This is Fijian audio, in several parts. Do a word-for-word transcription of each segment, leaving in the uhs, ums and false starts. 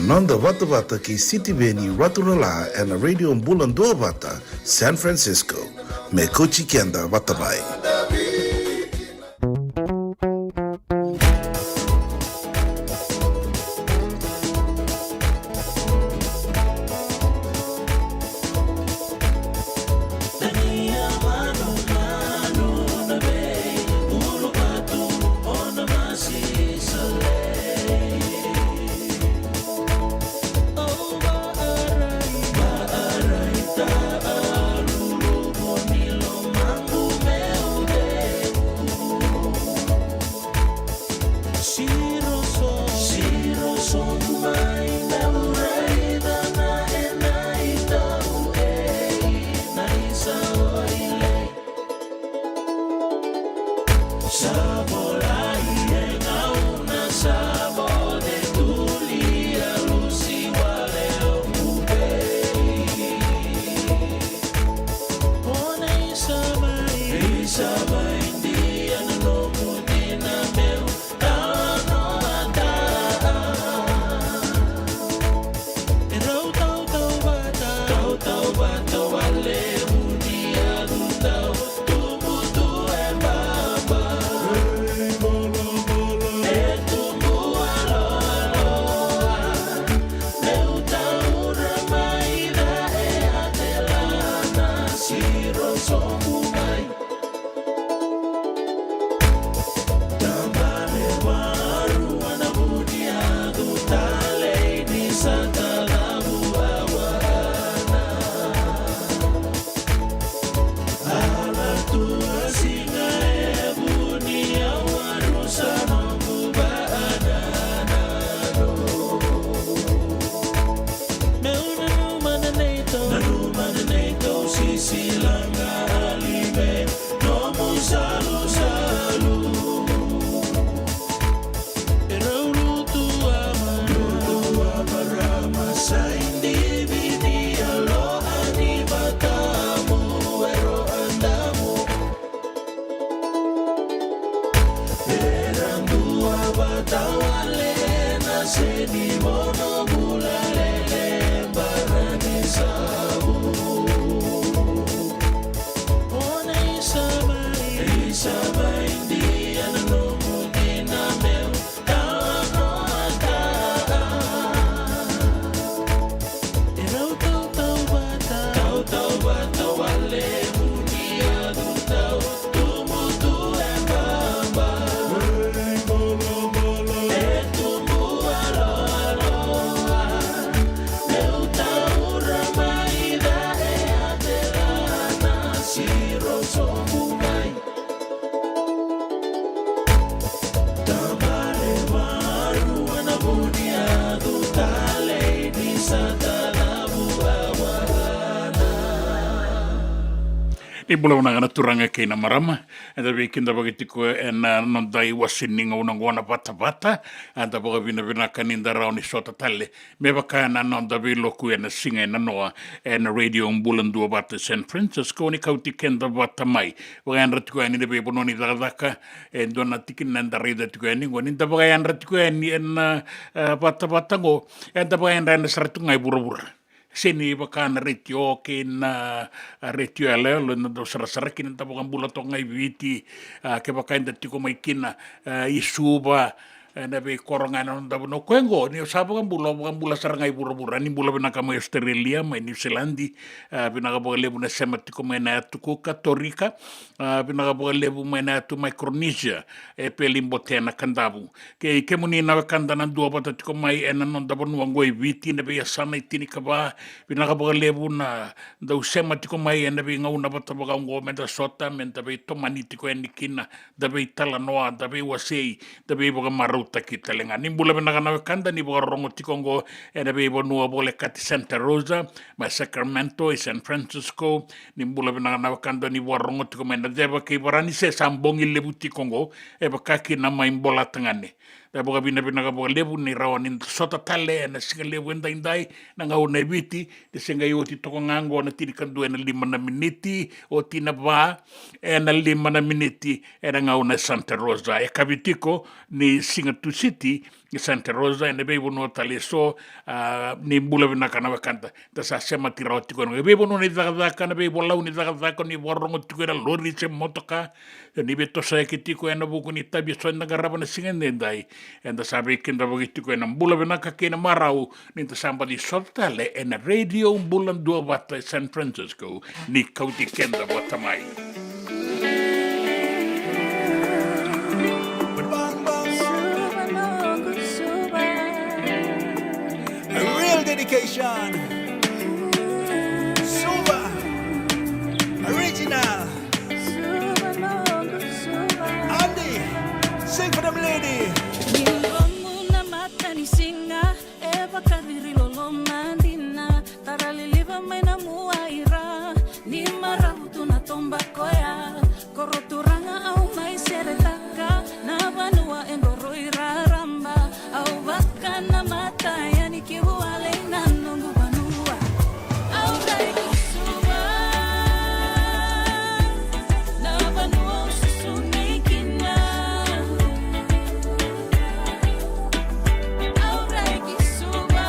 Noda vatavata kei Sitiveni Raturala ena Radio Bula Duavata, San Francisco. Me kauti keda vata mai. Ni bula vinaka na turaga kei na marama, eda veikidavaki tiko ena noda iwase ni gauna oqo na vatavata, eda vakavinavinaka ni da rawa ni sota tale me vaka na noda veiloku ena siga e nanoa, ena Radio Bula Duavata San Francisco, ni kauti keda vata mai. Vakayadra tiko yani na veivanua ni cakacaka, e dua na tikina eda raica tiko yani oqo, ni da vakayadra tiko yani ena, e, vatavata oqo, eda vakayadra yadra sara tiko ga i vuravura. Se ni vaka na retio kei na, a, retio yaloyalo eda dau sarasara kina, da vakabula toka ga i Viti, a, kevaka eda tiko mai kina, a, i Suva, ena veikoro ga ena noda vanua. Koya oqo, ni o sa vakabula, o vakabula sara ga i vuravura. Ni bula vinaka mai Australia, mai New Zealand, a, vinaka vakalevu na sema tiko mai na yatu Cook, Katorika, a, vinaka vakalevu mai na yatu Micronesia, e Peli, Botswana, Kadavu. Kei kemuni na wekada na duavata tiko mai ena noda vanua oqo e Viti, na veiyasana e tinikava, vinaka vakalevu na dau sema tiko mai ena veigauna vata vaka oqo, meda sota, meda veitomani tiko yani kina, da veitalanoa, da veiwasei, da veivakamarautaki tale ga. Ni bula vinaka na wekada ni vakarorogo tiko oqo ena veivanua volekati Santa Rosa, mai Sacramento, i San Francisco. Ni bula vinaka na wekada ni vakarorogo tiko mai na ceva kei Varanise, sa bogi levu tiko oqo, e vaka kina mai Bolatagane. Da vakavinavinaka vakalevu ni rawa ni da sota tale ena siga levu edaidai, na gauna e Viti, ni se qai oti toka ga oqo na tinikadua ena lima na miniti, oti na va ena lima na miniti ena gauna e Santa Rosa. E kavi tiko ni siga Tusiti, Santa Rosa, ena veivanua tale eso, a, ni bula vinaka na wekada. Da sa semati rawa tiko ena veivanua ni cakacaka, na veivolau ni cakacaka, ni vakarorogo tiko ena lori se motoka, ni veitosoyaki tiko ena vuku ni itavi eso eda qarava na siga edaidai. Eda sa veikidavaki tiko ena bula vinaka kei na marau, ni da sa baci sota tale ena Radio Bula Duavata e San Francisco, ni kauti keda vata mai. A real dedication. Suva. Original. Andy, sing for them lady. Ni romu na mata ni siga, e vakaciri loloma dina, tara liliva mai na mua ira, ni maravu tu na toba koya, koro turaga au mai seretaka, na vanua e qoro i raraba, au vaka na mata yani ki vua lei na noqu vanua. Au rai ki Suva, na vanua au susu mai kina. Au rai ki Suva,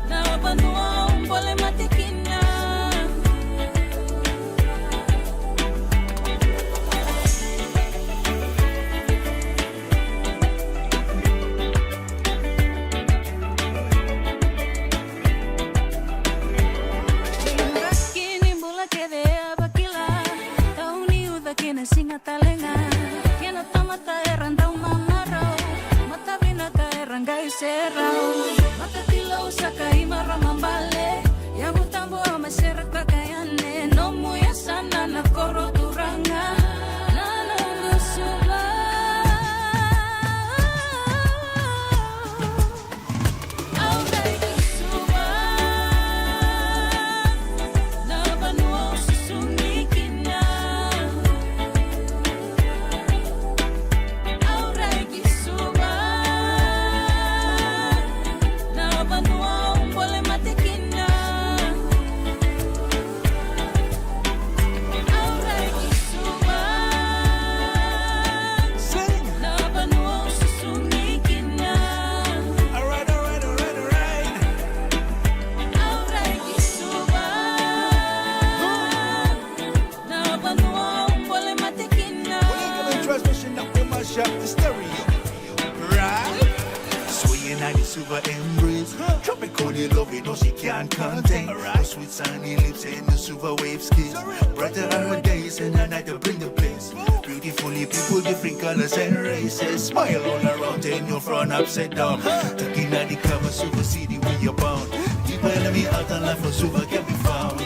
na vanua au bole mate kina. Kini bula kece a vakila, tau ni uca kina siga talega. Kena tamata era dau mamarau, mata vinaka era qai serau. Mata tilou saka i marama bale, yavu tabu a mai seretaka yane, nomu yasana na koro turaga, na noqu Suva. Au rai ki Suva, na vanua au susu mai kina. Au rai ki Suva, na vanua au bole mate kina. Au rai ki Suva, sing, na vanua au susu mai kina. Alright, alright, alright, alright. Au rai ki Suva, na vanua au bole mate kina. We're gonna transmission up the mashup, the stereo. Right? Swinging at the Suva embrace. Tropical in love, you know she can't contain. Alright. Her sweet sunny lips and the Suva wave skis. Brighter are her days and her night to bring the bliss. Beautifully people, different colors and races. Smile all around and your front upside down. Taking out the cover, Suva city we abound. Deep enemy out of life for Suva can be found.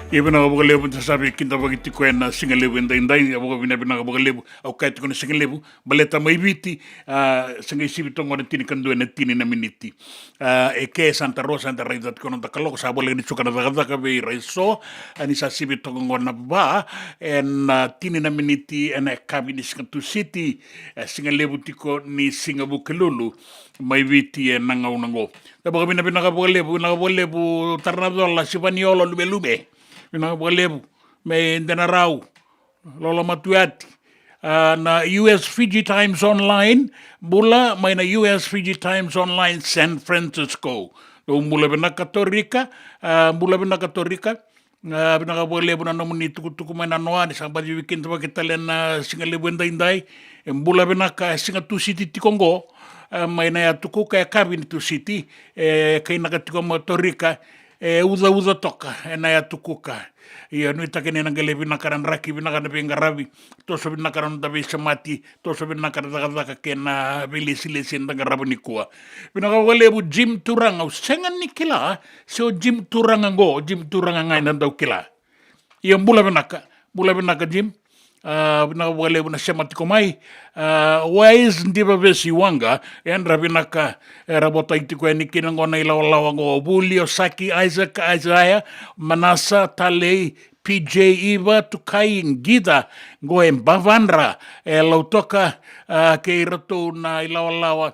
Ia vinaka vakalevu, da sa veikidavaki tiko ena siga levu edaidai, ia vakavinavinaka vakalevu. Au kaya tiko na siga levu, baleta mai Viti, a, sa qai sivi toka qo na tinikadua ena tini na miniti. A, e ke Santa Rosa, eda raica tiko na noda kaloko, sa voleka ni suka na cakacaka vei ira eso, a, ni sa sivi toka qo na va ena tini na miniti ena yakavi ni siga Tusiti, e, siga levu tiko ni siga Vukelulu mai Viti ena gauna qo. Da vakavinavinaka vakalevu, vinaka vakalevu Taranacola, Sivaniolo, Lumelume. Vinaka vakalevu mai Denarau, Lolo Matuati. A, na U S Fiji Times Online, bula mai na U S Fiji Times Online San Francisco. Dou bula vinaka Torika, a, bula vinaka Torika. A, vinaka vakalevu na nomuni tukutuku mai na noa, ni sa baci veikidavaki tale na siga levu edaidai. E bula vinaka, e siga Tusiti tiko qo. e, mai na yatu Kuka, e yakavi ni Tusiti, e kainaka tiko mai Torika, e ucauca toka ena yatu Kuka. Ia nuitaki ni na qai lai vinaka na draki, vinaka na veiqaravi, toso vinaka na noda veisemati, toso vinaka na cakacaka kei na veilesilesi eda qarava nikua. Vinaka vakalevu Jim Turaga, au sega ni kila se o Jim Turaga qo, o Jim Turaga ga eda dau kila. Ia bula vinaka, bula vinaka Jim. A, vinaka vakalevu na sema tiko mai. A, Wise Diva Vesi Waqa, yadra vinaka, era votai tiko yani kina qo na ilawalawa qo. Vuli, Osaki, Isaac, Isaiah, Manasa, Talei, P J, Iva, Tukai, Qita, qo e Bavadra, e Lautoka, a, kei iratou na ilawalawa,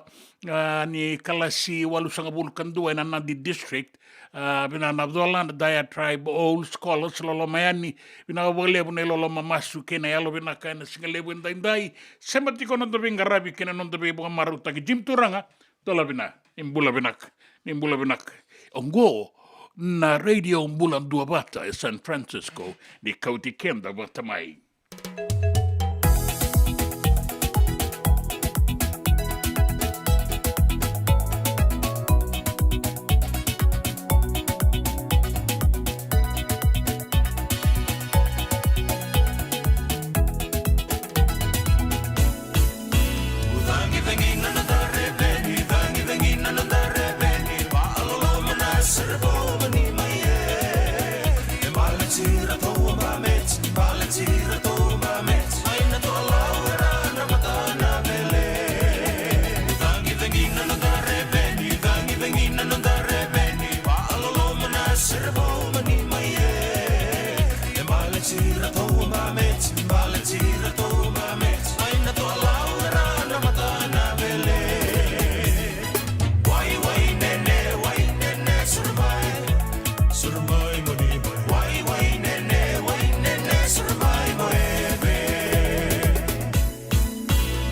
a, ni kalasi walusagavulu ka dua ena Nadi District, a, vinaka na Cola, na Diatribe, Old Scholars, loloma yani, vinaka vakalevu na iloloma, masu kei na yalo vinaka ena siga levu edaidai. Sema tiko na noda veiqaravi kei na noda veivakamarautaki. Jim Turaga, dola vina, ni bula vinaka, ni bula vinaka. Oqo na Radio Bula Duavata e San Francisco, ni kauti keda vata mai.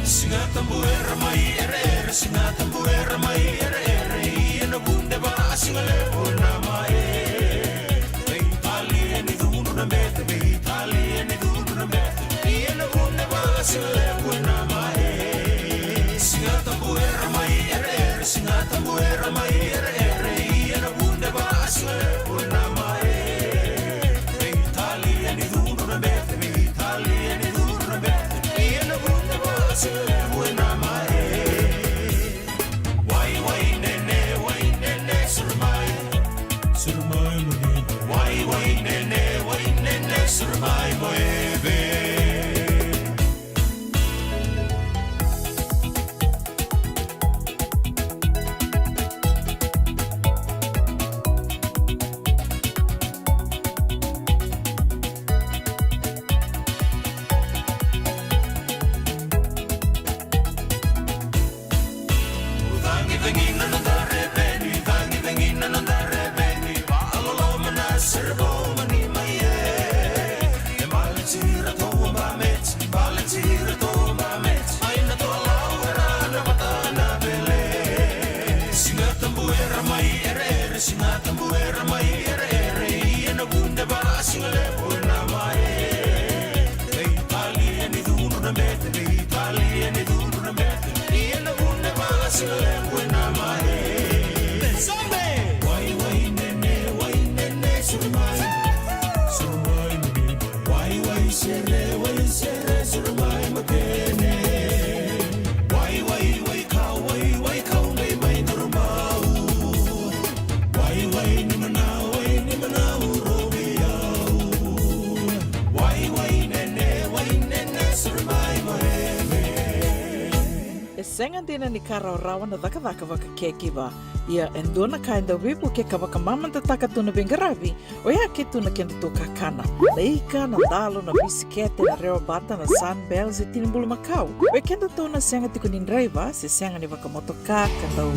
Siga Tabu era mai ereere, Siga Tabu era mai ereere, ia na vuneva a siga levu na mae. Veitalia ni cudru na bete, veitalia ni cudru na bete, ia na vuneva a siga levu na mae. Siga Tabu era mai ereere, Siga Tabu era mai ereere, ia na vuneva a siga levu na mae. Veitalia ni cudru na bete, veitalia ni cudru na bete, ia na vuneva a siga levu na mae. Wai, wai, nene, wai, nene, suru mai. Suru mai, mo ni. Wai, wai, nene, wai, nene, suru mai, mo eve. Siga Tabu era mai ereere, Siga Tabu era mai ereere, ia na vuneva a siga levu na mae. Veitalia ni cudru na bete, veitalia ni cudru na bete, ia na vuneva a siga levu na mae. Wai, wai, nene, wai, nene, suru mai. Suru mai, mo ni mai. Wai, wai, sere, wai, sere, suru mai, mo kene. Wai, wai, wai, kau, wai, wai, kau, mai, mai, durumau. Wai, wai, ni manau, wai, ni manau, rovi au. Wai, wai, nene, wai, nene, suru mai, mo eve. E sega dina ni ka rawarawa na cakacaka vaka caregiver. Ia e dua na ka e dau veivuke ka vakamamadataka tu na veiqaravi, oya ke tu na kedatou kakana. Na ika, na dalo, na bisikete, na rewabata, na Sunbell, se tini bulumakau. Vei kedatou na sega tiko ni draiva, se sega ni vakamotoka, ka dau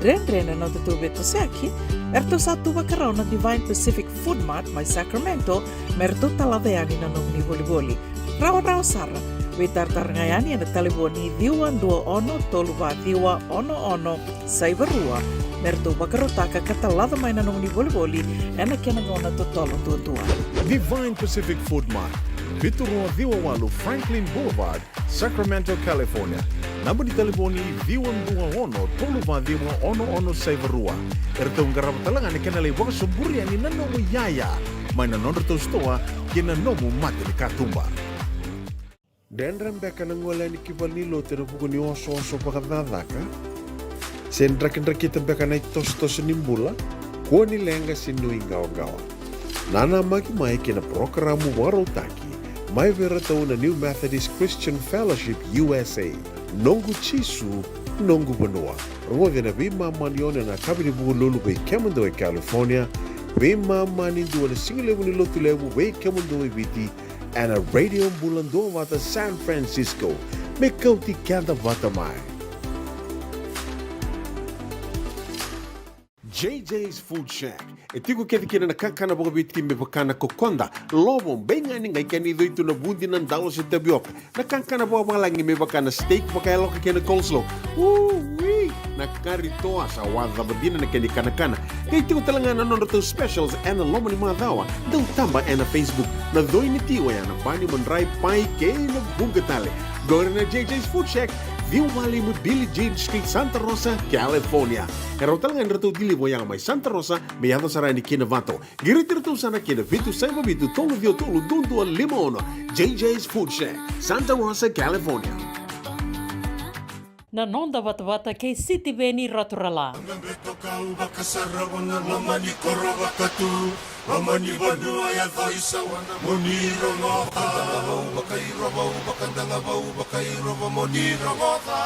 dredre na nodatou veitosoyaki, eratou sa tu vakarau na Divine Pacific Food Mart mai Sacramento, me ratou talaca yani na nomuni volivoli. Rawarawa sara, veitaratara ga yani ena talevoni ciwa dua ono tolu va ciwa ono ono saiva rua, me ratou vakarautaka ka talaca mai na nomuni volivoli ena kena gauna totolo duadua. Divine Pacific Food Mart, vitu rua ciwa walu Franklin Boulevard, Sacramento, California. Naba ni talevoni ciwa dua ono tolu va ciwa ono ono saiva rua. Eratou qarava tale ga na kena lai vakasoburia ni na nomu iyaya mai na nodratou sitoa kei na nomu mata ni katuba. Dredre beka na gole yani ki valenilotu ena vuku ni osooso vakacakacaka? Se drakidrakita beka na itosotoso ni bula? Kua ni leqa se nuiqawaqawa. Nanamaki mai kei na parokaramu vakarautaki mai vei iratou na New Methodist Christian Fellowship U S A, Noqu Jisu, Noqu Vanua. Rogoci ena veimama ni ono ena yakavi ni Vukelulu vei kemudou e California, veimama ni dua ena sigalevu ni Lotulevu vei kemudou e Viti, ena Radio Bula Duavata San Francisco. Me kauti keda vata mai. J J's Food Shack. E tiko kece kina na kakana vakaviti me vaka na kokoda, lovo, beigani, qai kena icoi tu na vudi, na dalo se tavioka. Na kakana vakavalagi me vaka na steak vakayaloka kei na coleslaw. Ui! Na kari toa sa wacava dina na kena ikanakana. Qai tiko tale ga na nodratou specials ena loma ni macawa. Dau taba ena Facebook. Na coi ni ti oya na bani, madrai, pai kei na vuqa tale. Qori na J J's Food Shack, ciwa va lima Billie Jean Street, Santa Rosa, California. E rawa tale ga ni ratou deliver yaga mai Santa Rosa me yaco sara yani ki Novato. Qiriti iratou sara ki na vitu saiva vitu tolu ciwa tolu dua dua lima ono. J J's Food Shack, Santa Rosa, California. Na noda vatavata kei Sitiveni Raturala. Beto kau vakasarava na loma ni koro vakatu, loma ni vanua yaco i Sawana. Mo ni rogoca, vau vakairova, vau vakadagavau vakairova, mo ni rogoca.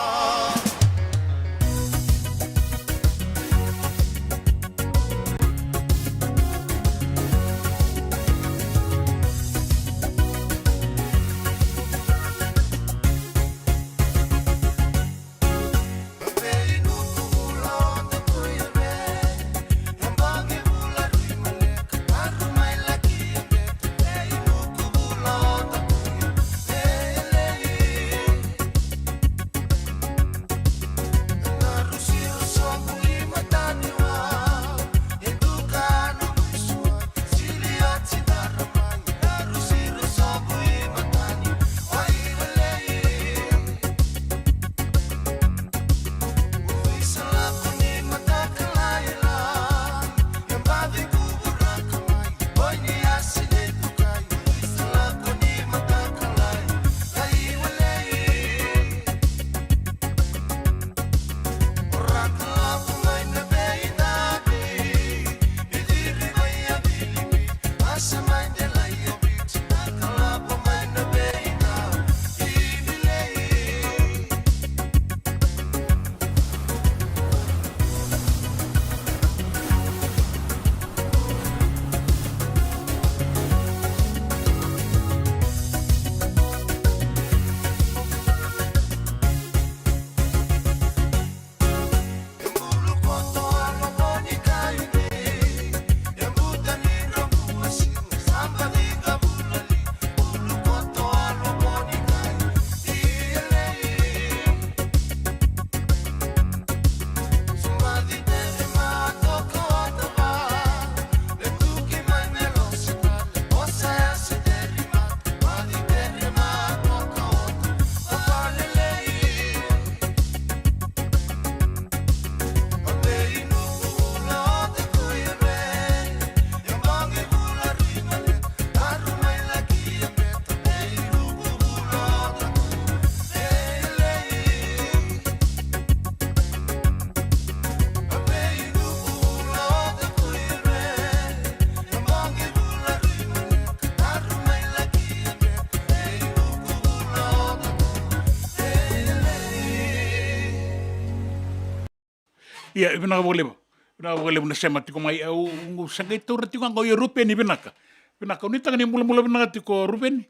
Ia, e vinaka vakalevu. Vinaka vakalevu na sema tiko mai. Au, au sa qai taura tiko ga qo, ia Rupeni, vinaka. Vinaka, au nuitaka ni bulabula vinaka tiko, Rupeni.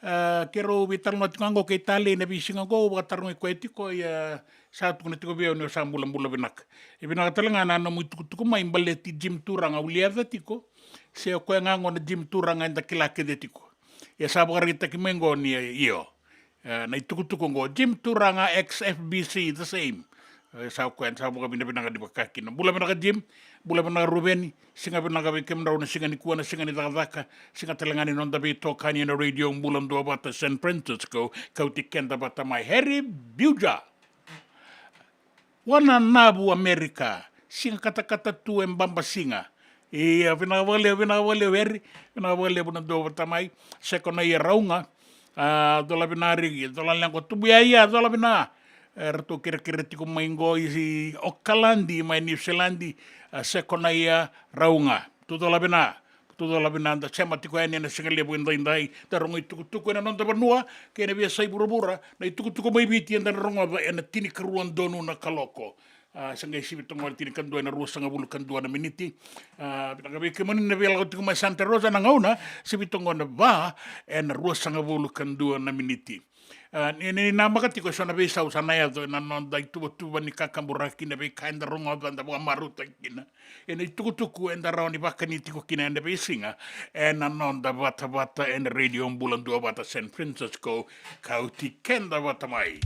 A, keirau veitalanoa tiko ga qo kei Talei na veisiga qo, au vakatarogi koya tiko, ia sa tukuna tiko vei au ni o sa bulabula vinaka. E vinaka tale ga na nomu itukutuku mai baleti Jim Turaga, au liaca tiko. Se o koya ga qo na Jim Turaga eda kila kece tiko. Ia sa vakaraitaki mai qo ni, io. E, na itukutuku oqo, Jim Turaga ex F B C, the same. E, sa koya, sa vakavinavinaka ni vaka kina. Bula vinaka Jim, bula vinaka Ruveni, siga vinaka vei kemudrau na siga nikua, na siga ni cakacaka, siga tale ga ni noda veitokani ena Radio Bula Duavata San Francisco, kauti keda vata mai Harry Buja. Wananavu Amerika, siga katakata tu e baba siga. Ia, vinaka vakalevu, vinaka vakalevu Eri, vinaka vakalevu na dua vata mai, Sekonaia Rauga, a, cola vinaka Riki, cola leqa Tubu Yaya, cola vinaka. E, ratou kerekere tiko mai qo i Okaladi, mai Niusiladi, a, Sekonaia Rauga. Tu cola vinaka, tu cola vinaka, da sema tiko yani ena siga levu edaidai, da rogo itukutuku ena noda vanua, kei na veiyasai vuravura, na itukutuku mai Viti eda na rogoca ena tinikarua donu na kaloko. A, sa qai sivi toka qo na tinikadua ena ruasagavulu ka dua na miniti. A, vinaka vei kemuni na via lako tiko mai Santa Rosa na gauna, sivi toka qo na va ena ruasagavulu ka dua na miniti. A, ni, ni namaka tiko eso na veisau sa na yaco ena noda ituvatuva ni kakaburaki, na veika eda rogoca, da vakamarautaka kina ena itukutuku eda rawa ni vakani tiko kina ena veisiga ena noda vatavata ena Radio Bula Duavata San Francisco, kauti keda vata mai.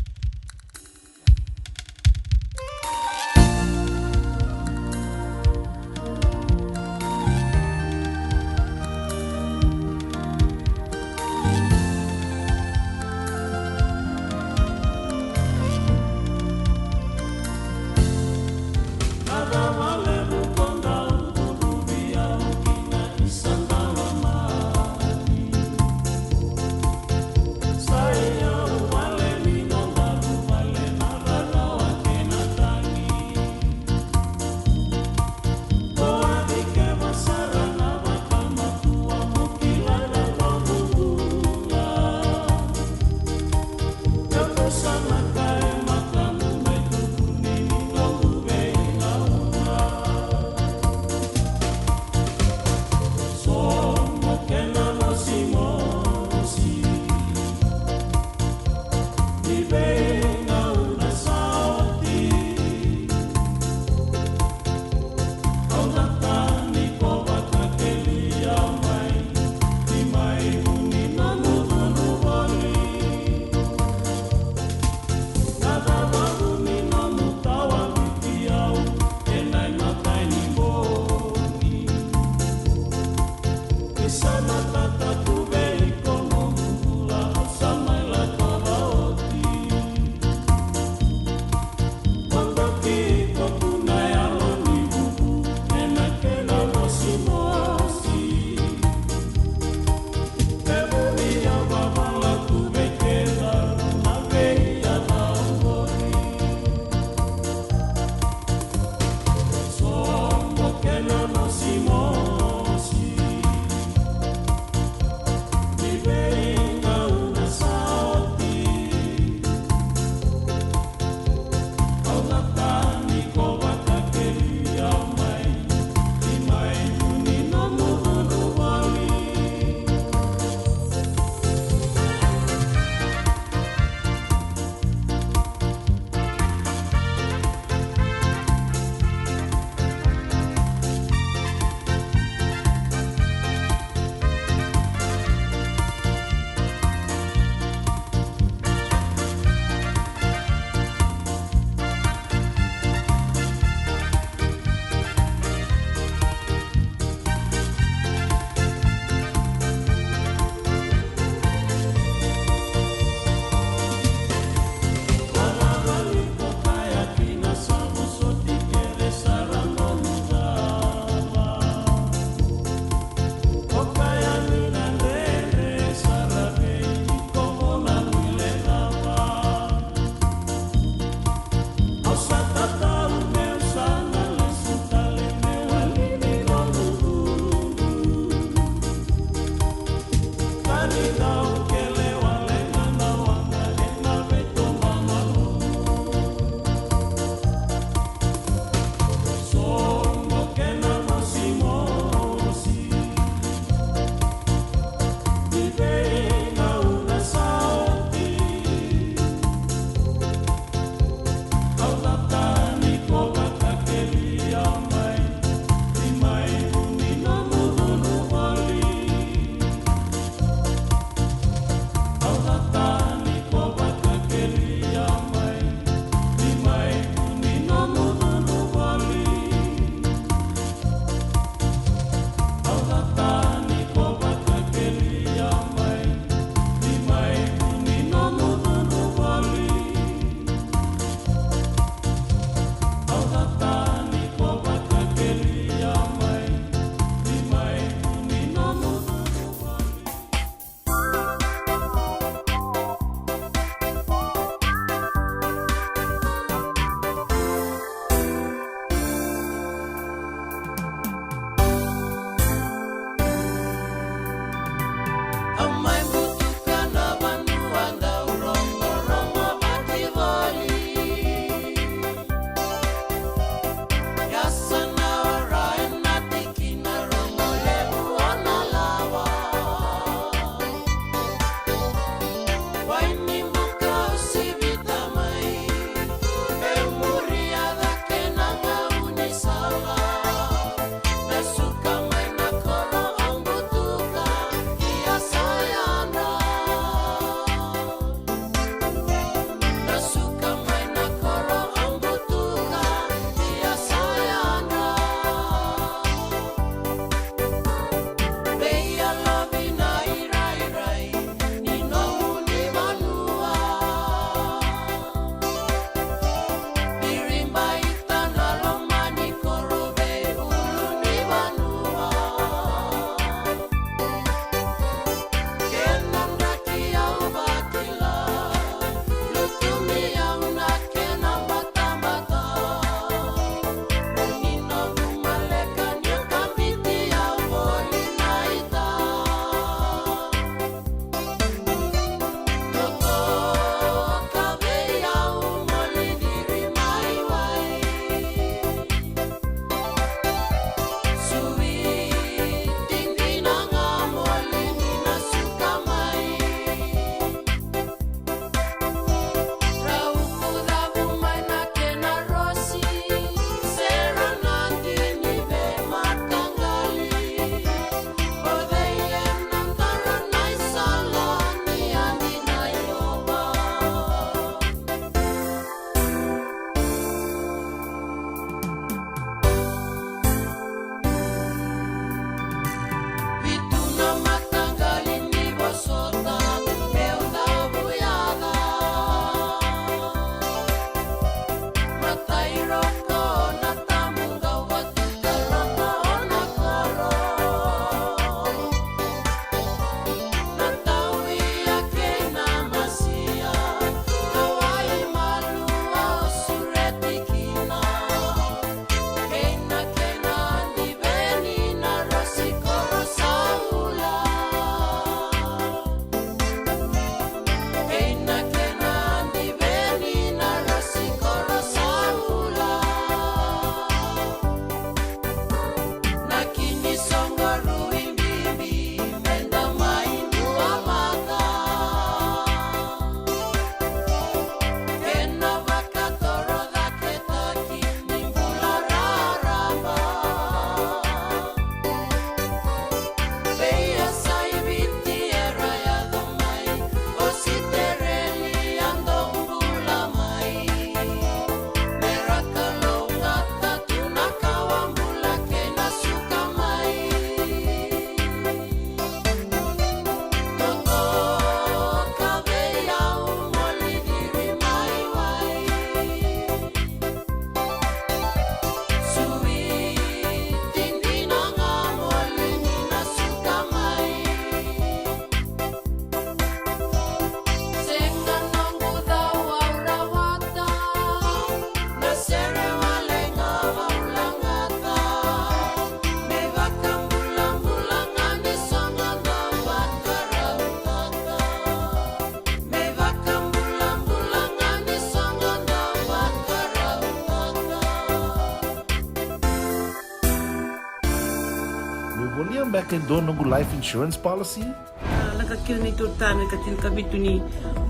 Volia beka e dua noqu life insurance policy? A, lako kina na neitou tane ka tinikavitu ni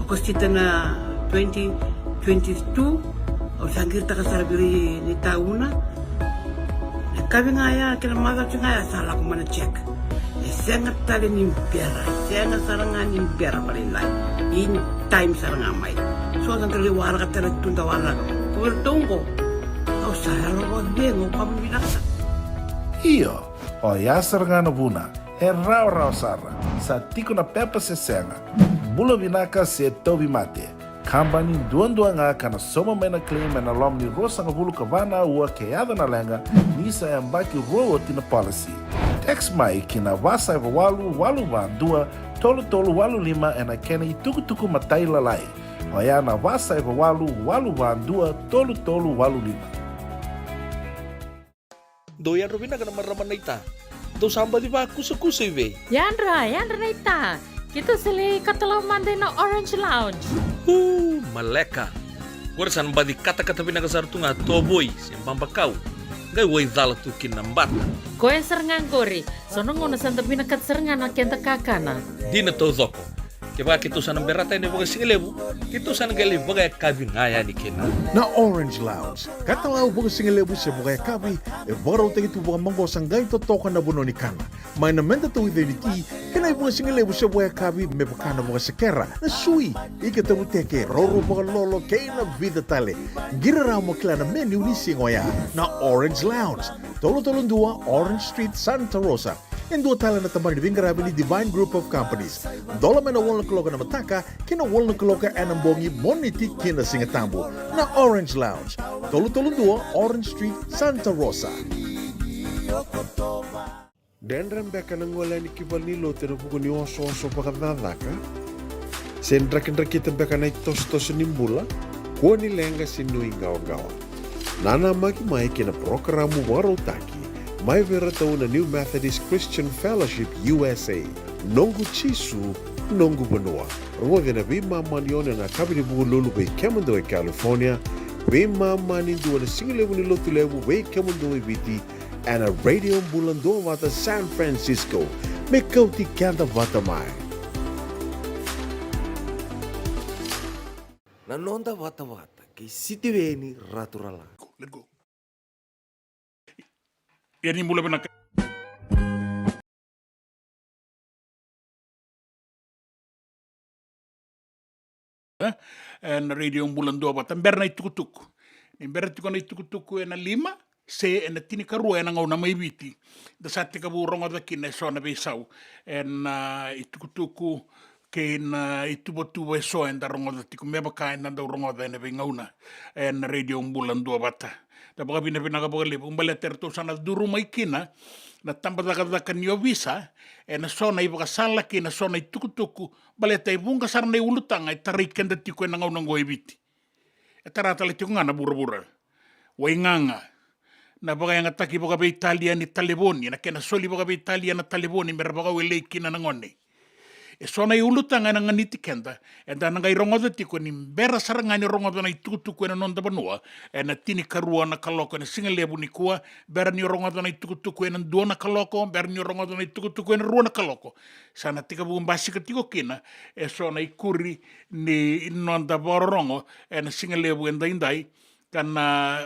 Okosita na twenty twenty-two. Au sa qiritaka sara vei ira ni tauna. Na kavi ga ya kei na macawa ga ya sa lako mai na check. E sega tale ni bera, e sega sara ga ni bera vakalailai. In time sara ga mai. So da qai waraka tale tu da waraka. Ko iratou qo, au sa yalo vakacegu, au vakavinavinaka. Io, oya sara ga na vuna. E rawarawa sara. Sa tiko na pepa se sega. Bula vinaka se tauvimate. Kabani duadua ga ka na sauma mai na claim ena loma ni ruasagavulu ka va na aua ke yaco na leqa, ni sa yabaki rua oti na policy. Text mai ki na va saiva walu walu va dua tolu tolu walu lima ena kena itukutuku matailalai. Oya na va saiva walu walu va dua tolu tolu walu lima. Dou yadra vinaka na marama naita. Dou sa baci vakusakusa i vei? Yadra, yadra naita. Keitou sa lai katalau mada ina Orange Lounge. Uu, maleka. Qori sa na baci katakata vinaka sara tu ga tovoi se babakau. Qai waicala tu kina na bata. Koya sara ga qori. So na gauna sa da vinakata sara ga na keda kakana. Dina taucoko. Kevaka keitou sa na berata yani vakasigalevu, keitou sa na qai lai vakayakavi ga yani kina. Na Orange Lounge, katalau vakasigalevu se vakayakavi, e vakarautaki tu vakamaqosa qai totoka na vanua ni kana. Mai na meda tauica ni ti, kei na ivakasigalevu se vakayakavi me vaka na vakasekera, na sui, ika tavuteke, raurau vakalolo, kei na vica tale. Qiri rawa mo kila na menu ni siga oya. Na Orange Lounge, tolu tolu dua Orange Street, Santa Rosa. E dua tale na tabana ni veiqaravi ni Divine Group of Companies. Dola mai na walu na kaloko ena mataka ki na walu na kaloko ena bogi, Moniti ki na Sigatabu. Na Orange Lounge, tolu tolu dua Orange Street, Santa Rosa. Dredre beka na gole yani ki valenilotu ena vuku ni osooso vakacakacaka? Se drakidrakita beka na itosotoso ni bula? Kua ni leqa se nuiqawaqawa. Nanamaki mai ki na parokaramu vakarautaki mai vei iratou na New Methodist Christian Fellowship U S A, Noqu Jisu, Noqu Vanua. Rogoci ena veimama ni ono ena yakavi ni Vukelulu vei kemudou e California, veimama ni dua ena sigalevu ni Lotulevu vei kemudou e Viti, ena Radio Bula Duavata San Francisco, me kauti keda vata mai. Na noda vatavata kei Sitiveni Raturala. Let go. Ia ni bula vinaka. E, ena Radio Bula Duavata, bera na itukutuku. Ni bera tiko na itukutuku ena lima se ena tinikarua ena gauna mai Viti. Da sa tekivu rogoca kina eso na veisau ena, a, itukutuku kei na ituvatuva eso eda rogoca tiko me vaka eda dau rogoca ena veigauna ena Radio Bula Duavata. Da vakavinavinaka vakalevu baleta eratou sa na curu mai kina na tabacakacaka ni ovisa ena so na ivakasala kei na so na itukutuku, baleta e vuqa sara na iulutaga e tarai keda tiko ena gauna oqo e Viti. E tara tale tiko ga na vuravura. Waigaga, na vakayagataki vakaveitalia ni talevoni, na kena soli vakaveitalia na talevoni me ra vakawelei kina na gone. Eso na iulutaga ena ganiti keda, eda na qai rogoca tiko ni bera sara ga ni rogoca na itukutuku ena noda vanua ena tinikarua na kaloko ena sigalevu nikua, bera ni rogoca na itukutuku ena dua na kaloko, bera ni rogoca na itukutuku ena rua na kaloko. Sa na tekivu basika tiko kina eso na ikuri ni noda vakarorogo ena sigalevu edaidai, ka na,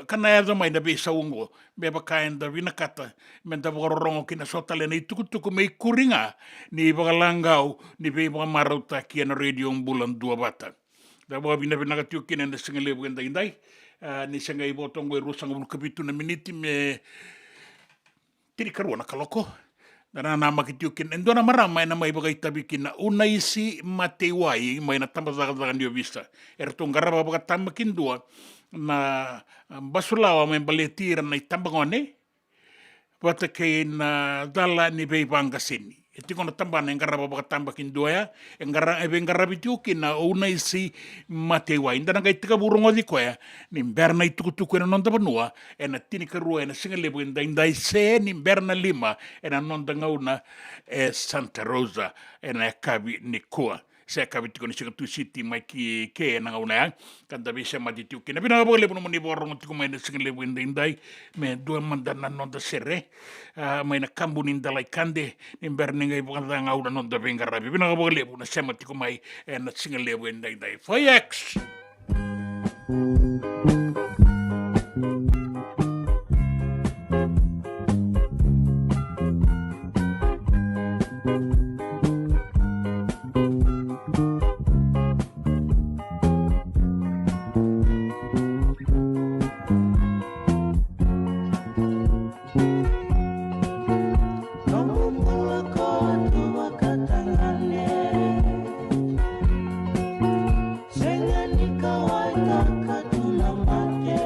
ka na yaco mai na veisau oqo, me vaka eda vinakata meda vakarorogo kina so tale na itukutuku me ikuri ga ni vakalagau ni veivakamarautaki ena Radio Bula Duavata. Da vakavinavinaka tiko kina ena sigalevu edaidai, a, ni se qai vo toka oqo e ruasagavulu ka vitu na miniti me tinikarua na kaloko. Da nanamaki tiko kina e dua na marama ena mai vakaitavi kina, Unaisi Mateiwai, mai na tabacakacaka ni ovisa. Eratou qarava vakatabakidua na, a, basulawa me baleti ira na itabagone vata kei na cala ni veivaqaseni. E tiko na tabana e qarava vakatabakidua ya, e qara-, e veiqaravi tiko kina o Unaisi Mateiwai. Da na qai tekivu rogoci koya ni bera na itukutuku ena noda vanua ena tinikarua ena sigalevu edaidai, se ni bera na lima ena noda gauna e Santa Rosa ena yakavi nikua. se kavi tiko ni siga Tusiti mai ki ke na gauna ya, ka da veisemati tiko kina. Vinaka vakalevu nomuni vakarorogo tiko mai na siga levu edaidai, me dua mada na noda sere, a, mai na kabu ni Dalaikade, ni bera ni qai vakacagau na noda veiqaravi. Vinaka vakalevu na sema tiko mai ena siga levu edaidai. Four X. Nomu bula ko tu vakatagane. Sega ni kauaitaka tu na mate.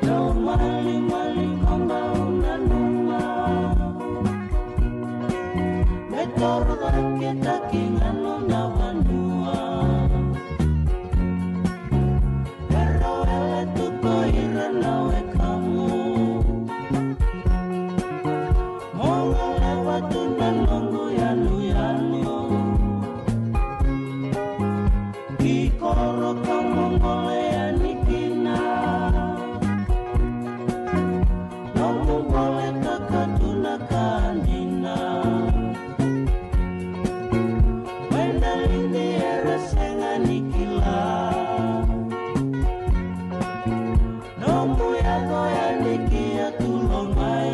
Dau malimali ko bau nanuma. Me toro cake taki ga nona vanua. Pero ele tu ko ira na wekamu. Mo goleva tu na noqu yanuyanu. Ki koro ka mo gole yani kina. Noqu gole ka ka tu na ka dina. Mai na lidi era sega ni kila. Nomu yaco yani ki a tulo mai.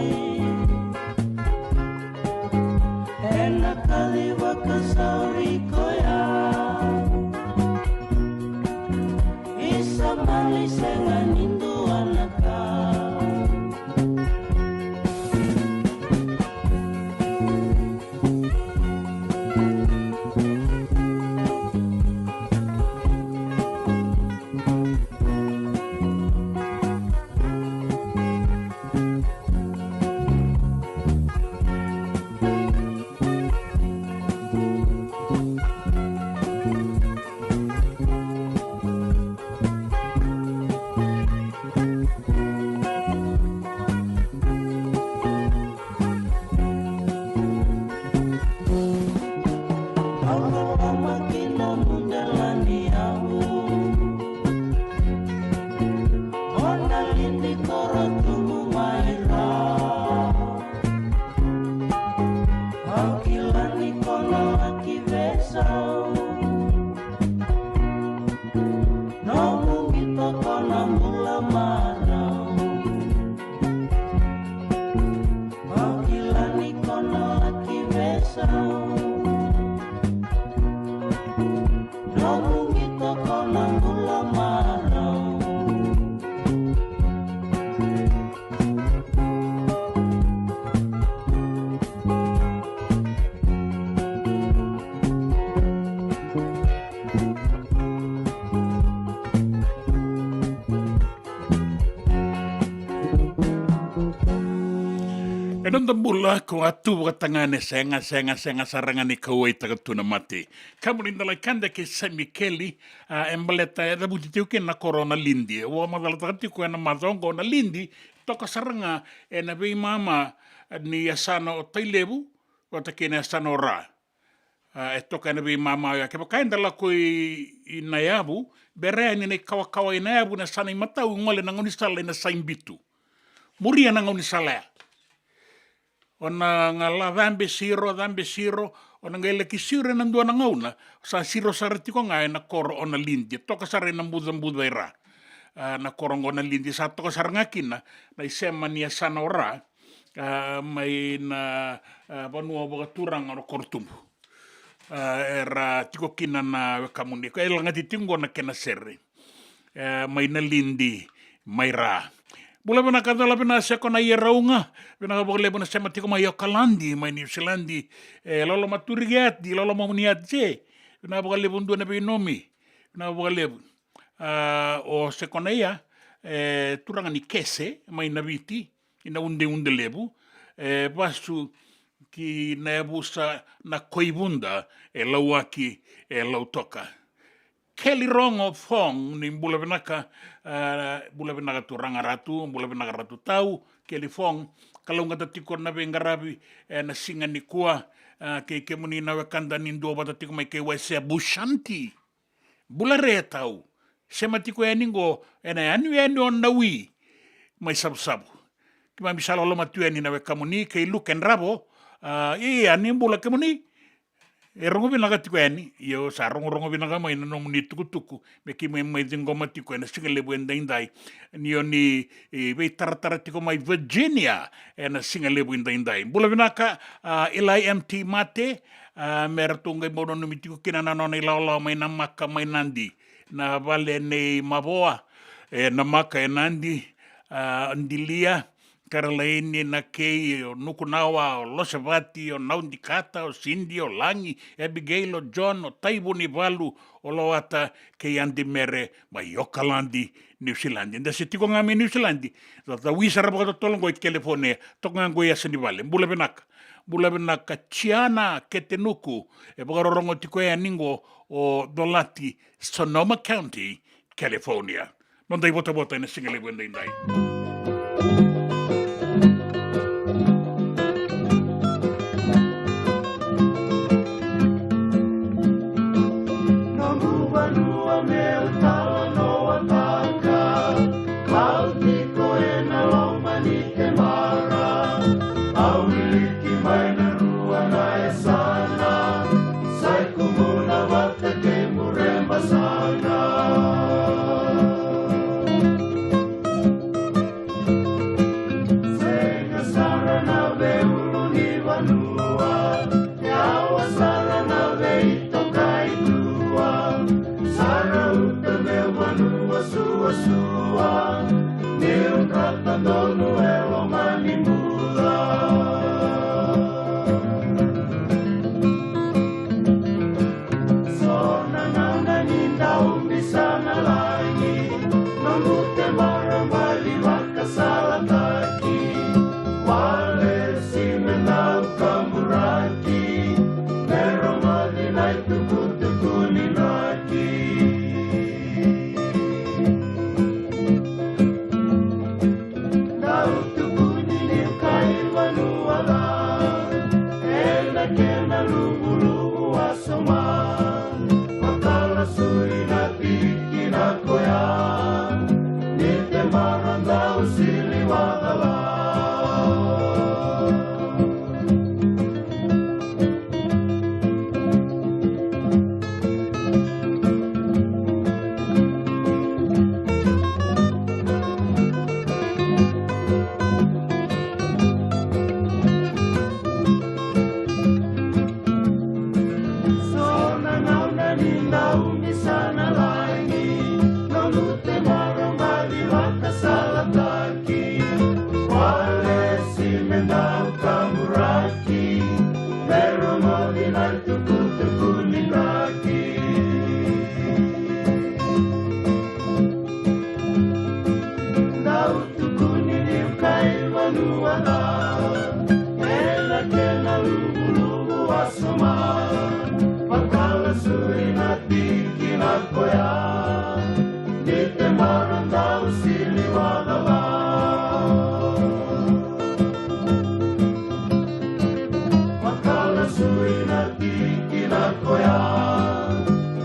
Ena kaci vakasauri koya. Isa mali sega ni dua na ka. Au loloma ki na mudelani yavu. O na lidi koro tubu mai ra. Au kila ni ko na laki veisau. Nomu qito ko na bula marau. Au kila ni ko na laki veisau. Nomu qito ko na bula marau. E noda bula ko a tu vakatagane, sega, sega, sega sara ga ni kauaitaka tu na mate. Kamu ni Dalaikade kei Saimikeli, a, e baleta e cavuti tiko kina na koro o Nalidi. E vakamacalataka tiko ena macawa oqo o Nalidi, toka sara ga ena veimama ni yasana o Tailevu vata kei na yasana o Ra. A, e toka ena veimama oya. Kevaka eda lako i, i Naiyavu, bera yani na ikawakawa i Naiyavu, na yasana imatau, gole na gaunisala i Nasaibitu. Muria na gaunisala ya. O na ga la cabe siro, cabe siro, o na qai laki siro ena dua na gauna, sa siro sara tiko ga ena koro o Nalidi, toka sara ena bucabuca i Ra. A, na koro oqo o Nalidi, sa toka sara ga kina na isema ni yasana o Ra, a, mai na, a, vanua vakaturaga o Korotubu. A, era tiko kina na wekamuni. Ko e lagati tiko oqo na kena sere. E, mai Nalidi, mai Ra. Bula vinaka, cala vinaka, Seko na Iyarauga. Vinaka vakalevu na sema tiko mai Okaladi, mai Niusiladi. E, loloma tu riki ati, loloma muni ati se. Vinaka vakalevu dua na veinomoi. Vinaka vakalevu. A, o Seko na Iya, e, turaga ni Kese, mai Naviti, i na Ude, Udelevu, e, vasu ki na yavusa na Koivuda, e Lauaki, e Lautoka. Keli Rogo Fong, ni bula vinaka, e, bula vinaka turaga Ratu, bula vinaka Ratu Tau, Keli Fong, kalougata tiko na veiqaravi, e, na siga nikua, e, kei kemuni na wekada ni duavata tiko mai kei Waisea Bushanti. Bula re Tau, sema tiko yani qo, ena yanuyanu o Nawi, mai Savusavu. Keimami sa loloma tu yani na wekamuni, kei Luke Dravo, a, ia, ni bula kemuni. E rogo vinaka tiko yani, io sa rogorogo vinaka mai na nomuni tukutuku, me keimami mai ciqoma tiko ena siga levu edaidai. Ni o ni, e, veitaratara tiko mai Virginia, ena siga levu edaidai. Bula vinaka, a, Eli M T Mate, a, me ratou qai bau nanumi tiko kina na nona ilawalawa mai Namaka mai Nadi. Na vale nei Mavoa, e, Namaka e Nadi, a, Dilia, Karalaini, Nakei, o Nukunawa, o Losevati, o Naudikata, o Sidi, o Lagi, Abigail, o John, o Taivunivalu, o Loata, kei Adi Mere, mai Okaladi, Niusiladi. Da se tiko ga mai Niusiladi, da, da wi sara vakatotolo qo i California, toka ga qo i yasa ni vale. Bula vinaka. Bula vinaka Chiana Ketenuku, e vakarorogo tiko yani qo o Dolati, Sonoma County, California. Noda ivotavota ena siga levu edaidai. Noqu vanua meu talanoataka, au tiko ena loma ni kemara, au wiliki mai na rua na yasana, sai kumuna vata kei Murebasana. Sega sara na veiulunivanua, yawa sara na veitokaitua. Sa rauta meu vanua suasua, niu qata donu e loma ni bula. So na gauna ni dau bisanalagi, noqu tebara bali vakasalataki. Walesi me dau kaburaki, me rogoci na itukutuku ni draki. Dau tukuni ni kai vanua ca, ena kena luvuluvu wasoma. Vakalasui na tikina koya, ni tebara dau sili wacala. So na gauna ni dau bisanalagi, noqu tebara bali vakasalataki. Walesi me dau kaburaki, me rogoci na itukutuku ni draki. Dau tukuni ni kai vanua ca, ena kena luvuluvu wasoma. Vakalasui na tikina koya, ni tebara dau sili wacala. Vakalasui na tikina koya,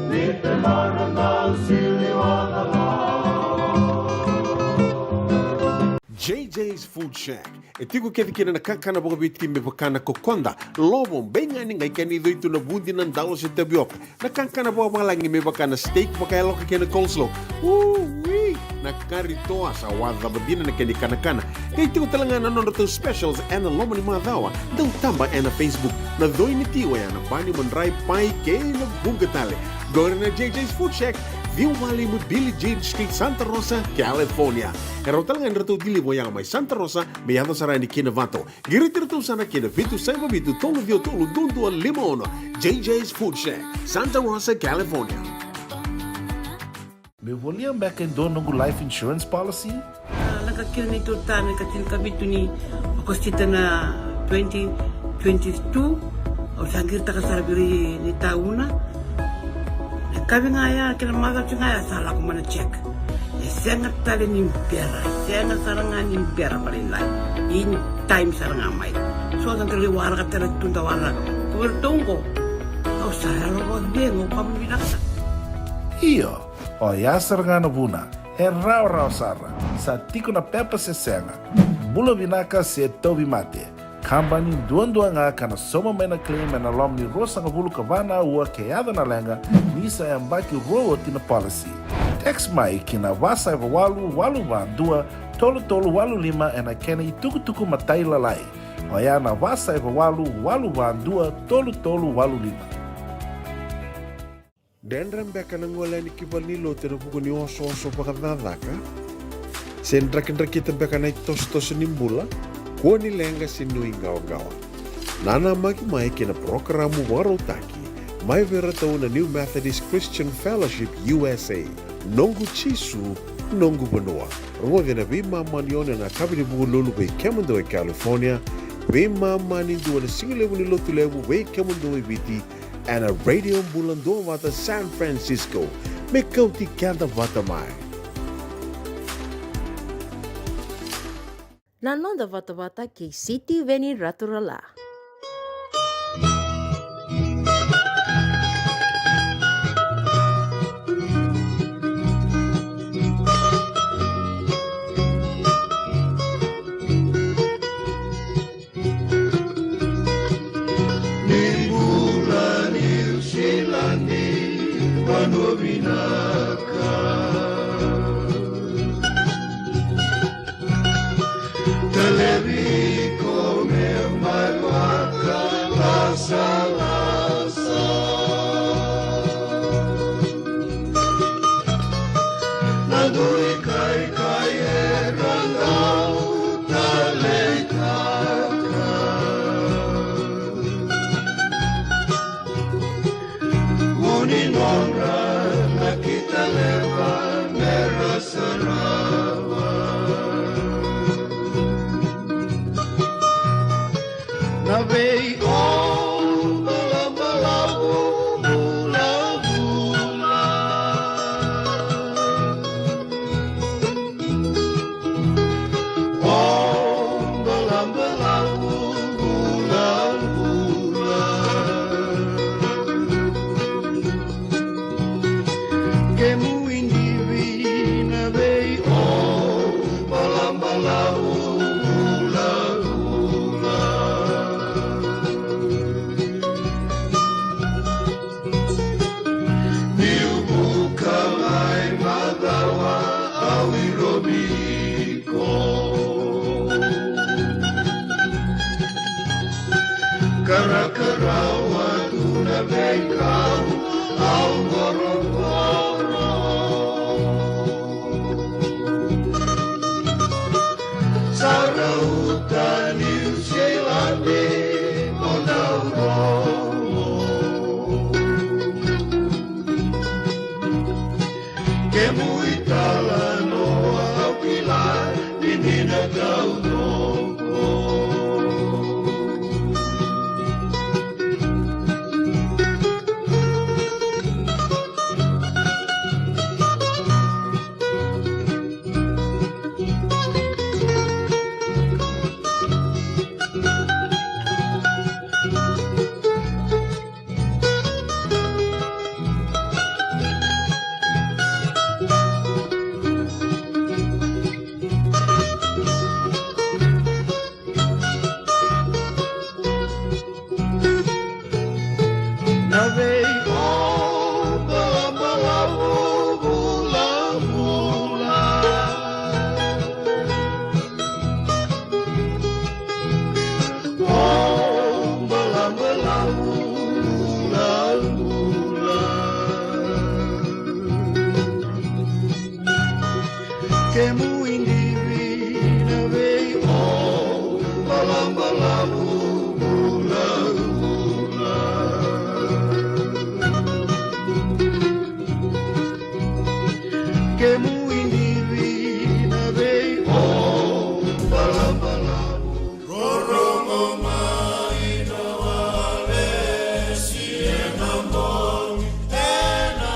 ni tebara dau sili wacala. J J's Food Shack. E tiko kece kina na kakana vakaviti me vaka na kokoda, lovo, beigani, qai kena icoi tu na vudi, na dalo se tavioka. Na kakana vakavalagi me vaka na steak vakayaloka kei na coleslaw. Ui! Na kari toa, sa wacava dina na kena ikanakana. Qai tiko tale ga na nodratou specials ena loma ni macawa. Dau taba ena Facebook. Na coi ni ti oya na bani, madrai, pai kei na vuqa tale. Qori na J J's Food Shack, ciwa walu lima Billie Jean Street, Santa Rosa, California. E rawa tale ga ni ratou deliver oya mai Santa Rosa me yaco sara yani ki Novato. Qiriti iratou sara ki na vitu saiva vitu tolu ciwa tolu dua dua lima ono. J J's Food Shack, Santa Rosa, California. Meu volia beka e dua noqu life insurance policy? A, lako kina neitou ta na ika tinikavitu ni Okosita na twenty twenty-two. Au sa qiritaka sara vei ira na itauna. Na Kavi ga ya kei na macawa ga ya sa lako mai na check. E sega tale ni bera, sega sara ga ni bera vakalailai. In time sara ga mai. So sa dau waraka tale tu da waraka. Ko vei ratou qo. Au sa yalo vakacegu, au kama vinaka sara. Io, oya sara ga na vuna. E rawarawa sara. Sa tiko na pepa se sega. Bula vinaka se tauvimate. Kabani duadua ga ka na sauma mai na claim ena loma ni ruasagavulu ka va na aua ke yaco na leqa, ni sa yabaki rua oti na policy. Text mai ki na va saiva walu walu va dua tolu tolu walu lima ena kena itukutuku matailalai. Oya na va saiva walu walu va dua tolu tolu walu lima. Dredre beka na gole yani ki valenilotu ena vuku ni osooso vakacakacaka? Se drakidrakita beka na itosotoso ni bula? Kua ni leqa se nuiqawaqawa. Nanamaki mai kei na parokaramu vakarautaki mai vei iratou na New Methodist Christian Fellowship U S A. Noqu Jisu, noqu vanua. Rogoci ena veimama ni ono ena yakavi ni Vukelulu vei kemudou e California, veimama ni dua na sigalevu ni Lotulevu vei kemudou e Viti, ena Radio Bula Duavata San Francisco. Me kauti keda vata mai. Na noda vatavata kei Sitiveni Raturala. Ni bula Niu Siladi, vanua vinaka. Talevi ko me mai vakalasalasa. Na dui kaikai era dau taleitaka. Vu ni nodra na kita leva mera sarava. Na vei o balabalavu vulavula. O balabalavu vulavula. Kemu indivi na vei o balabalavu vulavula. Niu vuka mai macawa au irovi iko. Karakarawa tu na veikau au qorokoro. Sa rauta Niu Siladi mo dau rogo. Kemu italanoa au kila ni dina taucoko. Na vei o balabalavu vulavula. O balabalavu vulavula. Kemu indivi na vei o balabalavu vulavula. Kemu indivi na vei o balabalavu. Rorogo mai na walesi ena bogi, ena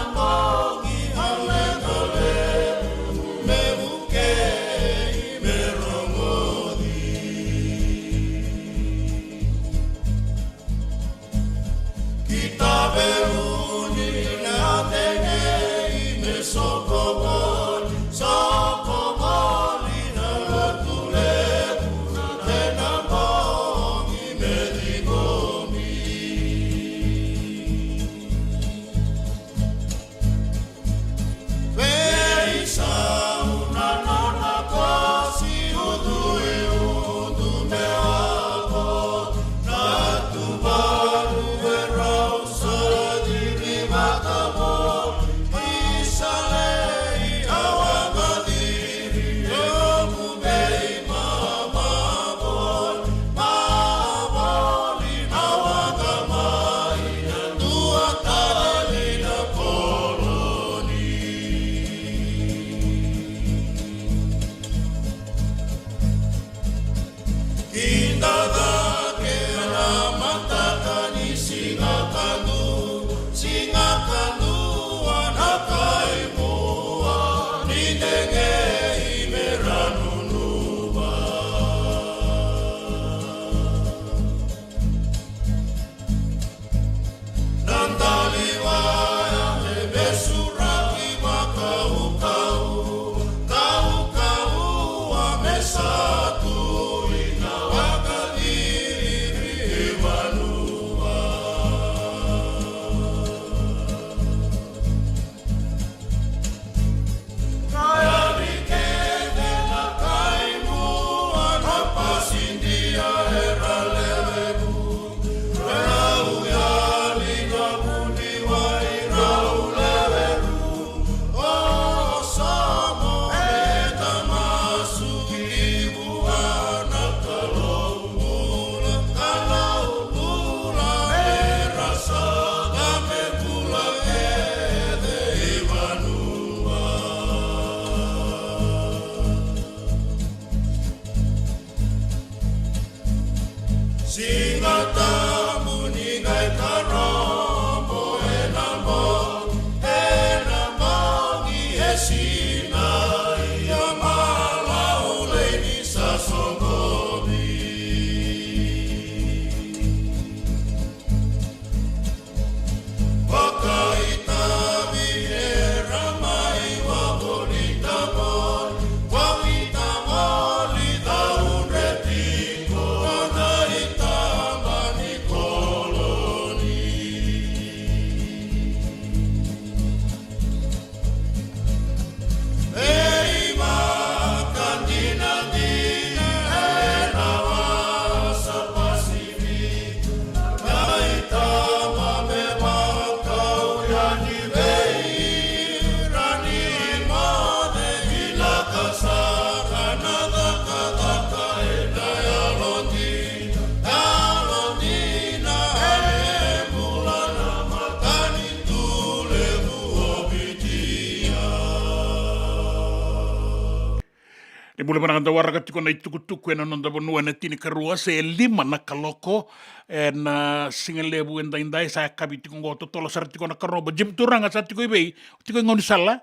Ni bula vinaka, da waraka tiko na itukutuku ena noda vanua ena tinikarua se lima na kaloko ena sigalevu edaidai. Sa yakavi tiko oqo, totolo sara tiko na karua. Jim Turaga, sa tiko i vei? Tiko i gaunisala.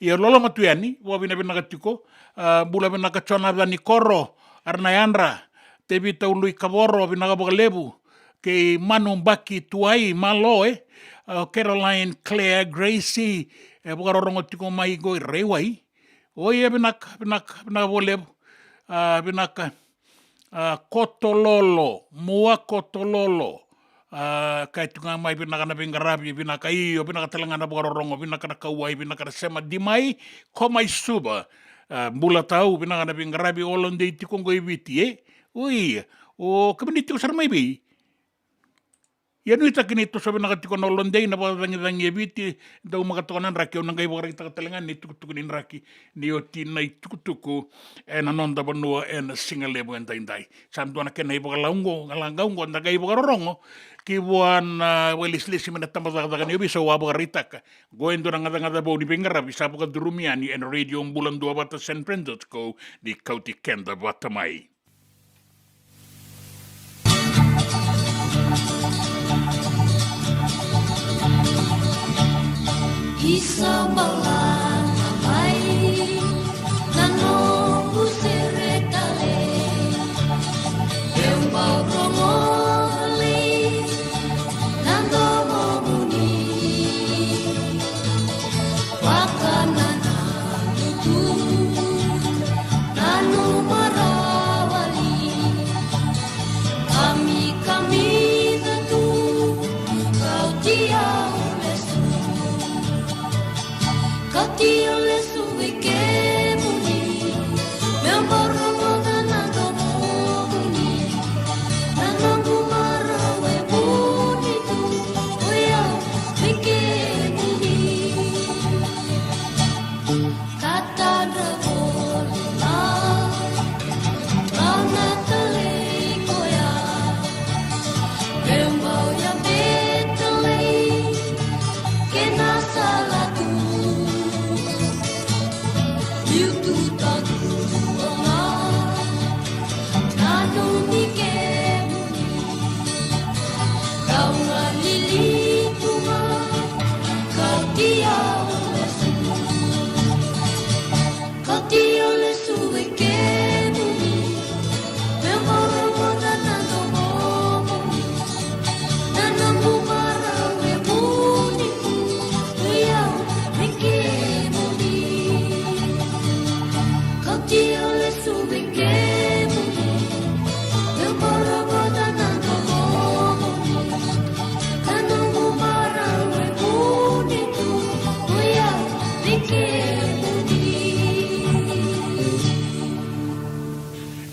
Ia loloma tu yani, vakavinavinaka tiko. A, bula vinaka Jonathan Nikoro, Arana Yadra, Tevita Ului Kavoro, vinaka vakalevu. Kei Manu Baki Tuai, malo e. A, Caroline, Claire, Gracie, e vakarorogo tiko mai qo i Raiwai. Oi, e vinaka, vinaka, vinaka vakalevu. A, vinaka. A, Kotololo, Mua Kotololo. A, kaya tu ga mai, vinaka na veiqaravi, vinaka, io, vinaka tale ga na vakarorogo, vinaka na kauwai, vinaka na sema, Dimai, ko mai Suva. A, bula tau, vinaka na veiqaravi, holiday tiko qo i Viti, e? Oi, o kemuni tiko sara mai vei? Ia nuitaki ni toso vinaka tiko na holiday, na vakacagicagi e Viti, daumaka toka na draki. Au na qai vakaraitaka tale ga ni tukutuku ni draki ni oti na itukutuku ena noda vanua ena sigalevu edaidai. Sa dua na kena ivakalau oqo, qalaqa oqo, da qai vakarorogo ki vua na vakailesilesi mai na tabacakacaka ni ovisa, au a vakaraitaka. Qo e dua na gacagaca vou ni veiqaravi sa vakacurumi yani ena Radio Bula Duavata San Francisco, ni kauti keda vata mai. Isa bala na mai na noqu sere tale, eu bau rogo li na domomuni. Vakanananu tu, nanuma rawa li, kamikamica tu, kauti au lesu. Kauti au lesu vei kemuni, meu bau rogoca na domomuni. Na noqu marau e vuni tu, o yau vei kemuni. Ka tadra voli mai, au na talei koya. Meu bau yabe talei kei na sala tu. Liu tu tadu o ga, nanumi kemuni. Kau ga lili tu ga, kauti au lesu. Kauti au lesu vei kemuni. Meu bau rogoca na domomuni. Na noqu marau e vuni tu, o yau vei kemuni. Kauti au lesu vei kemuni. Meu bau rogoca na domomuni. Na noqu marau e vuni tu, o yau vei kemuni.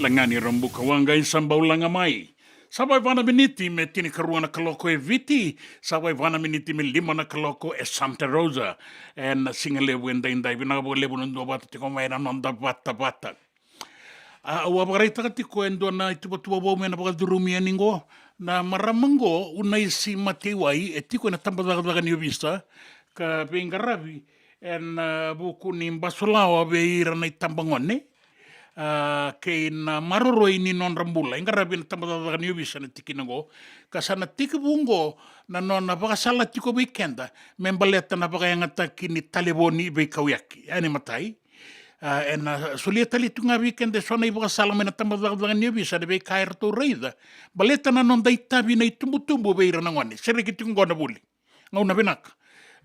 Lagani Rabuka, waqa i Sabaulaga mai. Sa va e va na miniti me tinikarua na kaloko e Viti, sa va e va na miniti me lima na kaloko e Santa Rosa. Ena sigalevu edaidai, vinaka vakalevu na duavata tiko mai ena noda vatavata. A, au a vakaraitaka tiko e dua na ituvatuva vou me na vakacurumi yani qo. Na marama qo, Unaisi Mateiwai, e tiko ena tabacakacaka ni ovisa ka veiqaravi ena vuku ni basulawa vei ira na itabagone, a, kei na maroroi ni nodra bula. E qaravi ena tabacakacaka ni ovisa na tikina qo, ka sa na tekivu qo na nona vakasala tiko vei keda me baleta na vakayagataki ni talevoni veikauyaki. Oya na imatai. A, ena solia tale tu ga vei keda eso na ivakasala mai na tabacakacaka ni ovisa, na veika eratou raica baleta na noda itavi na itubutubu vei ira na gone. Sereki tiko qo na vuli. Gauna vinaka,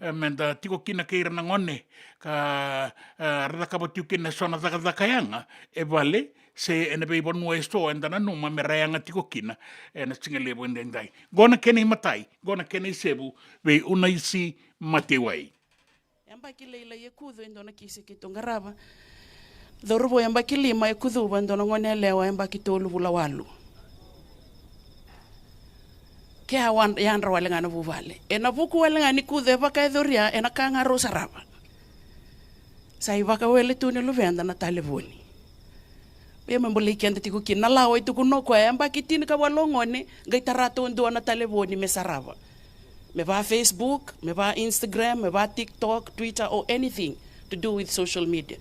e, meda tiko kina kei ira na gone, ka, e, ra cakava tiko kina eso na cakacaka yaga e vale se ena veivanua eso eda nanuma me ra yaga tiko kina ena sigalevu edaidai. Qo na kena imatai, qo na kena isevu vei Unaisi Mateiwai. Yabaki lailai e kucu e dua na kisi keitou qarava. Cauravou, yabaki lima e kucuva e dua na gone yalewa yabaki tolu vula walu. Ke a wa-, yadra wale ga na vuvale. Ena vuku wale ga ni kucu e vakayacoria, ena ka ga rau sarava. Sa ivakawele tu ni luveda na talevoni. Ia me bolei keda tiko kina na lawa e tukuna o koya, yabaki tinikawalu o gone, qai tara tu dua na talevoni me sarava. Me va Facebook, me va Instagram, me va TikTok, Twitter, or anything to do with social media.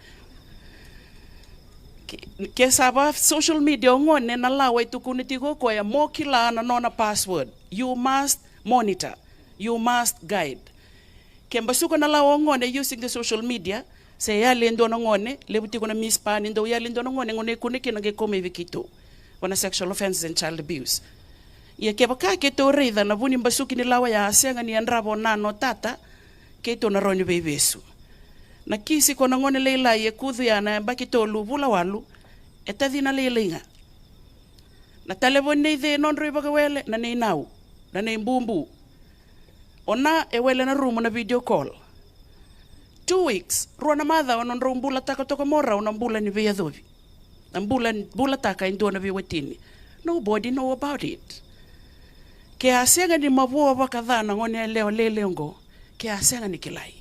Ke sa va social media o gone, na lawa e tukuna tiko o koya mo kila na nona password. You must monitor, you must guide. Ke basuka na lawa o gone using the social media, se yali e dua na gone, levu tiko na mispa ni dau yali e dua na gone, gone e kune kina qai kau mai vei keitou. Vua na sexual offences and child abuse. Ia kevaka keitou raica na vu ni basuki ni lawa ya a sega ni yadrava o nana o tata, keitou na rawa ni veivesu. Na kisi ko na gone lailai e kucu ya na yabaki tolu vula walu, e tacina lailai ga. Na talevoni nei cei, nodrau ivakawele, na nei nau, na nei bubu. O na e wele na rumu na video call. Two weeks, rua na macawa nodrau bulataka toka mo rau na bula ni veiyacovi. Na bula, bulataka e dua na veiwatini. Nobody know about it. Ke a sega ni mavoa vakaca na gone yalewa lele oqo, ke a sega ni kilai.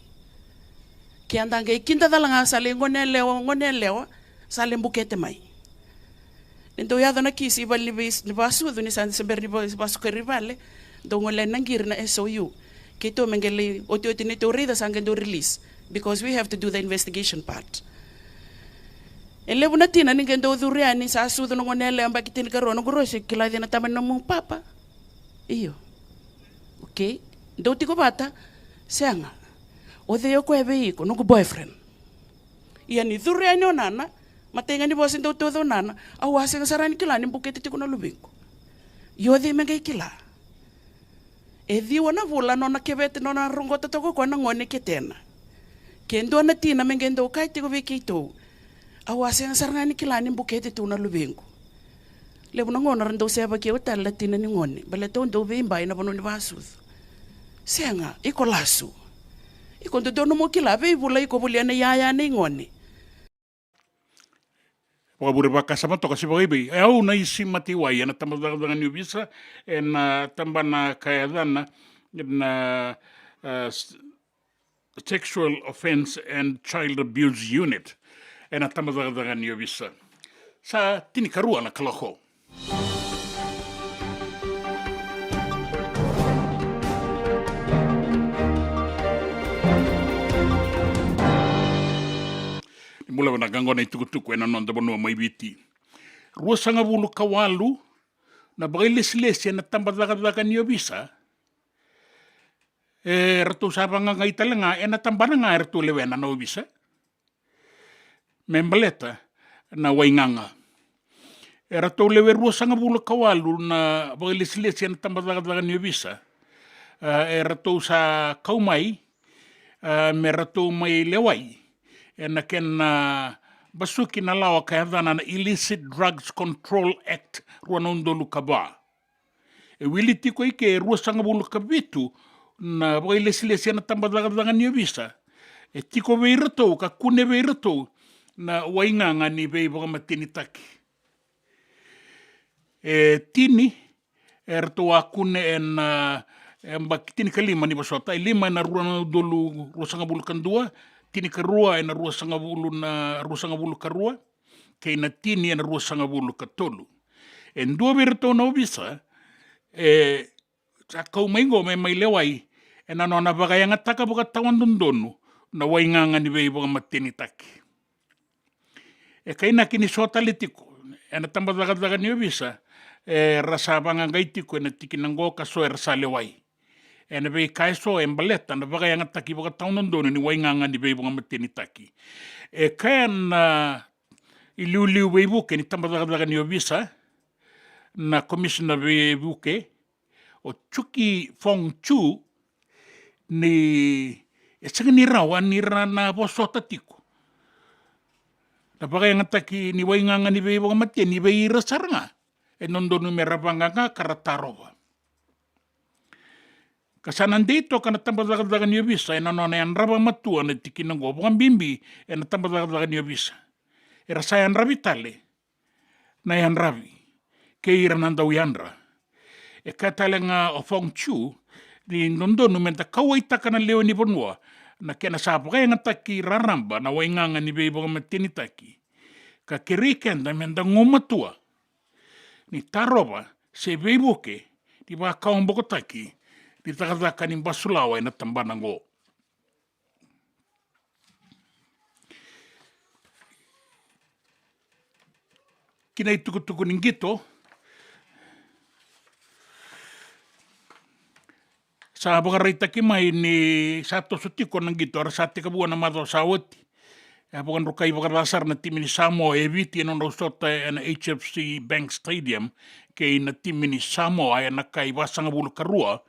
Ke a da qai kida cala ga sa lai gone yalewa, gone yalewa, sa lai bukete mai. Ni dau yaco na kisi i vale ni vei-, ni vasucu ni sa, se bera ni va-, vasukari vale, dau gole na qiri na S O U. Keitou me qai lai otioti ni tou raica sa qai dau release. Because we have to do the investigation part. E levu na tina ni qai dau curu yani sa sucu na gone yalewa baki tinikarua, noqu rosi, kila cei na tama ni nomu papa? Io. Okay. Dou tiko vata? Sega. O cei o koya vei iko? Noqu boyfriend. Ia ni curu yani o nana, matai ga ni vosa dau tauca o nana, au a sega sara ni kila ni bukete tiko na luvequ. Io, cei me qai kila? E ciwa na vula nona kevete, nona roqota toka o koya na gone ketena. Ke dua na tina me qai dau kaya tiko vei keitou, au a sega sara ga ni kila ni bukete tu na luvequ. Levu na gauna ra dau sevaki au tale na tina ni gone, baleta au dau veibai na vanua ni vasucu. Sega, iko lasu. Iko dodonu mo kila, veivula iko volia na iyaya nei gone. Vakavure vakasama toka se vakaivei. E au na Isi Mataiwai, ena tabacakacaka ni ovisa, ena tabana ka yacana na, e, s-, Sexual Offence and Child Abuse Unit, ena tabacakacaka ni ovisa. Sa tinikarua na kaloko. Ni bula vinaka, qo na itukutuku ena noda vanua mai Viti. Ruasagavulu ka walu na vakailesilesi ena tabacakacaka ni ovisa. E ratou sa vaqaqai tale ga ena tabana ga e ratou lewena na ovisa me baleta na waigaga. E ratou lewe ruasagavulu ka walu na vakailesilesi ena tabacakacaka ni ovisa, e ratou sa kau mai, e, me ratou mai lewai ena kena basuki na lawa ka yacana na Illicit Drugs Control Act rua na udolu ka va. E wili tiko i ke e ruasagavulu ka vitu na vakailesilesi ena tabacakacaka ni ovisa e tiko vei iratou ka kune vei iratou na waigaga ni veivakamatenitaki. E tini e ratou a kune ena, e, yabaki tinikalima ni vosota, e lima ena rua na udolu ruasagavulu ka dua, tinikarua ena ruasagavulu na, ruasagavulu ka rua, kei na tini ena ruasagavulu ka tolu. E dua vei iratou na ovisa e sa kau mai qo me mai lewai ena nona vakayagataka vakatawadodonu na waigaga ni veivakamatenitaki. E kainaki ni so tale tiko ena tabacakacaka ni ovisa era sa vaqaqai tiko ena tikina qo ka so era sa lewai. Ena veika e so e baleta na vakayagataki vakatawadodonu ni waigaga ni veivakamatenitaki. E kaya na iliuliu veivuke ni tabacakacaka ni ovisa, na komisina veivuke, o Chuki Fong Chu, ni e sega ni rawa ni ra na vosota tiko na vakayagataki ni waigaga ni veivakamatenitaki vei ira sara ga e dodonu me ra vaqaqa ka ra tarova. Ka sa na dei toka na tabacakacaka ni ovisa ena nona yadrava matua na tikina oqo, vakabibi ena tabacakacaka ni ovisa. Era sa yadravi tale na yadravi kei ira na dau yadra. E kaya tale ga o Fong Chu ni dodonu me da kauwaitaka na lewe ni vanua na kena sa vakayagataki raraba na waigaga ni veivakamatenitaki, ka kerei keda me da gumatua ni tarova se veivuke ni vakawabokotaki ni cakacaka ni basulawa ena tabana oqo. Ki na itukutuku ni qito, sa vakaraitaki mai ni sa toso tiko na qito, era sa tekivu na macawa sa oti. E a vakadrukai vakaca sara na timi ni Samoa e Viti ena nodra sota ena H F C Bank Stadium kei na timi ni Samoa ena kai vasagavulu ka rua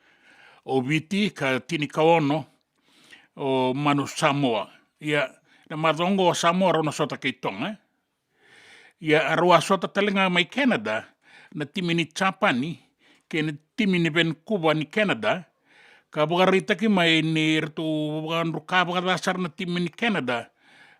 o Viti ka tinikaono o Manu Samoa. Ia, na macawa oqo o Samoa rau na sota kei Toga. Ia, a rau a sota tale ga mai Canada na timi ni Japani kei na timi ni Vancouver ni Canada, ka vakaraitaki mai ni ratou vakadruka vakaca sara na timi ni Canada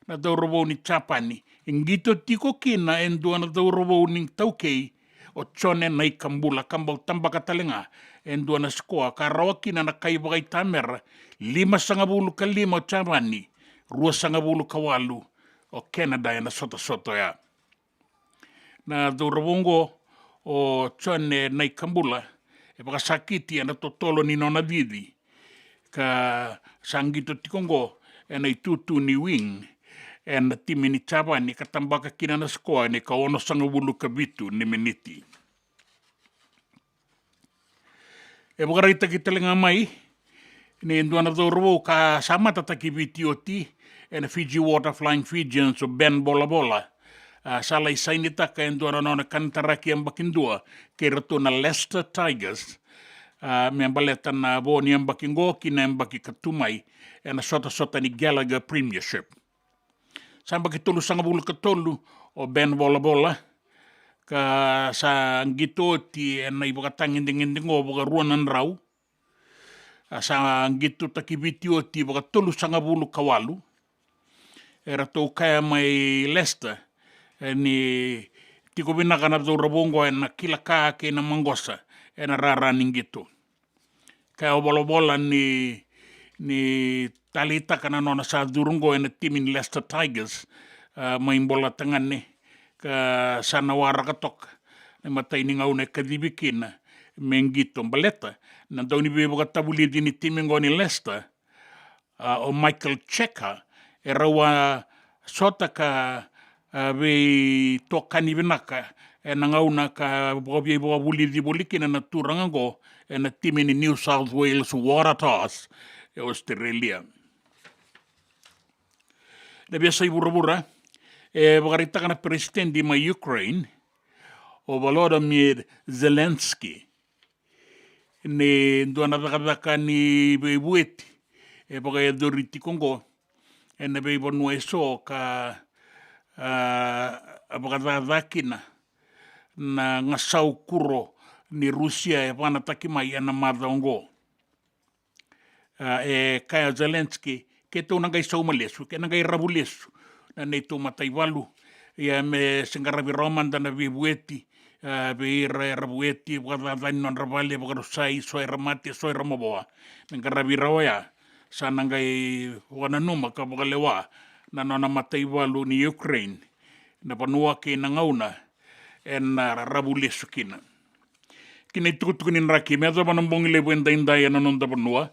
na cauravou ni Japani. E qito tiko kina e dua na cauravou ni taukei, o Jone Naikabula, ka bau tabaka tale ga e dua na sikoa ka rawa kina na kai vakaitamera, limasagavulu ka lima o Japani, ruasagavulu ka walu o Canada ena sotasota oya. Na cauravou oqo o Jone Naikabula e vakasakiti ena totolo ni nona cici, ka sa qito tiko oqo ena itutu ni wing ena timi ni Japani ka tabaka kina na sikoa ena ikaonosagavulu ka vitu ni miniti. E vakaraitaki tale ga mai ni dua na cauravou ka sa matataki Viti oti ena Fiji Water Flying Fijians o Ben Volavola. A, sa lai sainitaka e dua na nona kanitaraki yabaki dua kei ratou na Leicester Tigers, a, me baleta na vo ni yabaki qo ki na yabaki ka tu mai ena sotasota ni Gallagher Premiership. Sa yabaki tolusagavulu ka tolu o Ben Volavola, ka sa qito oti ena ivakatagedegede oqo vakarua na drau. A, sa qitotaki Viti oti vakatolusagavulu ka walu. Eratou kaya mai Leicester, e, ni tiko vinaka na cauravou oqo ena kila ka kei na maqosa ena rara ni qito. Kaya o Volavola ni, ni taleitaka na nona sa curu oqo ena timi ni Leicester Tigers, a, mai Bolatagane, ka sa na waraka toka na imatai ni gauna e kacivi kina me qito baleta na dauniveivakatavulici ni timi oqo ni Leicester, a, o Michael Cheika, e rau a sota ka, a, veitokani vinaka ena gauna ka vakaviai vakavulici voli kina na turaga oqo ena timi ni New South Wales Waratahs e Australia. Na veiyasai vuravura, e vakaraitaka na peresitedi mai Ukraine, o Volodymyr Zelensky, ni dua na cakacaka ni veivueti e vakayacori tiko oqo ena veivanua eso ka, a, vakacaca kina na gasau kuro ni Rusia e vanataki mai ena macawa oqo. A, e kaya o Zelensky, keitou na qai sauma lesu, ke na qai ravu lesu na neitou mataivalu. Ia me se qaravi rawa mada na veivueti, a, vei ira era vueti, vakacacani nodra vale, vakarusai, so era mate, so era mavoa. Me qaravi rawa oya, sa na qai vakananuma ka vakalewa na nona mataivalu ni Ukraine na vanua kei na gauna ena ravu lesu kina. Ki na itukutuku ni draki me yacova na bogi levu edaidai ena noda vanua,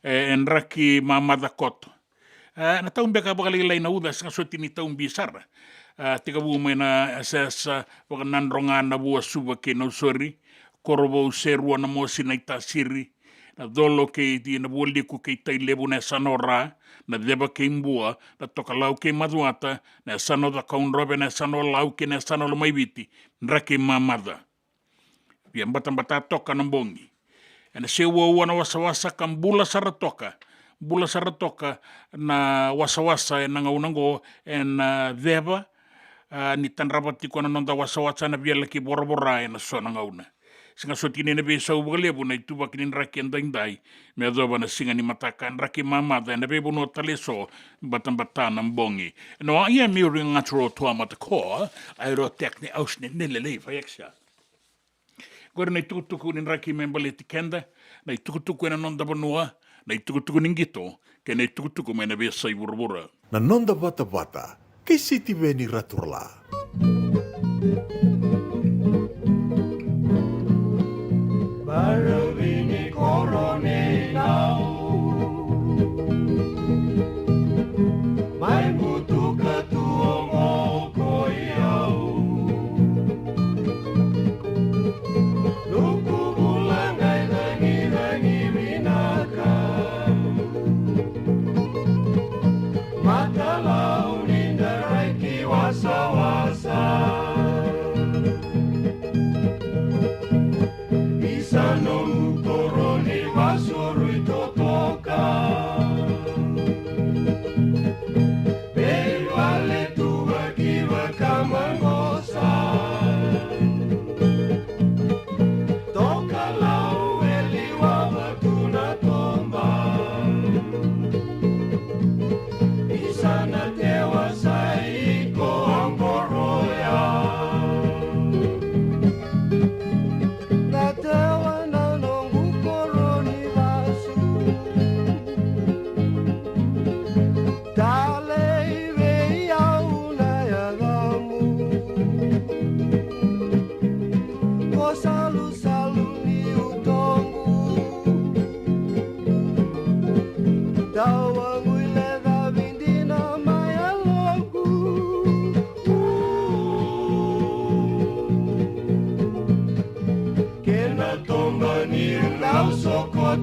e, e draki mamaca koto. E, na tau beka vakalailai na uca, sega soti ni tau bi sara. E, tekivu mai na yasayasa vakanadroga na Vuasuva kei Nausori, Korovou, Serua, Namosi, Naitasiri, na Colo kei Navualiku kei Tailevu, na yasana o Ra, na Ceva kei Bua, na Tokalau kei Macuata, na yasana o Cakaudrove, na yasana o Lau kei na yasana o Lomaiviti, draki mamaca. Via batabata toka na bogi. Ena seuaua na wasawasa ka bula sara toka. Bula sara toka na wasawasa ena gauna oqo ena, a, Ceva, a, ni tadrava tiko na noda wasawasa ena via laki voravora ena so na gauna. Sega soti ni na veisau vakalevu na ituvaki ni draki edaidai me yacova na siga ni mataka, draki mamaca ena veivanua tale eso, batabata na bogi. No, I am Uri Gaturo Tuamata Koa, Aerotech ni Ausni Nelelei Fayaxa. Qori na itukutuku ni draki me baleti keda, na itukutuku ena noda vanua, na itukutuku ni qito, kei na itukutuku mai na veiyasai vuravura. Na noda vatavata kei Sitiveni Raturala. Baravi ni koro ni nau, mai butuka tu oqo ko i au.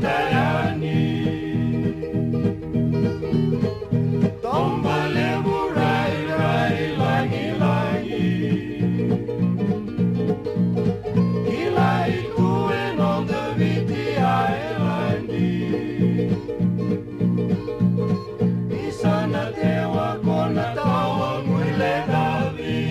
Tayani. Toba levu rairai lagilagi. Kilai tu e noda Viti Ailadi. Isa na Tewa ko na tawa guilecavi.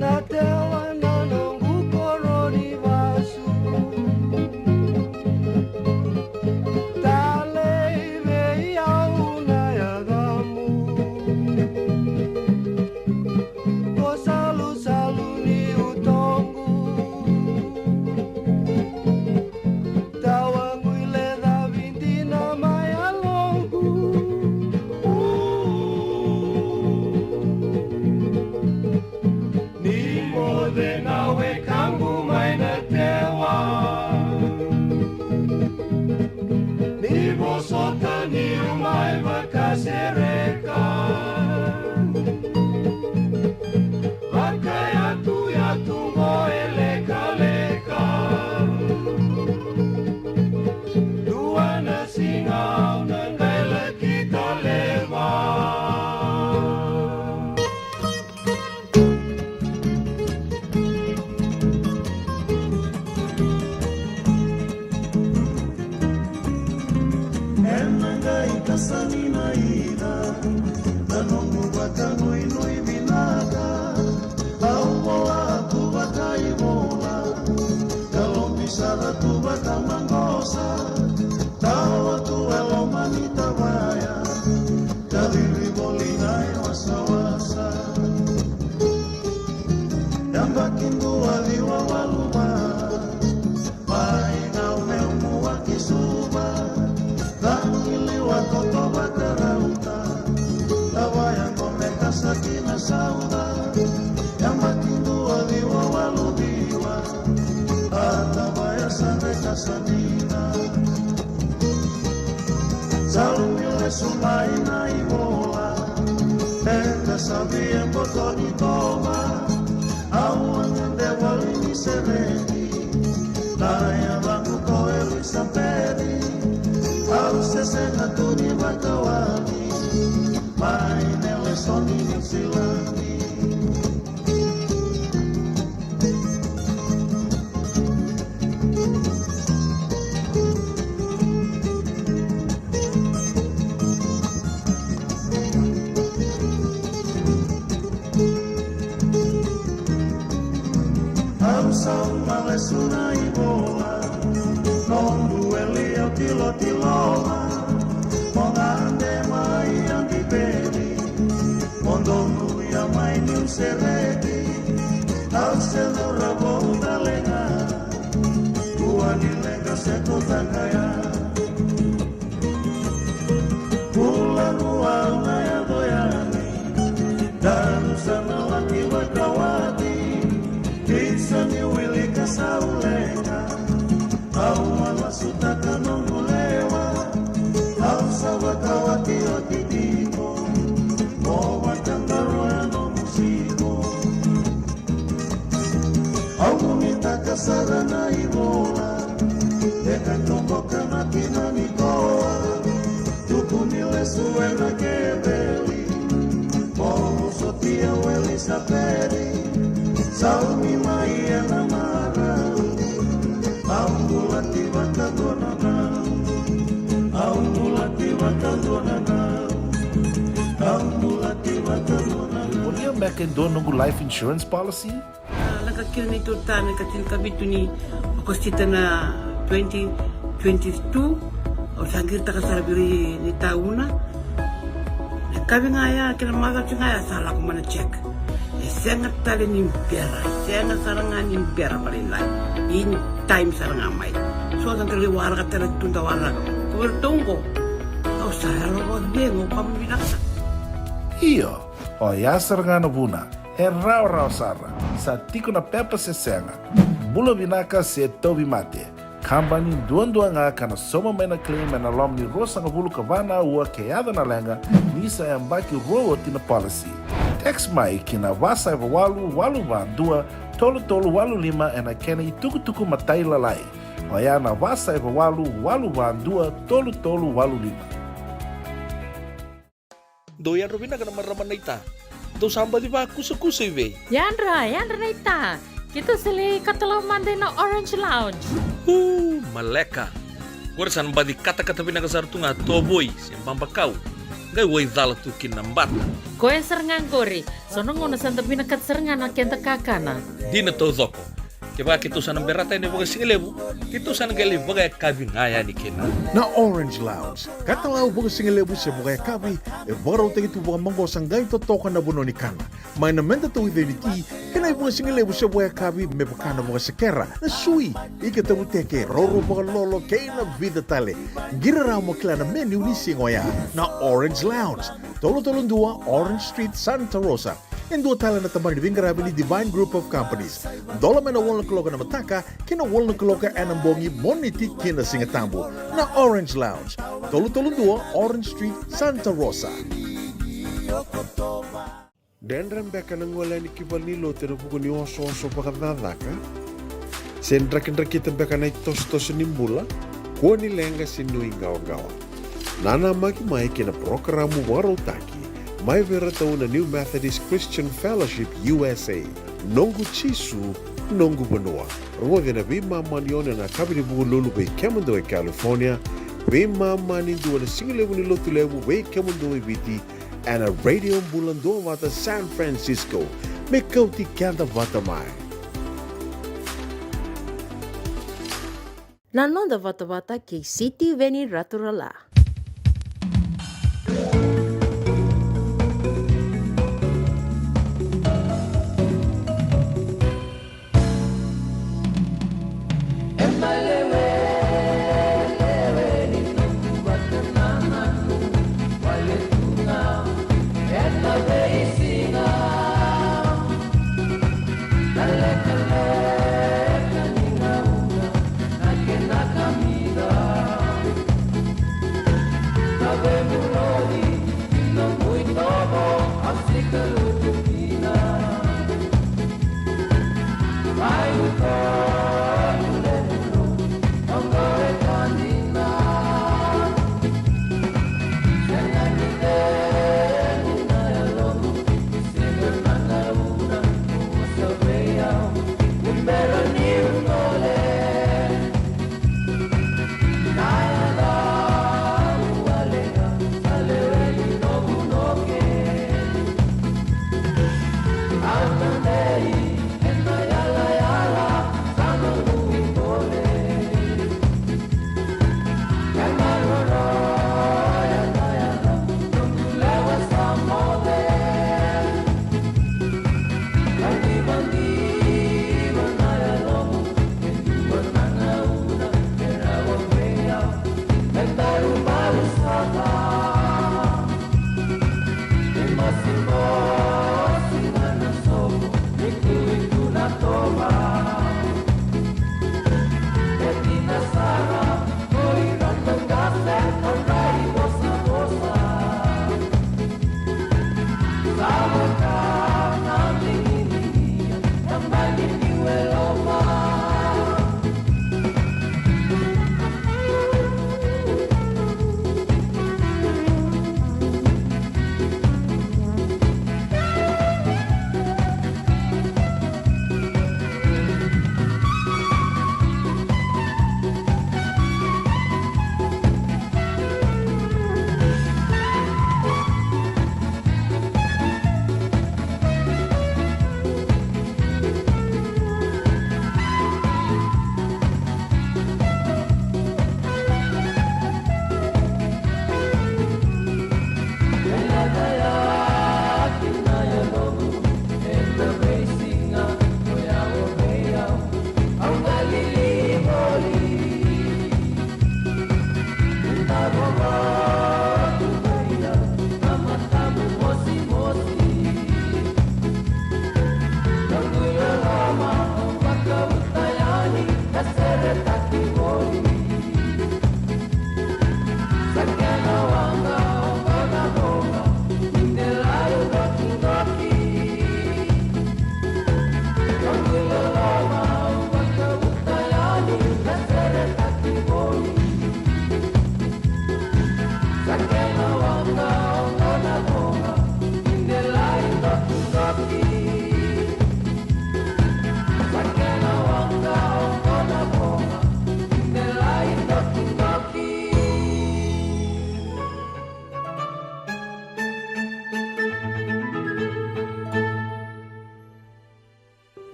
Na Tewa na noqu koro ni vasu. Talei vei au na yacamu. Ko salusalu ni utoqu. Tawa guilecavi dina mai yaloqu. Ni moce na wekaqu mai na Tewa. Ni vosota niu mai vakasereka. Vakayatuyatu qo e lekaleka. Dua na siga au na qai laki taleva. Ena qai kasani na ina na noqu vakanuinui vinaka. Au vola tu vakaivola, ka lobi sara tu vakamaqosa. Tawa tu e loma ni tavaya, ka riri voli na i wasawasa. Yabaki dua ciwa walu va, mai na umeumu wa ki Suva. Canu i liwa koto vakarauta, tavaya qo me kasa ki na sauca. Yabaki dua ciwa walu ciwa, a tavaya sa qai kasa dina. Sa lumi lesu mai na i vola, e kasavi e boto ni toba. Au a gade voli ni sereki, na yacaqu ko Elisapeci. Au se sega tu ni vakawati mai Nelesoni, Niusiladi. Au sauma lesu na i vola, noqu weli au tilotiloma. Mo gade mai Adiveli, mo donuya mai Niusiladi. Au se cauravou talega, kua ni leqa se kauta ga ya. Bula rua au na yaco yani, dou sa na laki vakawati. Isa ni wilika sa uleqa, au a lasutaka noqu lewa. Au sa vakawati oti tiko, mo vakadaro e nomu siko. Au nuitaka sara na i vola, e ka toboka na kina ni koa. Tukuni lesu ena keveli, mo sotia o Elisapeci. Saumi mai ena marau, au bulati vakadua na nau. Au bulati vakadua na nau. Au bulati vakadua na nau. Volia beka e dua noqu life insurance policy? A, lako kina ni totana ka tinikavitu ni Okosita na twenty twenty-two. Au sa qiritaka sara vei ira ni tauna. Na Kavi ga ya kei na macawa ga ya sa lako mai na check. E sega tale ni bera, e sega sara ga ni bera vakalailai. In time sara ga mai. So sa dau lai waraka tale tu da waraka. Ko vei ratou oqo. Au sa yalo vakacegu, au kama vinaka sara. Io, oya sara ga na vuna. E rawarawa sara. Sa tiko na pepa se sega. Bula vinaka se tauvimate. Kabani duadua ga ka na sauma mai na claim ena loma ni ruasagavulu ka va na aua ke yaco na leqa, ni sa yabaki rua oti na policy. Text mai ki na va saiva walu walu va dua tolu tolu walu lima ena kena itukutuku matailalai. Oya na va saiva walu walu va dua tolu tolu walu lima. Dou yadra vinaka na marama naita. Dou sa baci vakusakusa i vei? Yadra, yadra naita. Keitou sa lai katalau mada ina Orange Lounge. Uu, maleka. Qori sa na baci katakata vinaka sara tu ga tovoi se babakau. Qai waicala tu kina na bata. Koya sara ga qori. So na gauna sa da vinakata sara ga na keda kakana. Dina taucoko. Kevaka keitou sa na berata yani vakasigalevu, keitou sa na qai lai vakayakavi ga yani kina. Na Orange Lounge, katalau vakasigalevu se vakayakavi, e vakarautaki tu vakamaqosa qai totoka na vanua ni kana. Mai na meda tauica ni ti, kei na ivakasigalevu se vakayakavi me vaka na vakasekera, na sui, ika tavuteke, roro vakalolo, kei na vica tale. Qiri rawa mo kila na menu ni siga oya. Na Orange Lounge, tolu tolu dua Orange Street, Santa Rosa. E dua tale na tabana ni veiqaravi ni Divine Group of Companies. Dola mai na walu na kaloko ena mataka ki na walu na kaloko ena bogi, Moniti ki na Sigatabu. Na Orange Lounge, tolu tolu dua Orange Street, Santa Rosa. Dredre beka na gole yani ki valenilotu ena vuku ni osooso vakacakacaka? Se drakidrakita beka na itosotoso ni bula? Kua ni leqa se nuiqawaqawa. Nanamaki mai ki na parokaramu vakarautaki mai vei iratou na New Methodist Christian Fellowship U S A, Noqu Jisu, Noqu Vanua. Rogoci ena veimama ni ono ena yakavi ni Vukelulu vei kemudou e California, veimama ni dua na sigalevu ni Lotulevu vei kemudou e Viti, ena Radio Bula Duavata San Francisco. Me kauti keda vata mai. Na noda vatavata kei Sitiveni Raturala.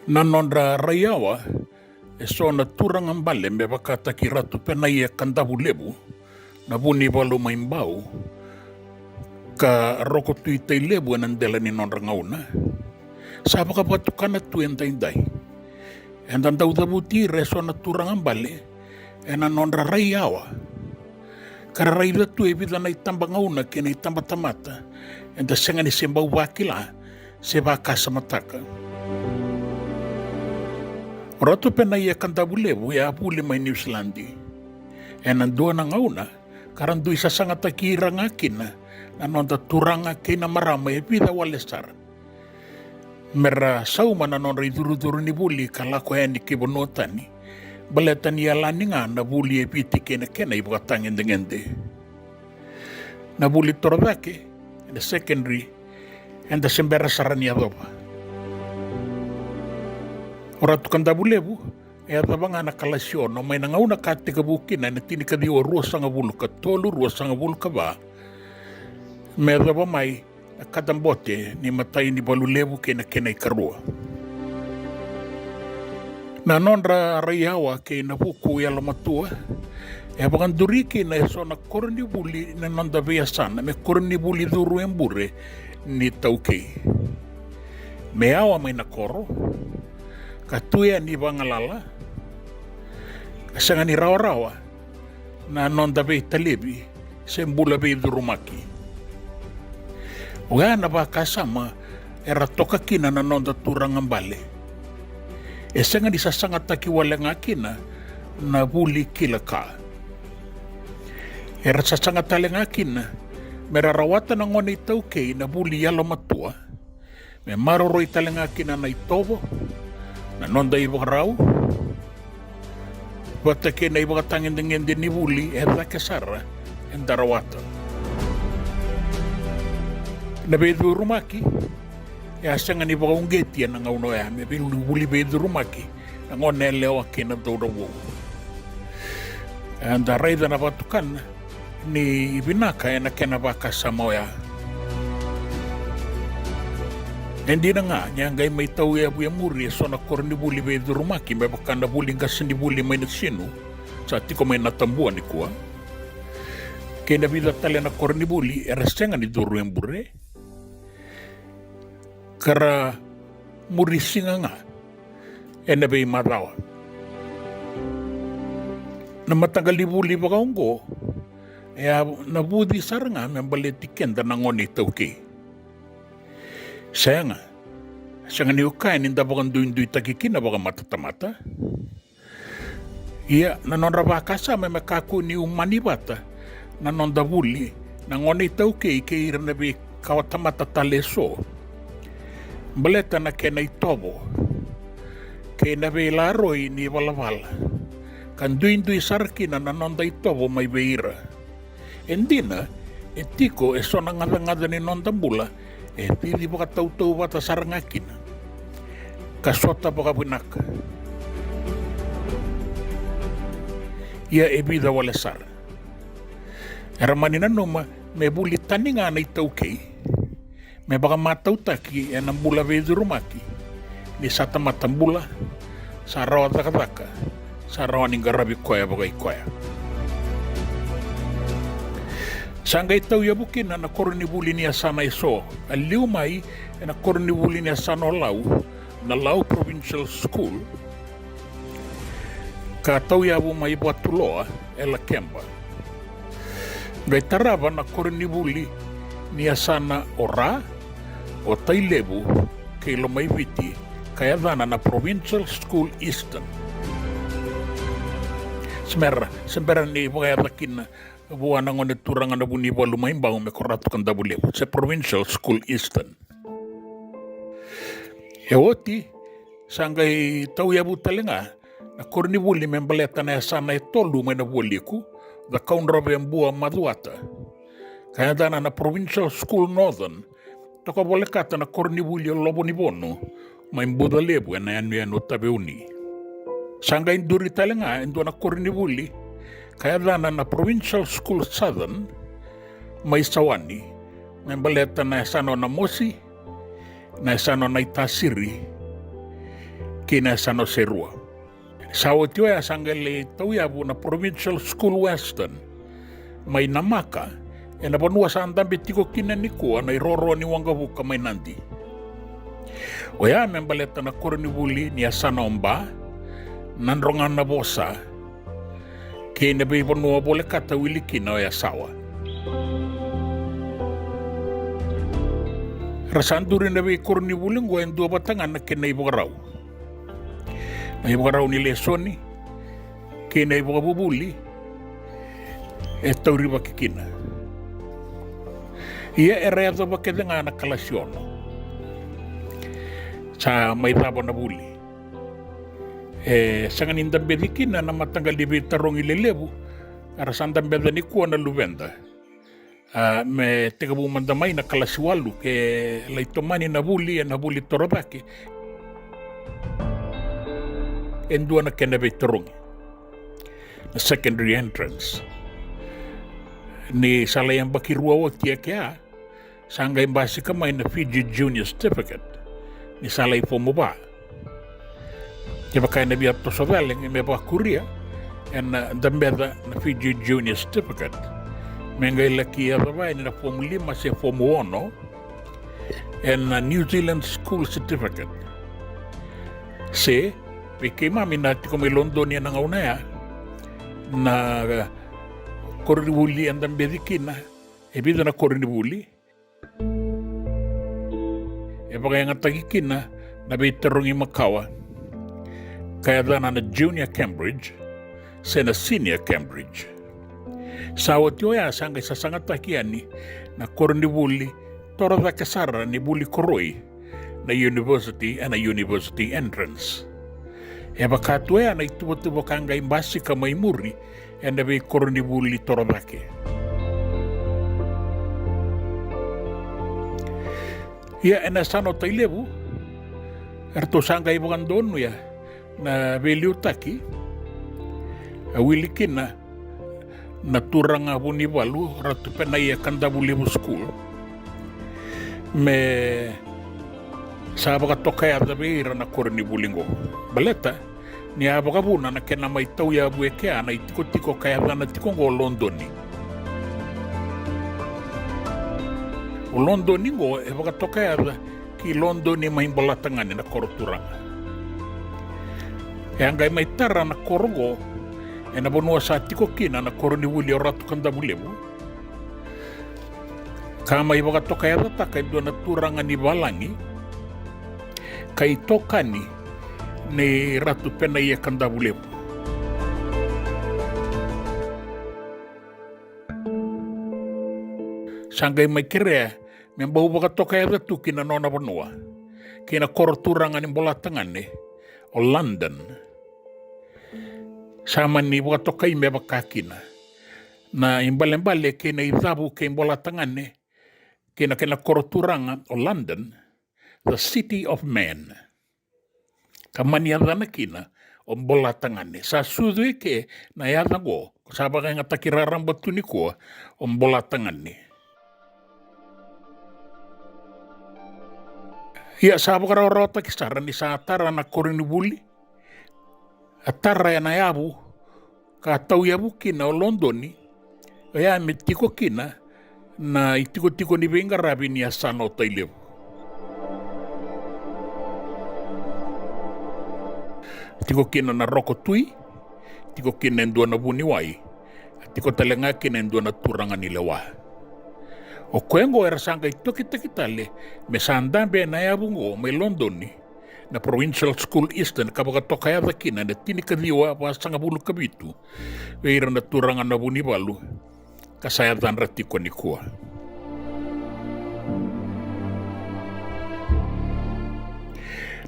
Na nodra rai yawa e so na turaga bale me vakataki Ratu Penaia Kadavulevu, na Vunivalu mai Bau, ka Roko Tui Tailevu ena dela ni nodra gauna, sa vakavatukana tu edaidai. Eda dau cavuti ira e so na turaga bale ena nodra rai yawa, ka ra raica tu e vica na itabagauna kei na itabatamata eda sega ni se bau vakila se vakasamataka. O Ratu Penaia Kadavulevu e a vuli mai Niusiladi ena dua na gauna, ka ra dui sasagataki ira ga kina na noda turaga kei na marama e vica wale sara, me ra sauma na nodra icurucuru ni vuli ka lako yani ki vanua tani, baleta ni yalani ga na vuli e Viti kei na kena ivakatagedegede. Na vuli torocake ena secondary eda se bera sara ni yacova. O Ratu Kadavulevu e yacova ga na kalasi ono mai na gauna ka tekivu kina ena tinikaciwa ruasagavulu ka tolu, ruasagavulu ka va, me yacova mai na kadabote ni matai ni valu levu kei na kena ikarua. Na nodra rai yawa kei na vuku yalomatua e vakaduri kina e so na koronivuli na noda veiyasana me koronivuli curu e bure ni taukei. Me yawa mai na koro, ka tu yani vagalala, ka sega ni rawarawa na noda veitalevi se bula veicurumaki. Oya na vakasama era toka kina na noda turaga bale. E sega ni sasagataki wale ga kina na vuli kila ka. Era sasaga tale ga kina me ra rawata na gone itaukei na vuli yalomatua, me maroroi tale ga kina na itovo, na noda ivakarau, vata kei na ivakatagedegede ni vuli e cake sara eda rawata. Na veicurumaki e a sega ni vakauqeti ena gauna oya me vuli veicurumaki na gone yalewa kei na cauravou. Eda raica na vatukana ni vinaka ena kena vakasama oya. E dina ga ni a qai mai tauyavu e muri e so na koronivuli veicurumaki me vaka na vuli qasenivuli mai Nasinu, sa tiko mai Natabua nikua, kei na vica tale na koronivuli era sega ni curu e bure, ka ra muri siga ga ena veimacawa. Na mataqali vuli vakaoqo e a navuci sara ga me baleti keda na gone itaukei. Sega, sega niu kaya ni da vakaduiduitaki kina vakamatatamata. Ia, na nodra vakasama me kakua ni umani vata na noda vuli na gone itaukei kei ira na veikawatamata tale eso, baleta na kena itovo kei na veilaroi ni valavala, ka duidui sara kina na noda itovo mai vei ira. E dina, e tiko e so na gacagaca ni noda bula e cici vakatautauvata sara ga kina, ka sota vakavinaka. Ia e vica wale sara era mani nanuma me vuli tani ga na itaukei, me vakamatautaki ena bula veicurumaki ni sa tamata bula, sa rawa cakacaka, sa rawa ni qaravi koya vakaikoya. Sa qai tauyavu kina na koronivuli ni yasana eso, a liu mai ena koronivuli ni yasana o Lau, na Lau Provincial School, ka tauyavu mai Vatuloa e Lakeba. Qai tarava na koronivuli ni yasana o Ra, o Tailevu kei Lomaiviti, ka yacana na Provincial School Eastern. Se bera, se bera ni vakayaca kina vua na gone turaga na Vunivalu mai Bau me ko Ratu Kadavulevu, se Provincial School Eastern. E oti, sa qai tauyavu tale ga na koronivuli me baleta na yasana e tolu mai na Vualiku, Cakaudrove, Bua, Macuata, ka yacana na Provincial School Northern, toka volekata na koronivuli o Lovonivonu mai Bucalevu ena yanuyanu o Taveuni. Sa qai duri tale ga e dua na koronivuli ka yacana na Provincial School Southern mai Sawani, me baleta na yasana o Namosi, na yasana o Naitasiri, kei na yasana o Serua. Sa oti oya sa qai lai tauyavu na Provincial School Western mai Namaka, ena vanua sa dabe tiko kina nikua na iroro ni waqavuka mai Nadi. Oya me baleta na koronivuli ni yasana o Ba, Nadroganavosa, kei na veivanua volekata wili kina o Yasawa. Ra sa duri na veikoronivuli oqo e dua vata ga na kena ivakarau. Na ivakarau ni lesoni kei na ivakavuvuli e taurivaki kina. Ia era yacova kece ga na kalasi ono. Sa mai cava na vuli. E sega ni dabeci kina na mataqali veitarogi lelevu era sa dabeca nikua na luveda. A, me tekivu mada mai na kalasi walu ke lai tomani na vuli, ena vuli torocake. E dua na kena veitarogi, na secondary entrance. Ni sa lai yabaki rua oti e kea, sa qai basika mai na Fiji Junior Certificate ni sa lai fomu va. Kevaka ena via toso cala me vakuria, ena dabeca na Fiji Junior Certificate me qai laki yacova yani na fomu lima se fomu ono, ena New Zealand School Certificate. Se vei keimami na tiko mai Lodoni ena gauna ya, na koronivuli e dabeci kina, e vica na koronivuli, e vakayagataki kina na veitarogi makawa ka yacana na Junior Cambridge se na Senior Cambridge. Sa oti oya sa qai sasagataki yani na koronivuli torocake sara ni vuli koroi, na university ena university entrance. E vaka tu oya na ituvatuva ka qai basika mai muri ena veikoronivuli torocake. Ia ena yasana o Tailevu, eratou sa qai vakadonuya na veiliutaki, a wili kina na turaga Vunivalu, Ratu Penaia Kadavulevu School, me sa vakatokayaca vei ira na koronivuli oqo. Baleta ni a vakavuna na kena mai tauyavu e kea na itikotiko ka yacana tiko oqo o Lodoni. O Lodoni oqo e vakatokayaca ki Lodoni mai Bolatagane, na koro turaga. E a qai mai tara na koro oqo ena vanua sa tiko kina na koronivuli o Ratu Kadavulevu, ka mai vakatokayacataka e dua na turaga ni valagi ka itokani nei Ratu Penaia Kadavulevu. Sa qai mai kerea me bau vakatokayaca tu ki na nona vanua, ki na koro turaga ni Bolatagane, o London. Sa mani vakatokai me vaka kina na ibalebale kei na icavu kei Bolatagane, kei na kena koro turaga o London, the city of men. Ka mani yacana kina o Bolatagane. Sa sucu eke na yaca oqo, sa vakayagataki raraba tu nikua o Bolatagane. Ia sa vakarawarawataki sara ni sa tara na koronivuli, a tara ena yavu ka tauyavu kina o Lodoni, oya me tiko kina na itikotiko ni veiqaravi ni yasana o Tailevu. Tiko kina na roko tui, tiko kina e dua na vuniwai, a tiko tale ga kina e dua na turaga ni lewa. O koya oqo era sa qai tokitaki tale me sa dabe ena yavu oqo mai Lodoni, na Provincial School Eastern, ka vakatokayaca kina ena tinikaciwa vasagavulu ka vitu vei ira na turaga na Vunivalu, ka sa yacadra tiko nikua.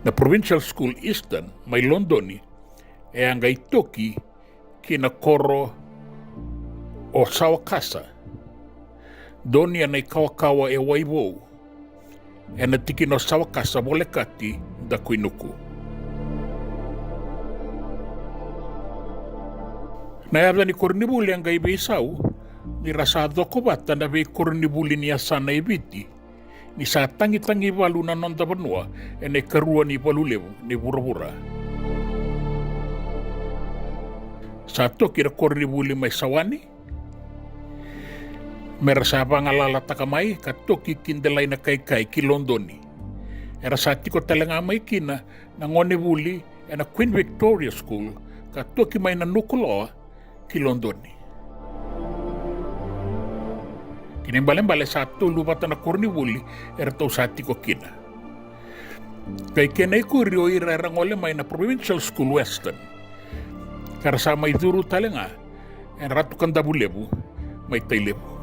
Na Provincial School Eastern mai Lodoni e a qai toki ki na koro o Sawakasa, donuya na ikawakawa e Waivou, ena tikina o Sawakasa, Volekati, Dakuinuku. Na yaca ni koronivuli e qai veisau ni ra sa coko vata na veikoronivuli ni yasana e Viti ni sa tagitagi valu na noda vanua ena ikarua ni valu levu ni vuravura. Sa toki na koronivuli mai Sawani, me ra sa vagalalataka mai ka toki ki Delainakaikai ki Lodoni. Era sa tiko tale ga mai kina na gonevuli ena Queen Victoria School ka toki mai na Nukuloa ki Lodoni. Kena ibalebale sa tolu vata na koronivuli eratou sa tiko kina. Kai kena ikuri o ira era gole mai na Provincial School Western, ka ra sa mai curu tale ga ena Ratu Kadavulevu mai Tailevu.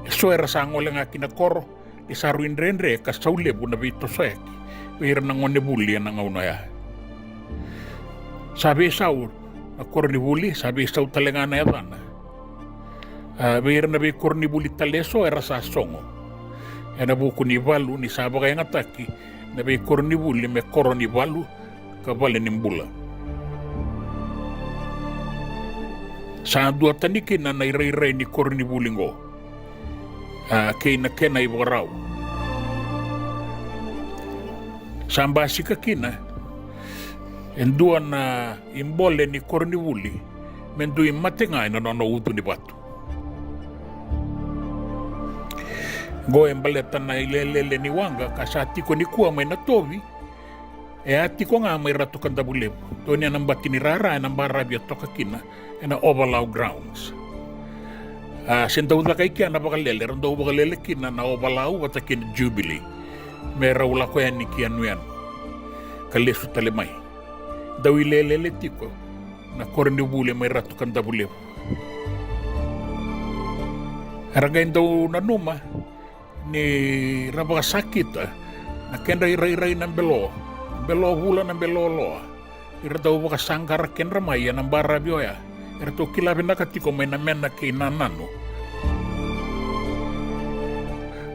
Eso era sa gole ga ki na koro ni sa rui dredre ka sau levu na veitosoyaki vei ira na gonevuli ena gauna oya. Sa veisau na koronivuli, sa veisau tale ga na yacana. A, vei ira na veikoronivuli tale eso era sa sogo ena vuku ni valu ni sa vakayagataki na veikoronivuli me koro ni valu ka vale ni bula. Sa duatani kina na irairai ni koronivuli oqo, a, kei na kena ivakarau. Sa basika kina e dua na ibole ni koronivuli me dui mate ga ena nona ucu ni vatu. Oqo e baleta na ilelele ni waqa ka sa tiko nikua mai Natovi, e a tiko ga mai Ratu Kadavulevu. Toni ena bati ni rara ena baravi e toka kina ena Ovalau Grounds. A, se dau caka i kea na vakalele, era dau vakalele kina na Ovalau vata kei na Jubilee me rau lako yani ki yanuyanu ka lesu tale mai. Dau ilelele tiko na koronivuli mai Ratu Kadavulevu. Era qai dau nanuma ni ra vakasakita na kedra irairai na belo, belo vula na belo loa. Ira dau vakasaqara kedra mai ena baravi oya, eratou kila vinaka tiko mai na mena kei na nanu.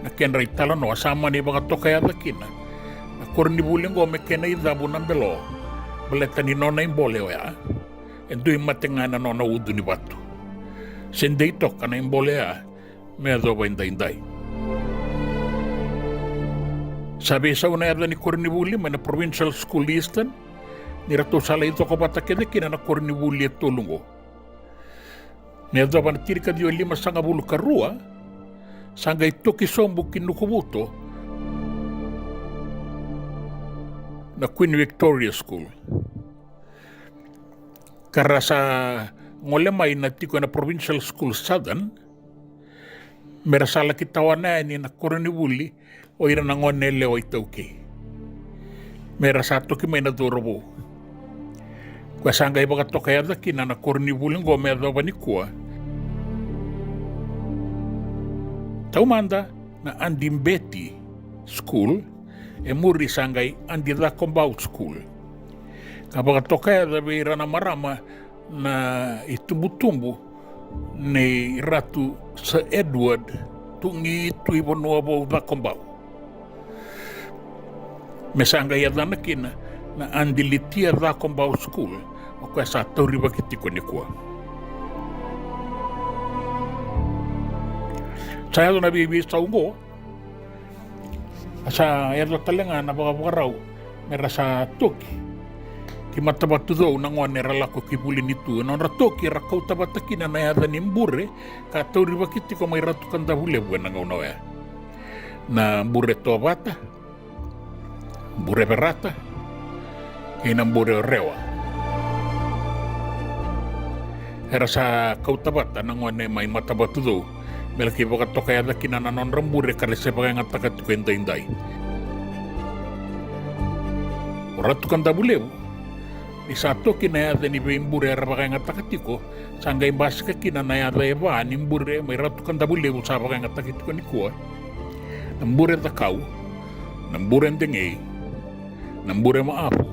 Na kedra italanoa sa mani vakatokayaca kina na koronivuli oqo me kena icavu na belo, baleta ni nona ibole oya e dui mate ga ena nona ucu ni vatu. Se dei toka na ibole oya me yacova edaidai. Sa veisau na yaca ni koronivuli mai na Provincial School Eastern, ni ratou sa lai cokovata kece kina na koronivuli e tolu oqo. Me yacova na tinikaciwa limasagavulu ka rua, sa qai toki sobu ki Nukuvuto na Queen Victoria School. Ka ra sa gole mai na tiko ena Provincial School Southern, me ra sa laki tawana yani na koronivuli o ira na gone yalewa iTaukei. Me ra sa toki mai na cauravou. Koya sa qai vakatokayaca kina na koronivuli oqo me yacova nikua. Taumada na Aunty Betty School, e muri sa qai Aunty Cakobau School. Ka vakatokayaca vei ira na marama na itubutubu nei Ratu Sir Edward Tugi Tuivanua Vou Cakobau. Me sa qai yacana kina na Aunty Litia Cakobau School, o koya sa taurivaki tiko nikua. Sa yaco na veiveisau oqo, a sa yaco tale ga na vakavakarau me ra sa toki ki Matavatucou na gone era lako ki Vulinitu. E nodra toki era kauta vata kina na yaca ni bure ka taurivaki tiko mai Ratu Kadavulevu ena gauna oya. Na bure Tovata, bure Verata, kei na bure o Rewa. Era sa kauta vata na gone mai Matavatucou me laki vakatokayaca kina na nodra bure ka ra se vakayagataka tiko edaidai. O Ratu Kadavulevu, ni sa toki na yaca ni veibure era vakayagataka tiko, sa qai basika kina na yaca e va ni bure mai Ratu Kadavulevu sa vakayagataki tiko nikua. Na bure Cakau, na bure Degei, na bure Maafu,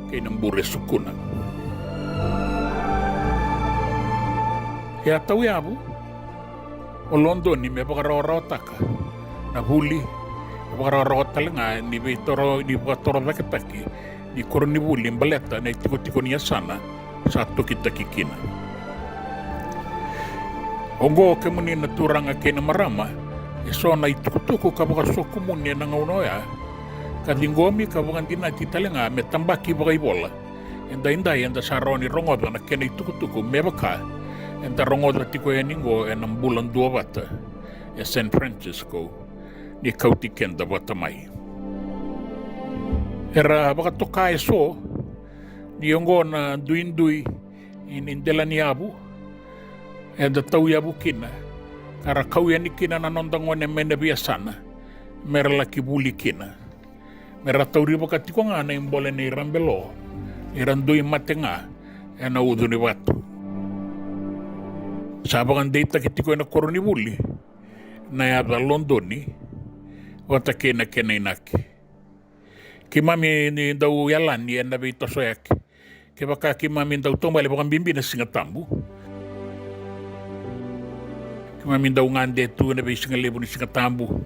kei na bure Sukuna. E a tauyavu o Lodoni me vakarawarawataka na vuli, me vakarawarawa tale ga ni veitoro, ni vakatorocaketaki ni koronivuli baleta na itikotiko ni yasana sa tokitaki kina. Oqo kemuni na turaga kei na marama, e so na itukutuku ka vakasokumuni ena gauna oya, ka ciqomi ka vakadinati tale ga me tabaki vakaivola. Edaidai eda sa rawa ni rogoca na kena itukutuku me vaka eda rogoca tiko yani oqo ena bula duavata e San Francisco, ni kauti keda vata mai. Era vakatoka e so ni oqo na duidui ni dela ni yavu eda tauyavu kina, ka ra kau yani kina na noda gone mai na veiyasana me ra laki vuli kina, me ra taurivaka tiko ga na ibole ni rabelo, ni ra dui mate ga ena ucu ni vatu. Sa vakadeitaki tiko ena koronivuli na yaca Lodoni vata kei na kena inaki. Keimami ni dau yalani ena veitosoyaki, kevaka keimami dau taubale vakabibi na Siga Tabu, keimami dau gade tu ena veisigalevu ni Siga Tabu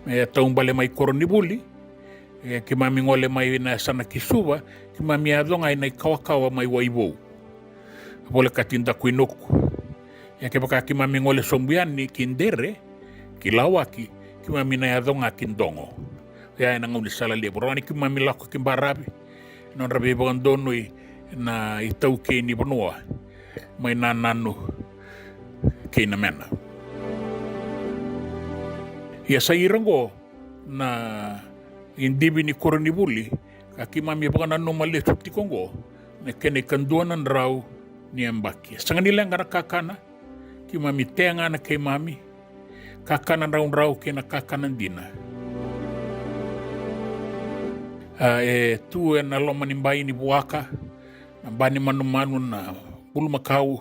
me taubale mai koronivuli. E, keimami gole mai na yasana ki Suva, keimami yaco ga ena ikawakawa mai Waivou, volekati Dakuinuku. Ia kevaka keimami gole sobu yani ki Dere, ki Lawaki, keimami na yaco ga ki Dogo. Ia ena gaunisala levu, rawa ni keimami lako ki baravi, nodra veivakadonui na itaukei ni vanua mai Nananu kei Namena. Ia sa ira oqo na idivi ni koronivuli ka keimami vakananuma lesu tiko oqo, na kena ikadua na drau ni yabaki. E sega ni leqa na kakana, keimami tea ga na keimami kakana draudrau kei na kakana dina. A, e tu ena loma ni bai ni vuaka, na ba ni manumanu, na bulumakau,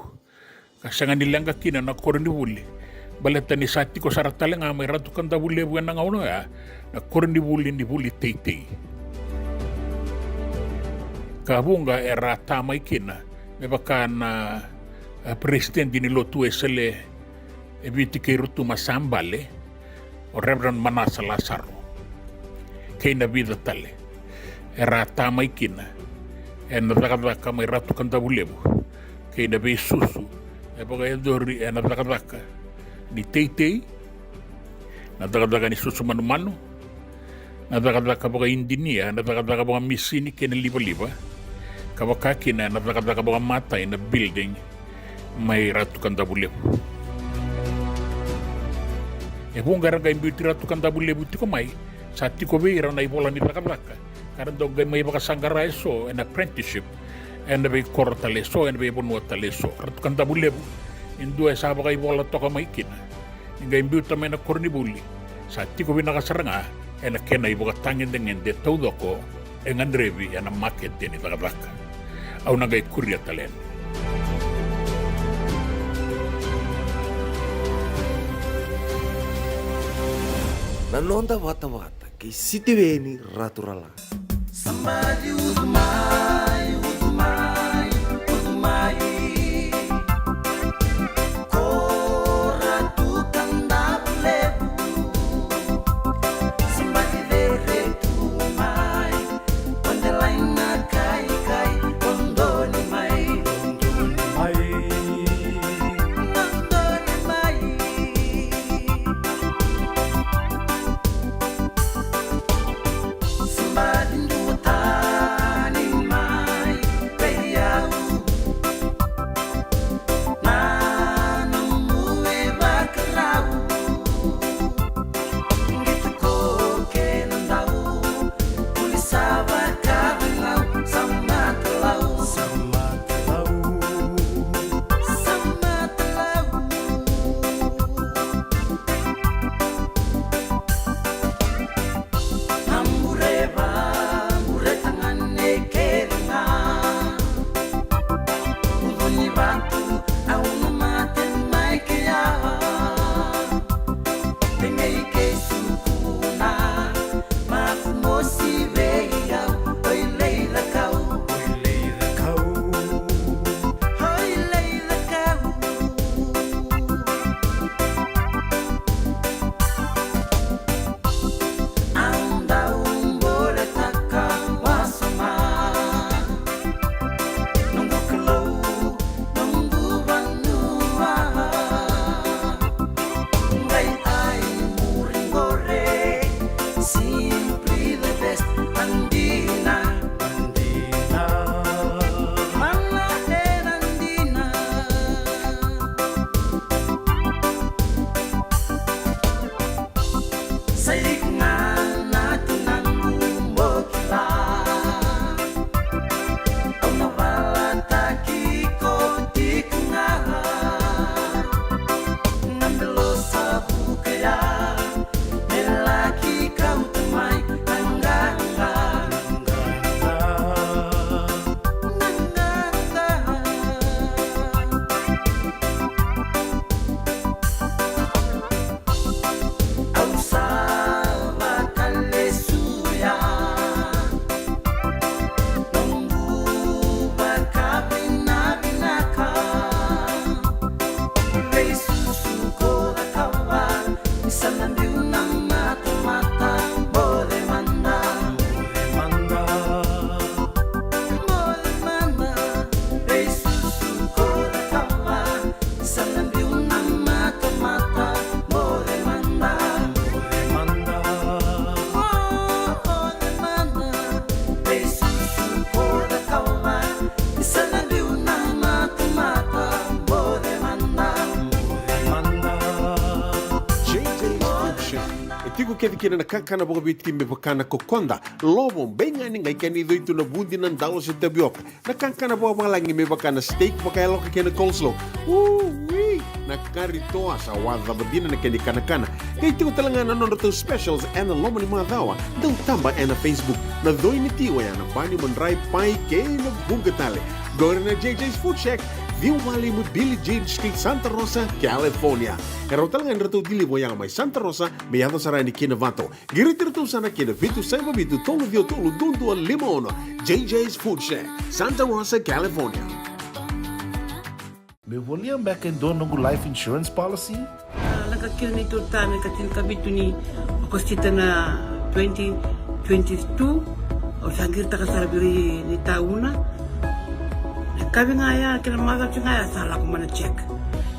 ka sega ni leqa kina na koronivuli, baleta ni sa tiko sara tale ga mai Ratu Kadavulevu ena gauna oya na koronivuli ni vuli teitei. Ka vuqa era ta mai kina me vaka na, a, peresitedi ni lotu Wesele e Viti kei Rotuma sa bale, o Reverend Manasa Lasaro, kei na vica tale era ta mai kina ena cakacaka mai Ratu Kadavulevu, kei na veisusu e vakayacori ena cakacaka ni teitei, na cakacaka ni susu manumanu, na cakacaka vakaidinia, na cakacaka vakamisini kei na livaliva, ka vaka kina na cakacaka vakamatai na building mai Ratu Kadavulevu. E vuqa era qai biuti Ratu Kadavulevu tiko mai, sa tiko vei ira na ivola ni cakacaka, ka ra dau qai mai vakasaqara e so ena apprenticeship ena veikoro tale e so, ena veivanua tale e so. Ratu Kadavulevu e dua e sa vakaivola toka mai kina. Ni qai biuta mai na koronivuli, sa tiko vinaka sara ga ena kena ivakatagedegede taucoko e gadrevi ena makete ni cakacaka. Au na qai kuria tale yani. Na noda vatavata kei Sitiveni Raturala. Somebody who's my, who's my, who's my. Ko Ratu Kadavulevu. Somebody there to my. On the line na kai kai, on the line mai. Mai. On the line mai. Kece kina na kakana vakaviti me vaka na kokoda, lovo, beigani, qai kena icoi tu na vudi, na dalo se tavioka. Na kakana vakavalagi me vaka na steak vakayaloka kei na coleslaw. Ui! Na kari toa sa wacava dina na kena ikanakana. Qai tiko tale ga na nodratou specials ena loma ni macawa. Dau taba ena Facebook. Na coi ni ti oya na bani, madrai, pai kei na vuqa tale. Qori na J J's Food Shack, ciwa walu lima Billie Jean Street, Santa Rosa, California. E rawa tale ga ni ratou deliver oya mai Santa Rosa me yaco sara yani ki Novato. Qiriti iratou sara ki na vitu saiva vitu tolu ciwa tolu dua dua lima ono. J J's Food Shack, Santa Rosa, California. Me volia beka e dua noqu life insurance policy? A, lako kina neitou tane ka tinikavitu ni Okosita na twenty twenty-two. Au sa qiritaka sara vei ira na tauna. Na kavi ga ya kei na macawa ga ya sa lako mai na check.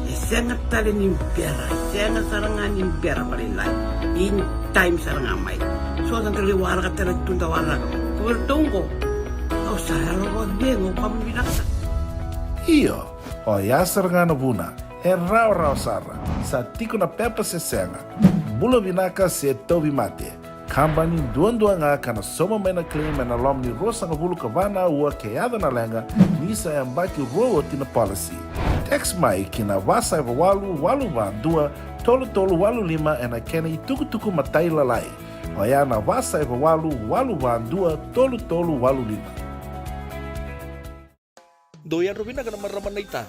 E sega tale ni bera, e sega sara ga ni bera vakalailai. In time sara ga mai. So sa dau lai waraka tale tu da waraka. Ko vei ratou qo, au sa yalo vakacegu, au kama vinaka sara. Io, oya sara ga na vuna. E rawarawa sara. Sa tiko na pepa se sega. Bula vinaka se tauvimate. Kabani duadua ga ka na sauma mai na claim ena loma ni ruasagavulu ka va na aua ke yaco na leqa, ni sa yabaki rua oti na policy. Text mai ki na va saiva walu walu va dua tolu tolu walu lima ena kena itukutuku matailalai. Oya na va saiva walu walu va dua tolu tolu walu lima. Dou yadra vinaka na marama naita.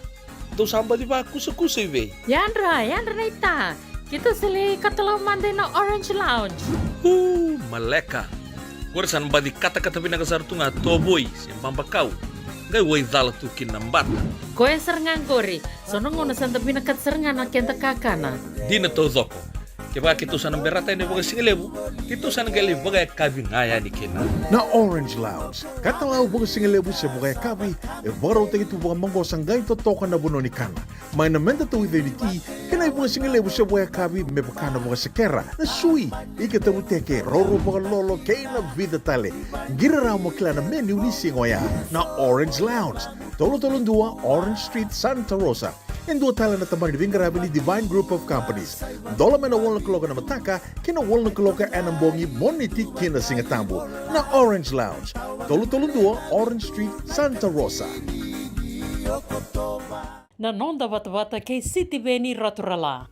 Dou sa baci vakusakusa i vei? Yadra, yadra naita. Keitou sa lai katalau mada ina Orange Lounge. Uu, maleka. Qori sa na baci katakata vinaka sara tu ga tovoi se babakau. Qai waicala tu kina na bata. Koya sara ga qori. So na gauna sa da vinakata sara ga na keda kakana. Dina taucoko. Kevaka keitou sa na berata yani vakasigalevu, keitou sa na qai lai vakayakavi ga yani kina. Na Orange Lounge, katalau vakasigalevu se vakayakavi, e vakarautaki tu vakamaqosa, qai totoka na vanua ni kana. Mai na meda tauica ni ti, kei na ivakasigalevu se vakayakavi me vaka na vakasekera, na sui, ika tavuteke, roro vakalolo, kei na vica tale. Qiri rawa mo kila na menu ni siga oya. Na Orange Lounge, tolu tolu dua Orange Street, Santa Rosa. E dua tale na tabana ni veiqaravi ni Divine Group of Companies. Dola mai na walu na kaloko na mataka ki na walu na kaloko ena bogi, Moniti ki na Sigatabu. Na Orange Lounge, tolu tolu dua Orange Street, Santa Rosa. Na noda vatavata kei Sitiveni Raturala.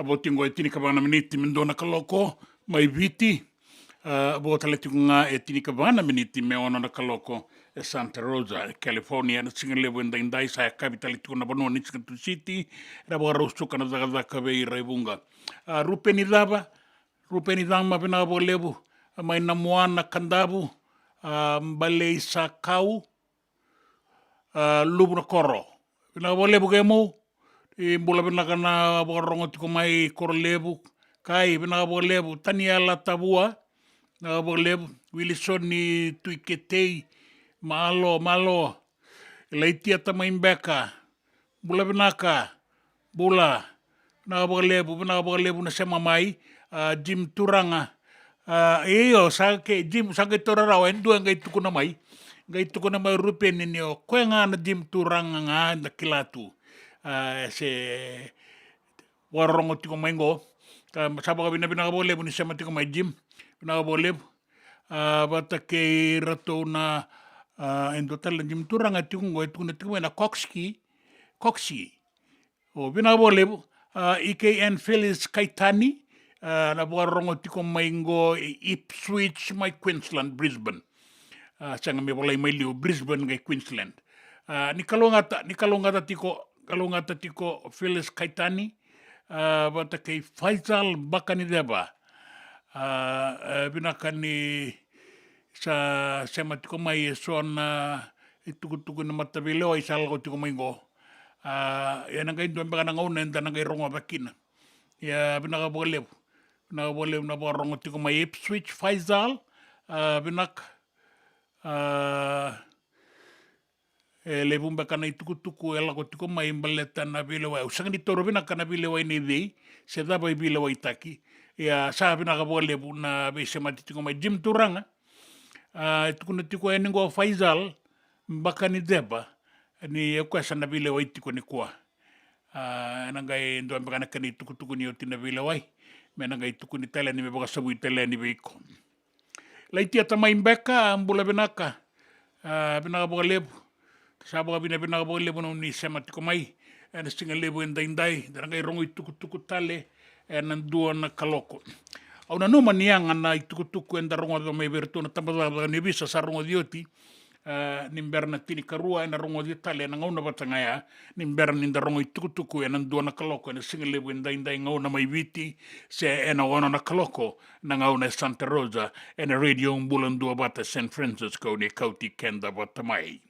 Oti oqo e tinikava na miniti me dua na kaloko mai Viti. A, vo tale tiko ga e tinikava na miniti me ono na kaloko e Santa Rosa, e California, na siga levu e daidai. Sa yakavi tale tiko na vanua ni Siga Tusiti, era vakarau suka na cakacaka vei ira e vuqa. A, Rupeni Cava, Rupeni Cama, vinaka vakalevu. A, mai na Moana Kadavu, a, Balei Sakau, a, Luvu na Koro. Vinaka vakalevu kemu. I bula vinaka na vakarorogo tiko mai Korolevu. Kai, vinaka vakalevu. Taniela Tavua, vinaka vakalevu. Wilisoni Tuiketei, malo, malo. Laitia Tamai Beka, bula vinaka. Bula. Vinaka vakalevu, vinaka vakalevu na sema mai. A, Jim Turaga. A, io, sa ke, Jim, sa qai taura rawa, e dua e qai tukuna mai. Qai tukuna mai Rupeni ni o koya ga na Jim Turaga ga da kila tu. A, se vakarorogo tiko mai qo. Ka, sa vakavinavinaka vakalevu ni sema tiko mai, Jim. Vinaka vakalevu. A, vata kei ratou na, a, e dua tale na Jim Turaga tiko qo, e tukuna tiko mai na Coxsey. Coxsey. O, vinaka vakalevu. A, E K N Phyllis Kaitani, a, na vakarorogo tiko mai qo i Ipswich mai Queensland, Brisbane. A, sega me volai mai liu, Brisbane qai Queensland. A, ni kalougata, ni kalougata tiko, kalougata tiko Phyllis Kaitani, a, vata kei Faisal Bakaniceva. A, e, vinaka ni sa sema tiko mai e so na itukutuku ni mataveilewai sa lako tiko mai qo. A, ia na qai dua beka na gauna eda na qai rogoca kina. Ia, vinaka vakalevu. Vinaka vakalevu na vakarorogo tiko mai Ipswich, Faisal. A, vinaka. A, e levu beka na itukutuku e lako tiko mai baleta na veilewai. Au sega ni taura vinaka na veilewai nei cei, se cava e veilewaitaki. Ia, sa vinaka vakalevu na veisemati tiko mai, Jim Turaga. A, e tukuna tiko yani qo o Faisal Bakaniceva ni o koya sa na veilewai tiko nikua. A, ena qai dua beka na kena itukutuku ni oti na veilewai, me na qai tukuni tale yani, me vakasavui tale yani vei iko. Laitia Tamai Beka, bula vinaka. A, vinaka vakalevu. Sa vakavinavinaka vakalevu na nomuni sema tiko mai ena siga levu edaidai, da na qai rogo itukutuku tale ena dua na kaloko. Au nanuma ni yaga na itukutuku eda rogoca mai vei iratou na tabacakacaka ni ovisa sa rogoci oti, a, ni bera na tinikarua, ena rogoci tale ena gauna vata ga ya, ni bera ni da rogo itukutuku ena dua na kaloko ena siga levu edaidai, gauna mai Viti, se ena ono na kaloko na gauna e Santa Rosa, ena Radio Bula Duavata San Francisco, ni kauti keda vata mai.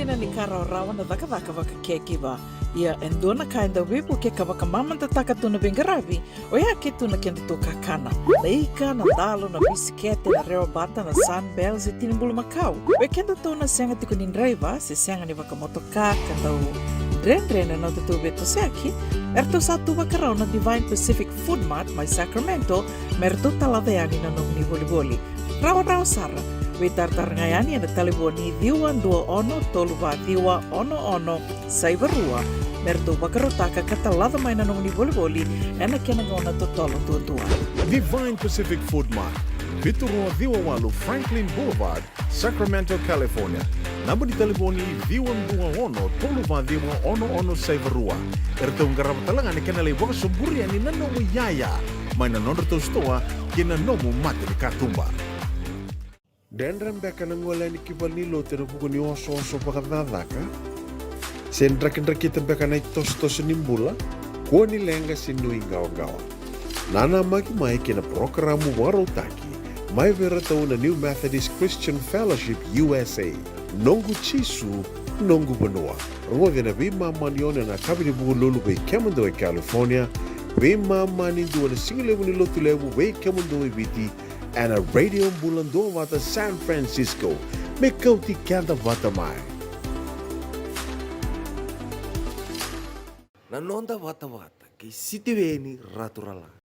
Na ni ka rawarawa na cakacaka vakacaregiver. Ia e dua na ka e dau veivuke ka vakamamadataka tu na veiqaravi, oya ke tu na kedatou kakana. Na ika, na dalo, na bisikete, na rewabata, na Sunbell se tini bulumakau. Oi kedatou na sega tiko ni draiva se sega ni vakamotoka ka dau dredre na nodatou veitosoyaki, eratou sa tu vakarau na Divine Pacific Food Mart mai Sacramento me ratou talaca yani na nomuni volivoli. Rawarawa sara. Veitaratara ga yani ena talevoni ciwa dua ono tolu va ciwa ono ono saiva rua me ratou vakarautaka ka talaca mai na nomuni volivoli ena kena gauna totolo duadua. Divine Pacific Food Mart, vitu rua ciwa walu Franklin Boulevard, Sacramento, California. Naba ni talevoni ciwa dua ono tolu va ciwa ono ono saiva rua. Eratou qarava tale ga na kena lai vakasoburi yani na nomu iyaya mai na nodratou sitoa kei na nomu mata ni katuba. Dredre beka na gole yani ki valenilotu ena vuku ni osooso vakacakacaka? Se drakidrakita beka na itosotoso ni bula? Kua ni leqa se nuiqawaqawa. Nanamaki mai kei na parokaramu vakarautaki mai vei iratou na New Methodist Christian Fellowship U S A. Noqu Jisu, noqu vanua. Rogoci na veimama ni ono ena yakavi ni Vukelulu vei kemudou e California, veimama ni dua na sigalevu ni Lotulevu vei kemudou e Viti, ena Radio Bula Duavata San Francisco. Me kauti keda vata mai. Na noda vatavata kei Sitiveni Raturala.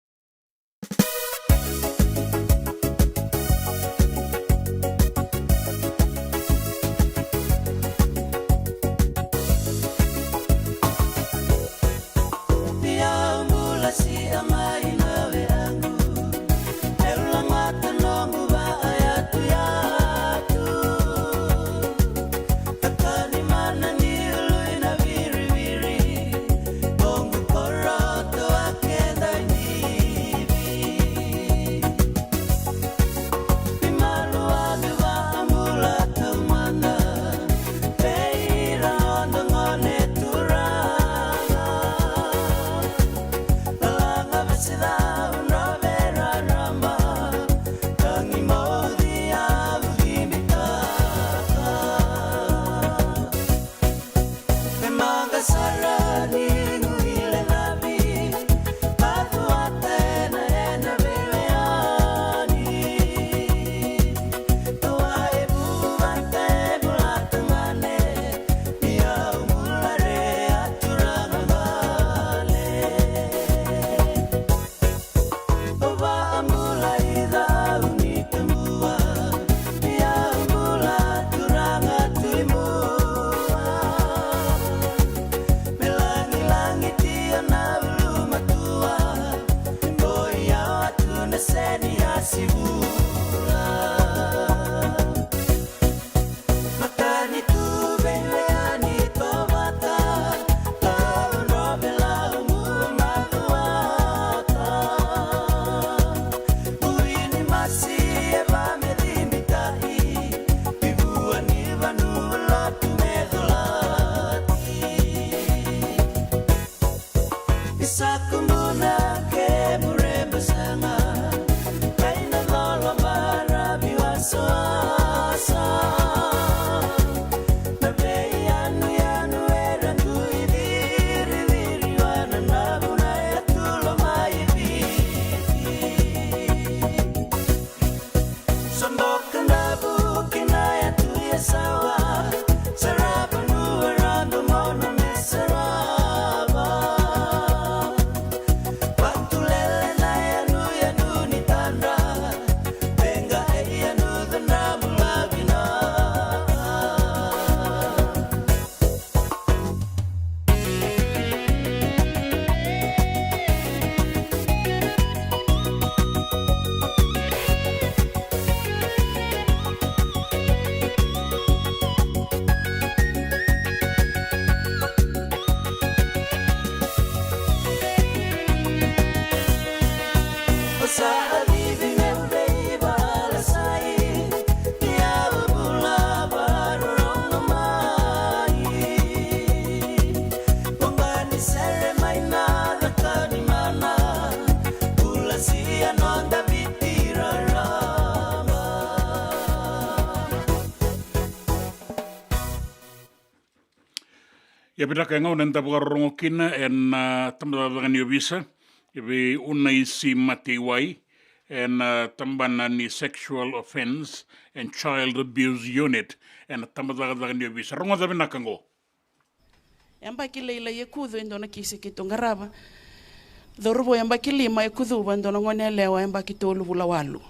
E vinaka e gauna eda vakarorogo kina ena, ah, tabacakacaka ni ovisa vei Unaisi Mateiwai ena, ah, tabana ni Sexual Offence and Child Abuse Unit ena tabacakacaka ni ovisa. Rogoca vinaka qo. Yabaki lailai e kucu e dua na kisi keitou qarava. Cauravou yabaki lima e kucuva e dua na gone yalewa yabaki tolu vula walu.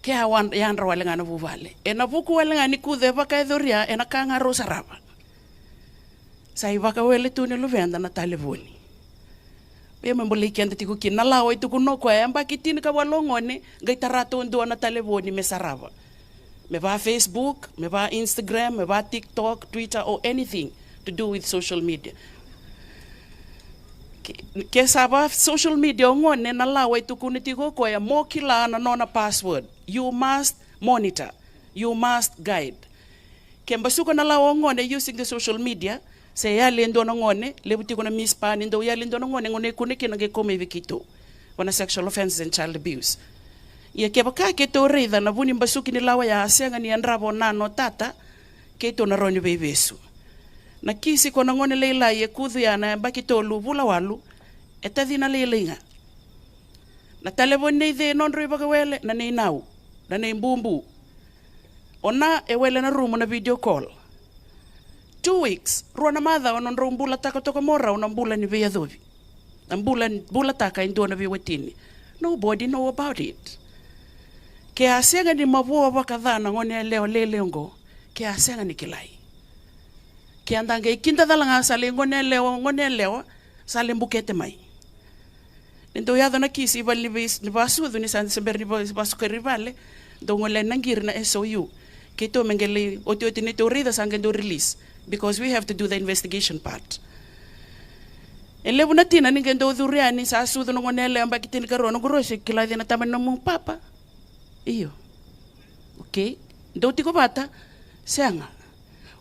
Ke a wa-, yadra wale ga na vuvale. Ena vuku wale ga ni kucu e vakayacoria, ena ka ga rau sarava. Sa ivakawele tu ni luveda na talevoni. Ia me bolei keda tiko kina na lawa e tukuna o koya, yabaki tinikawalu o gone, qai tara taudua na talevoni me sarava. Me va Facebook, me va Instagram, me va TikTok, Twitter, or anything to do with social media. Ke, ke sa va social media o gone, na lawa e tukuna tiko o koya, mo kila na nona password. You must monitor. You must guide. Ke basuka na lawa o gone using the social media, se yali e dua na gone, levu tiko na mispa ni dau yali e dua na gone, gone e kune kina qai kau mai vei keitou. Vua na sexual offences and child abuse. Ia kevaka keitou raica na vu ni basuki ni lawa ya a sega ni yadrava o nana o tata, keitou na rawa ni veivesu. Na kisi ko na gone lailai e kucu ya na yabaki tolu vula walu, e tacina lailai ga. Na talevoni nei cei nodrau ivakawele, na nei nau, na nei bubu. O na e wele na rumu na video call. Two weeks, rua na macawa nodrau bulataka toka mo rau na bula ni veiyacovi. Na bula, bulataka e dua na veiwatini. Nobody know about it. Ke a sega ni mavoa vakaca na gone yalewa lele oqo, ke a sega ni kilai. Ke a da qai kida cala ga sa lai gone yalewa, gone yalewa, sa lai bukete mai. Ni dau yaco na kisi i vale ni vei-, ni vasucu ni sa, se bera ni va-, vasukari vale, dau gole na qiri na S O U. Keitou me qai lai otioti ni tou raica sa qai dau release. Because we have to do the investigation part. E levu na tina ni qai dau curu yani sa sucu na gone yalewa yabaki tinikarua, noqu rose, kila cei na tama ni nomu papa? Io. Okay. Dou tiko vata? Sega.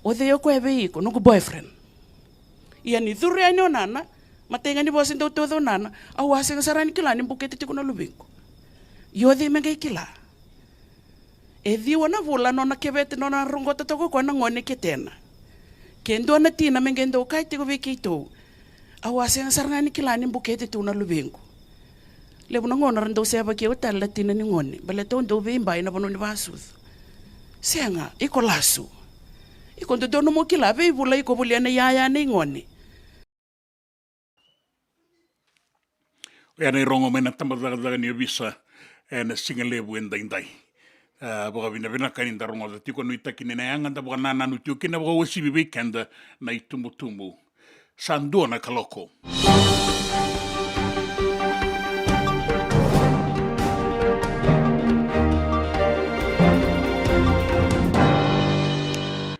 O cei o koya vei iko? Noqu boyfriend. Ia ni curu yani o nana, matai ga ni vosa dau tauca o nana, au a sega sara ni kila ni bukete tiko na luvequ. Io, cei me qai kila? E ciwa na vula nona kevete, nona roqota toka o koya na gone ketena. Ke dua na tina me qai dau kaya tiko vei keitou, au a sega sara ga ni kila ni bukete tu na luvequ. Levu na gauna ra dau sevaki au tale na tina ni gone, baleta au dau veibai na vanua ni vasucu. Sega, iko lasu. Iko dodonu mo kila, veivula iko volia na iyaya nei gone. Oya na irogo mai na tabacakacaka ni ovisa ena siga levu edaidai. A, vakavinavinaka ni da rogoca tiko, nuitaki ni na yaga da vakanananu tiko kina, vakauasivi vei keda na itubutubu. Sa dua na kaloko.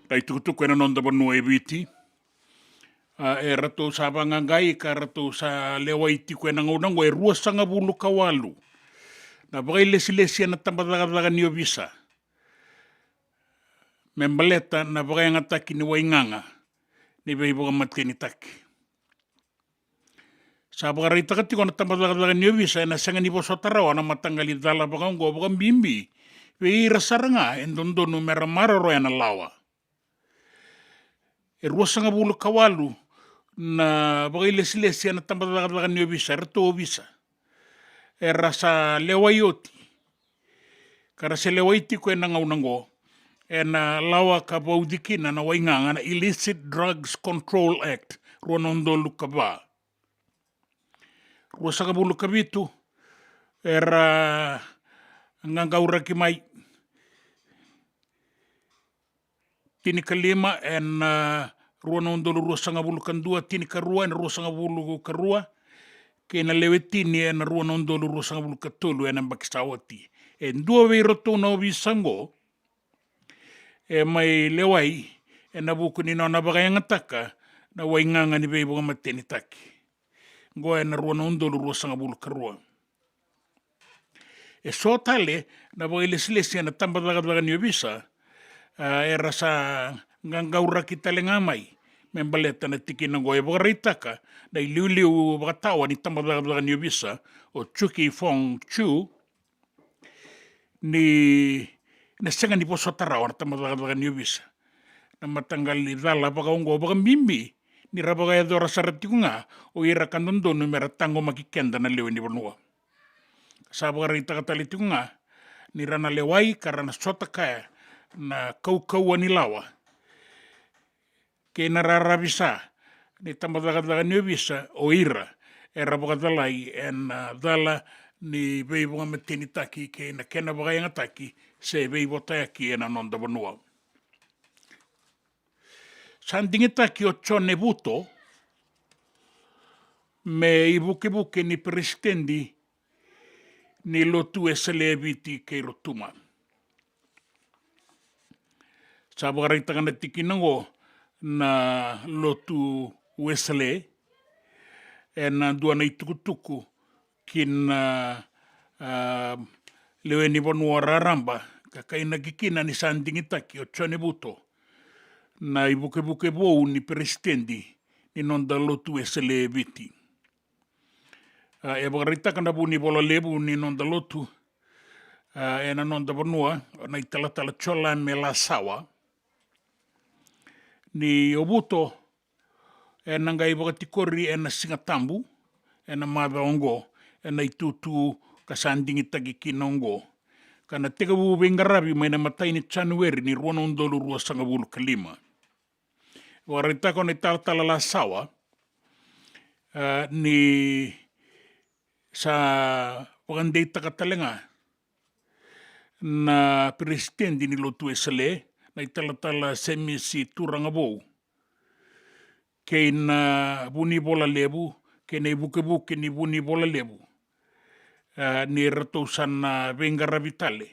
Na itukutuku ena noda vanua e Viti. A, e ratou sa vaqaqai ka ratou sa lewai tiko ena gauna oqo e ruasagavulu ka walu na vakailesilesi ena tabacakacaka ni ovisa me baleta na vakayagataki ni waigaga ni veivakamatenitaki. Sa vakaraitaka tiko na tabacakacaka ni ovisa ena sega ni vosota rawa na mataqali cala vakaoqo, vakabibi vei ira sara ga e dodonu mera maroroya na lawa. E ruasagavulu ka walu na vakailesilesi ena tabacakacaka ni ovisa, eratou ovisa era sa lewai oti ka ra se lewai tiko ena gauna oqo ena lawa ka vauci kina na waigaga na Illicit Drugs Control Act, rua na udolu ka va. Ruasagavulu ka vitu era qaqauraki mai. Tinikalima ena, a, rua na udolu ruasagavulu ka dua, tinikarua ena ruasagavulu ka rua, kei na lewe tini ena rua na udolu ruasagavulu ka tolu ena yabaki sa oti. E dua vei iratou na ovisa oqo e mai lewai ena vuku ni nona vakayagataka na waigaga ni veivakamatenitaki. Oqo ena rua na udolu ruasagavulu ka rua. E so tale na vakailesilesi ena tabacakacaka ni ovisa, a, era sa qaqauraki tale ga mai me baleta na tikina oqo, e vakaraitaka na iliuliu vakatawa ni tabacakacaka ni ovisa o Chuki Fong Chu, ni na sega ni vosota rawa na tabacakacaka ni ovisa na mataqali cala vakaoqo, vakabibi ni ra vakayacora sara tiko ga o ira ka dodonu me ra taqomaki keda na lewe ni vanua. Sa vakaraitaka tale tiko ga ni ra na lewai ka ra na sota kaya na kaukauwa ni lawa kei na raravi sa ni tabacakacaka ni ovisa o ira era vakacalai ena cala ni veivakamatenitaki kei na kena vakayagataki se veivotayaki ena noda vanua. Sa digitaki o Jone Vuto me ivukevuke ni peresitedi ni Lotu Wesele e Viti kei Rotuma. Sa vakaraitaka na tikina oqo na Lotu Wesele ena dua na itukutuku ki na, ah, lewe ni vanua raraba, ka kainaki kina ni sa digitaki o Jone Vuto na ivukevuke vou ni peresitedi ni noda Lotu Wesele e Viti. Ah, e vakaraitaka na vunivola levu ni noda lotu, ah, ena noda vanua, na italatala Jolame Lasawa, ni o Vuto ena qai vakatikori ena Sigatabu ena macawa oqo, ena itutu ka sa digitaki kina oqo, ka na tekivu veiqaravi mai na imatai ni Janueri ni rua na udolu ruasagavulu ka lima. Vakaraitaka o na italatala Lasawa, ah, ni sa vakadeitaka tale ga na peresitedi ni Lotu Wesele, na italatala Semisi Turagavou, kei na vunivola levu kei na ivukevuke ni vunivola levu, ah, ni ratou sa na veiqaravi tale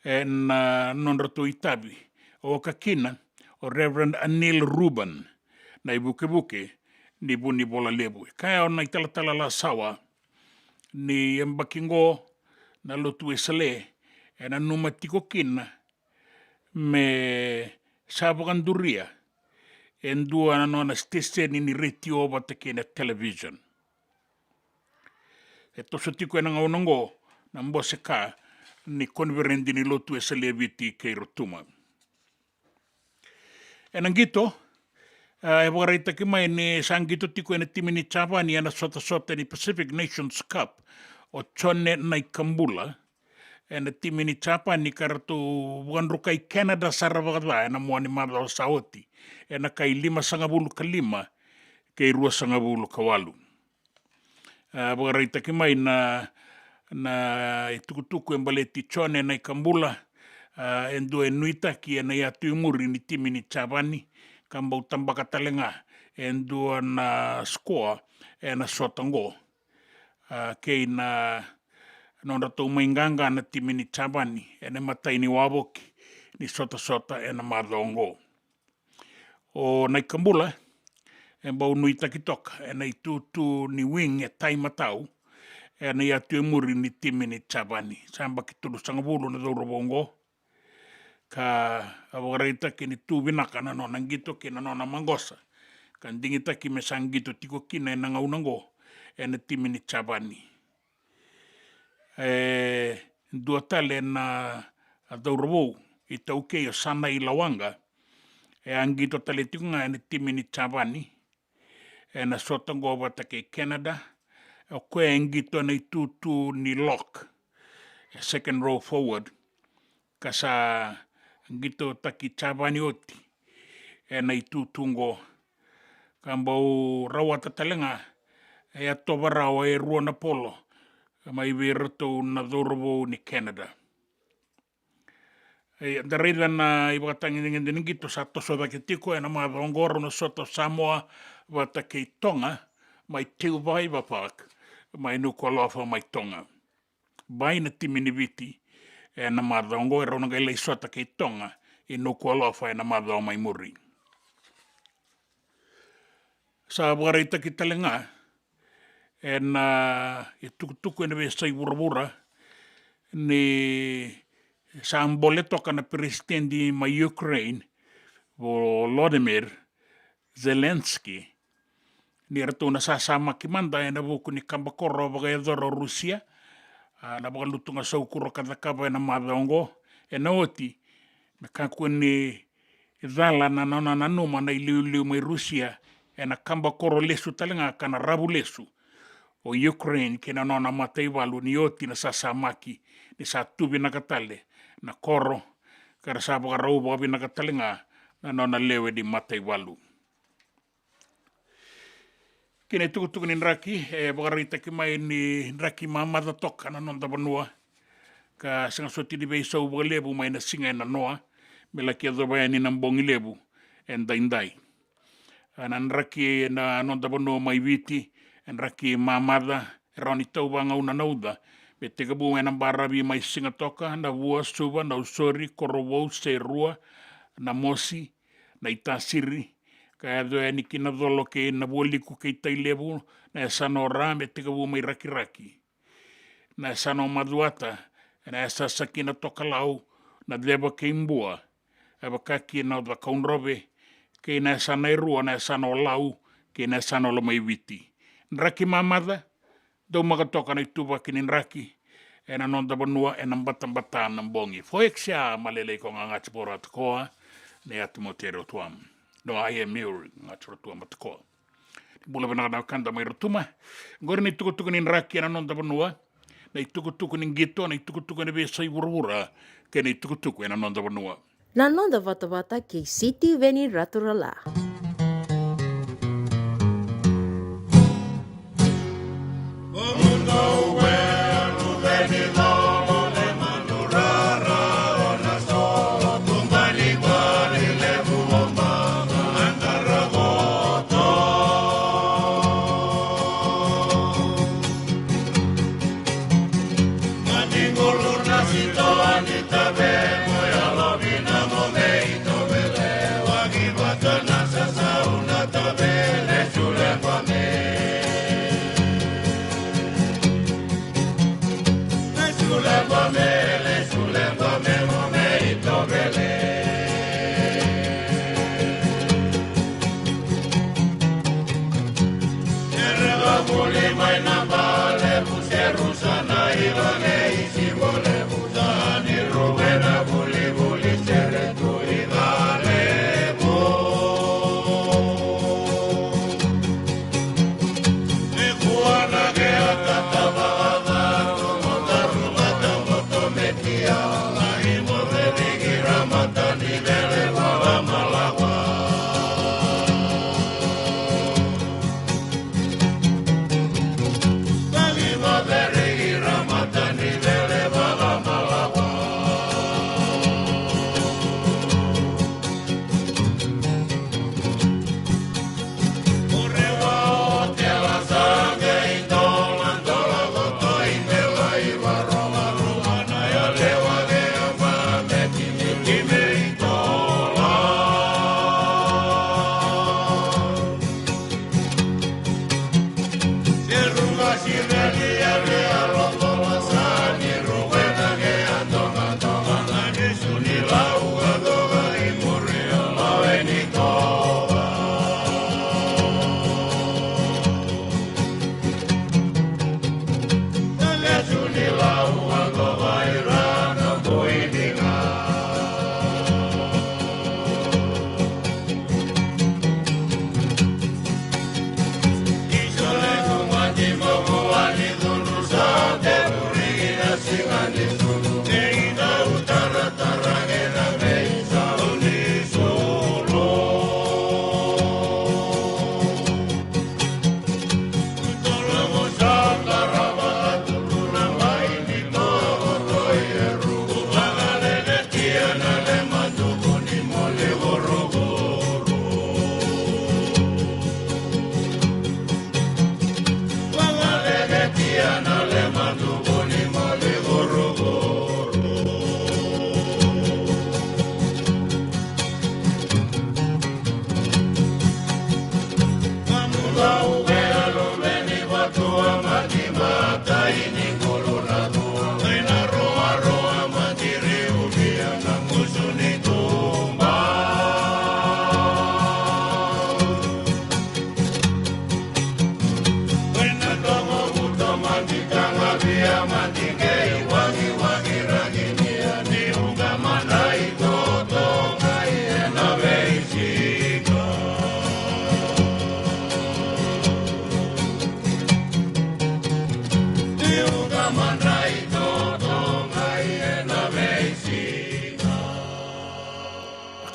ena nodratou itavi, oka kina o Reverend Anil Rubin, na ivukevuke ni vunivola levu. E kaya o na italatala Lasawa ni yabaki oqo na Lotu Wesele e nanuma tiko kina me sa vakaduria e dua na nona siteseni ni retio vata kei na television. E toso tiko ena gauna oqo na bose ka ni koniferedi ni Lotu Wesele e Viti kei Rotuma. Ena qito, ah, e vakaraitaki mai ni sa qito tiko ena timi ni Japani ena sotasota ni Pacific Nations Cup o Jone Naikabula ena timi ni Japani, ka ratou vakadrukai Canada sara vakaca ena mua ni macawa sa oti, ena kai limasagavulu ka lima kei ruasagavulu ka walu. Ah, vakaraitaki mai na, na itukutuku e baleti Jone Naikabula, ah, e dua e nuitaki ena yatu i muri ni timi ni Japani, ka bau tabaka tale ga e dua na sikoa ena sota oqo, ah, kei na nodratou mai qaqa na timi ni Japani ena imatai ni wavoki ni sotasota ena macawa oqo. O Naikabula e bau nuitaki toka ena itutu ni wing e taimatau ena yatu e muri ni timi ni Japani. Sa yabaki tolusagavulu na cauravou oqo, ka a vakaraitaki ni tu vinaka na nona qito kei na nona maqosa, ka digitaki me sa qito tiko kina ena gauna oqo ena timi ni Japani. E dua tale na cauravou iTaukei, o Sanai Lawaqa, e a qito tale tiko ga ena timi ni Japani ena sota oqo vata kei Canada. O koya e qito ena itutu ni lock, e second row forward, ka sa qitotaki Japani oti ena itutu oqo, ka bau rawata tale ga e yatova rawa e rua na polo mai vei iratou na cauravou ni Canada. E, da raica na ivakatagedegede ni qito sa toso cake tiko ena macawa oqo, rau na sota o Samoa vata kei Toga mai Te Uvakaiva Park mai Nuku'alofa mai Toga. Bai na timi ni Viti ena macawa oqo, e rau na qai lai sota kei Toga i Nuku'alofa ena macawa mai muri. Sa vakaraitaki tale ga ena itukutuku ena veiyasai vuravura ni sa bole toka na peresitedi mai Ukraine, Volodymyr Zelensky, ni ratou na sasamaki mada ena vuku ni kabakoro vakayacora o Rusia, a, na vakalutu ga saukuro ka cakava ena macawa oqo, ena oti me kakua ni cala na nona nanuma na iliuliu mai Rusia ena kaba koro lesu tale ga ka na ravu lesu o Ukraine kei na nona mataivalu ni oti na sasamaki ni sa tu vinaka tale na koro, ka ra sa vakarau vakavinaka tale ga na nona lewe ni mataivalu. Kei na itukutuku ni draki e vakaraitaki mai ni draki mamaca toka na noda vanua, ka sega soti ni veisau vakalevu mai na siga e nanoa me laki yacova yani na bogi levu e daidai. A, na draki ena noda vanua mai Viti, e draki mamaca, e rawa ni tau vagauna na uca, me tekivu mai na baravi mai Sigatoka, Navua, Suva, Nausori, Korovou, Serua, Namosi, Naitasiri, ka yaco yani ki Nacolo kei Navualiku kei Tailevu, na yasana o Ra me tekivu mai Rakiraki, na yasana o Macuata, ena yasasa ki na Tokalau, Naceva kei Bua, e vaka kina o Cakaudrove, kei na yasana e rua, na yasana o Lau kei na yasana o Lomaiviti. Draki mamaca, daumaka toka na ituvaki ni draki ena noda vanua ena batabata na bogi. Foexia Malele iko ga Gati Poro Atokoa, ne Atimoterio Tuam. No, I am Mary Gati Rotua Matakoa. Bula vinaka na wekada mai Rotuma. Qori na itukutuku ni draki ena noda vanua, na itukutuku ni qito, na itukutuku ena veiyasai vuravura, kei na itukutuku ena noda vanua. Na noda vatavata kei Sitiveni Raturala.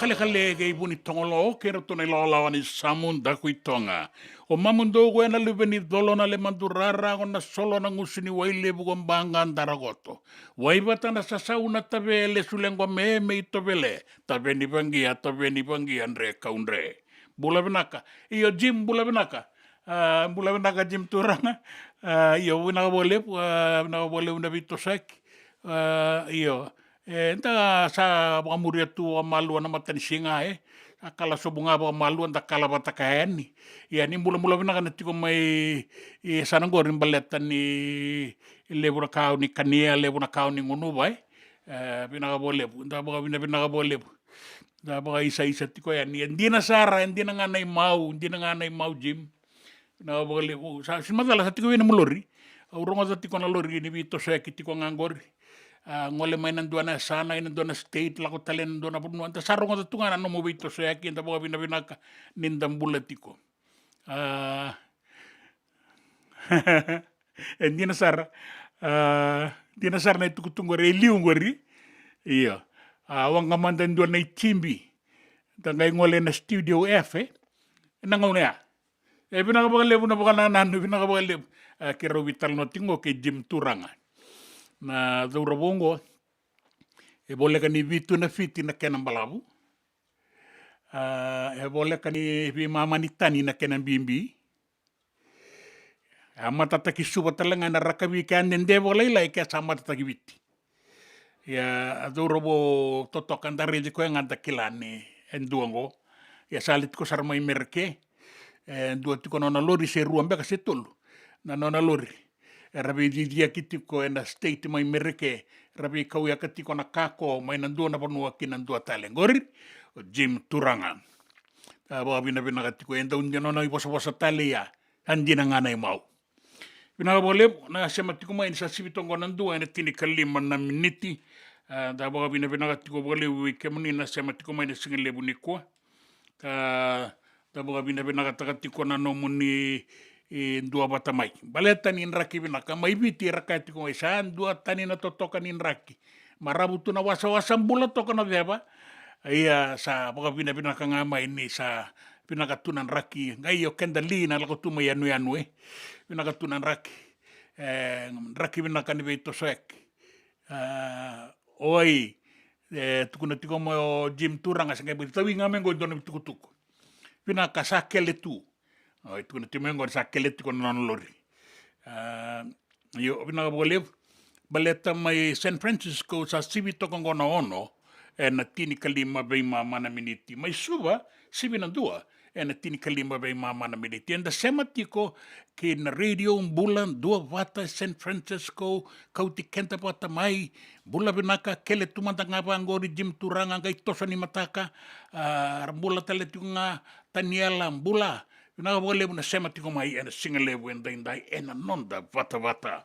Kalekale kei Vunitogolo, kei ratou na ilawalawa ni Samu Dakuitoga. O Mamu Dou ko e na luve ni colo na le madurara, ko na solo na gusu ni wai levu ko Baqa Darakoto. Wai vata na sasau na tave lesu lequa me me i tovele, tave ni vagia, tave ni vagia dre kau dre. Bula vinaka. Io, Jim, bula vinaka. A, bula vinaka, Jim Turaga. A, io, vinaka vakalevu, a, vinaka vakalevu na veitosoyaki. A, io. E, da sa vakamuria tu vakamalua na matanisiga, e. A kala sobu ga vakamalua, da kala vata ka yani. Ia, ni bula, bula vinaka na tiko mai, e, sa na qori baleta ni levu na ka au ni kania, levu na ka au ni gunuva, e. E, vinaka vakalevu, da vakavinavinaka vakalevu. Da vakaisaisa tiko yani. E dina sara, e dina ga na i mau, dina ga na i mau, Jim. Vinaka vakalevu. Sa, sega ni macala, sa tiko vei na mu lori. Au rogoca tiko na lori ni veitosoyaki tiko ga qori. A, gole mai na dua na yasana, i na dua na state, lako tale na dua na vanua. Da sa rogoca tu ga na nomu veitosoyaki, da vakavinavinaka ni da bula tiko. A, e dina sara. A, dina sara na itukutuku qori, e liu qori. Io. A, waqa mada e dua na i tibi. Da qai gole na studio F, e. Na gauna ya. E vinaka vakalevu na vakanananu, vinaka vakalevu. A, keirau veitalanoa tiko qo kei Jim Turaga. Na cauravou qo, e voleka ni vitu na fiti na kena balavu. A, e voleka ni veimama ni tani na kena bibi. A matataki Suva tale ga na rakavi ke a dede vakalailai ke sa matataki Viti. Ia, a cauravou totoka da raici koya ga da kila ni e dua qo. Ia sa lai tiko sara mai Mereke. E dua tiko na nona lori se rua beka se tolu. Na nona lori. Era veiciciyaki tiko ena state mai Mereke. Era veikauyaka tiko na kako mai na dua na vanua ki na dua tale. Qori, o Jim Turaga. A vakavinavinaka tiko e dau dina nona ivosavosa tale ia. A dina ga na i mau. Vinaka vakalevu, na sema tiko mai ni sa sivi toka qo na dua ena tinikalima na miniti. A, da vakavinavinaka tiko vakalevu vei kemuni na sema tiko mai na siga levu nikua. Ka da vakavinavinakataka tiko na nomuni, e, dua vata mai. Baleta ni draki vinaka mai Viti era kaya tiko mai sa dua tani na totoka ni draki. Maravu tu na wasawasa, bula toka na ceva. Ia sa vakavinavinaka ga mai ni sa vinaka tu na draki. Qai o keda li na lako tu mai yanuyanu, e. Vinaka tu na draki. E, draki vinaka ni veitosoyaki. A, oi, e, tukuna tiko mai o Jim Turaga, se qai bau tavi ga mai qo e dua na itukutuku. Vinaka sa kele tu. Oi, tukuna tiko mai qo ni sa kele tiko na nona lori. A, io, vinaka vakalevu. Baleta mai San Francisco sa sivi toka qo na ono, ena tinikalima veimama na miniti. Mai Suva, sivi na dua, ena tinikalima veimama na miniti. Eda sema tiko kei na Radio Bula Duavata San Francisco, kauti keda vata mai. Bula vinaka, kele tu mada ga vaqori Jim Turaga, qai toso ni mataka. A, ra bula tale tiko ga Taniela, bula. Vinaka vakalevu na sema tiko mai ena siga levu edaidai ena noda vatavata.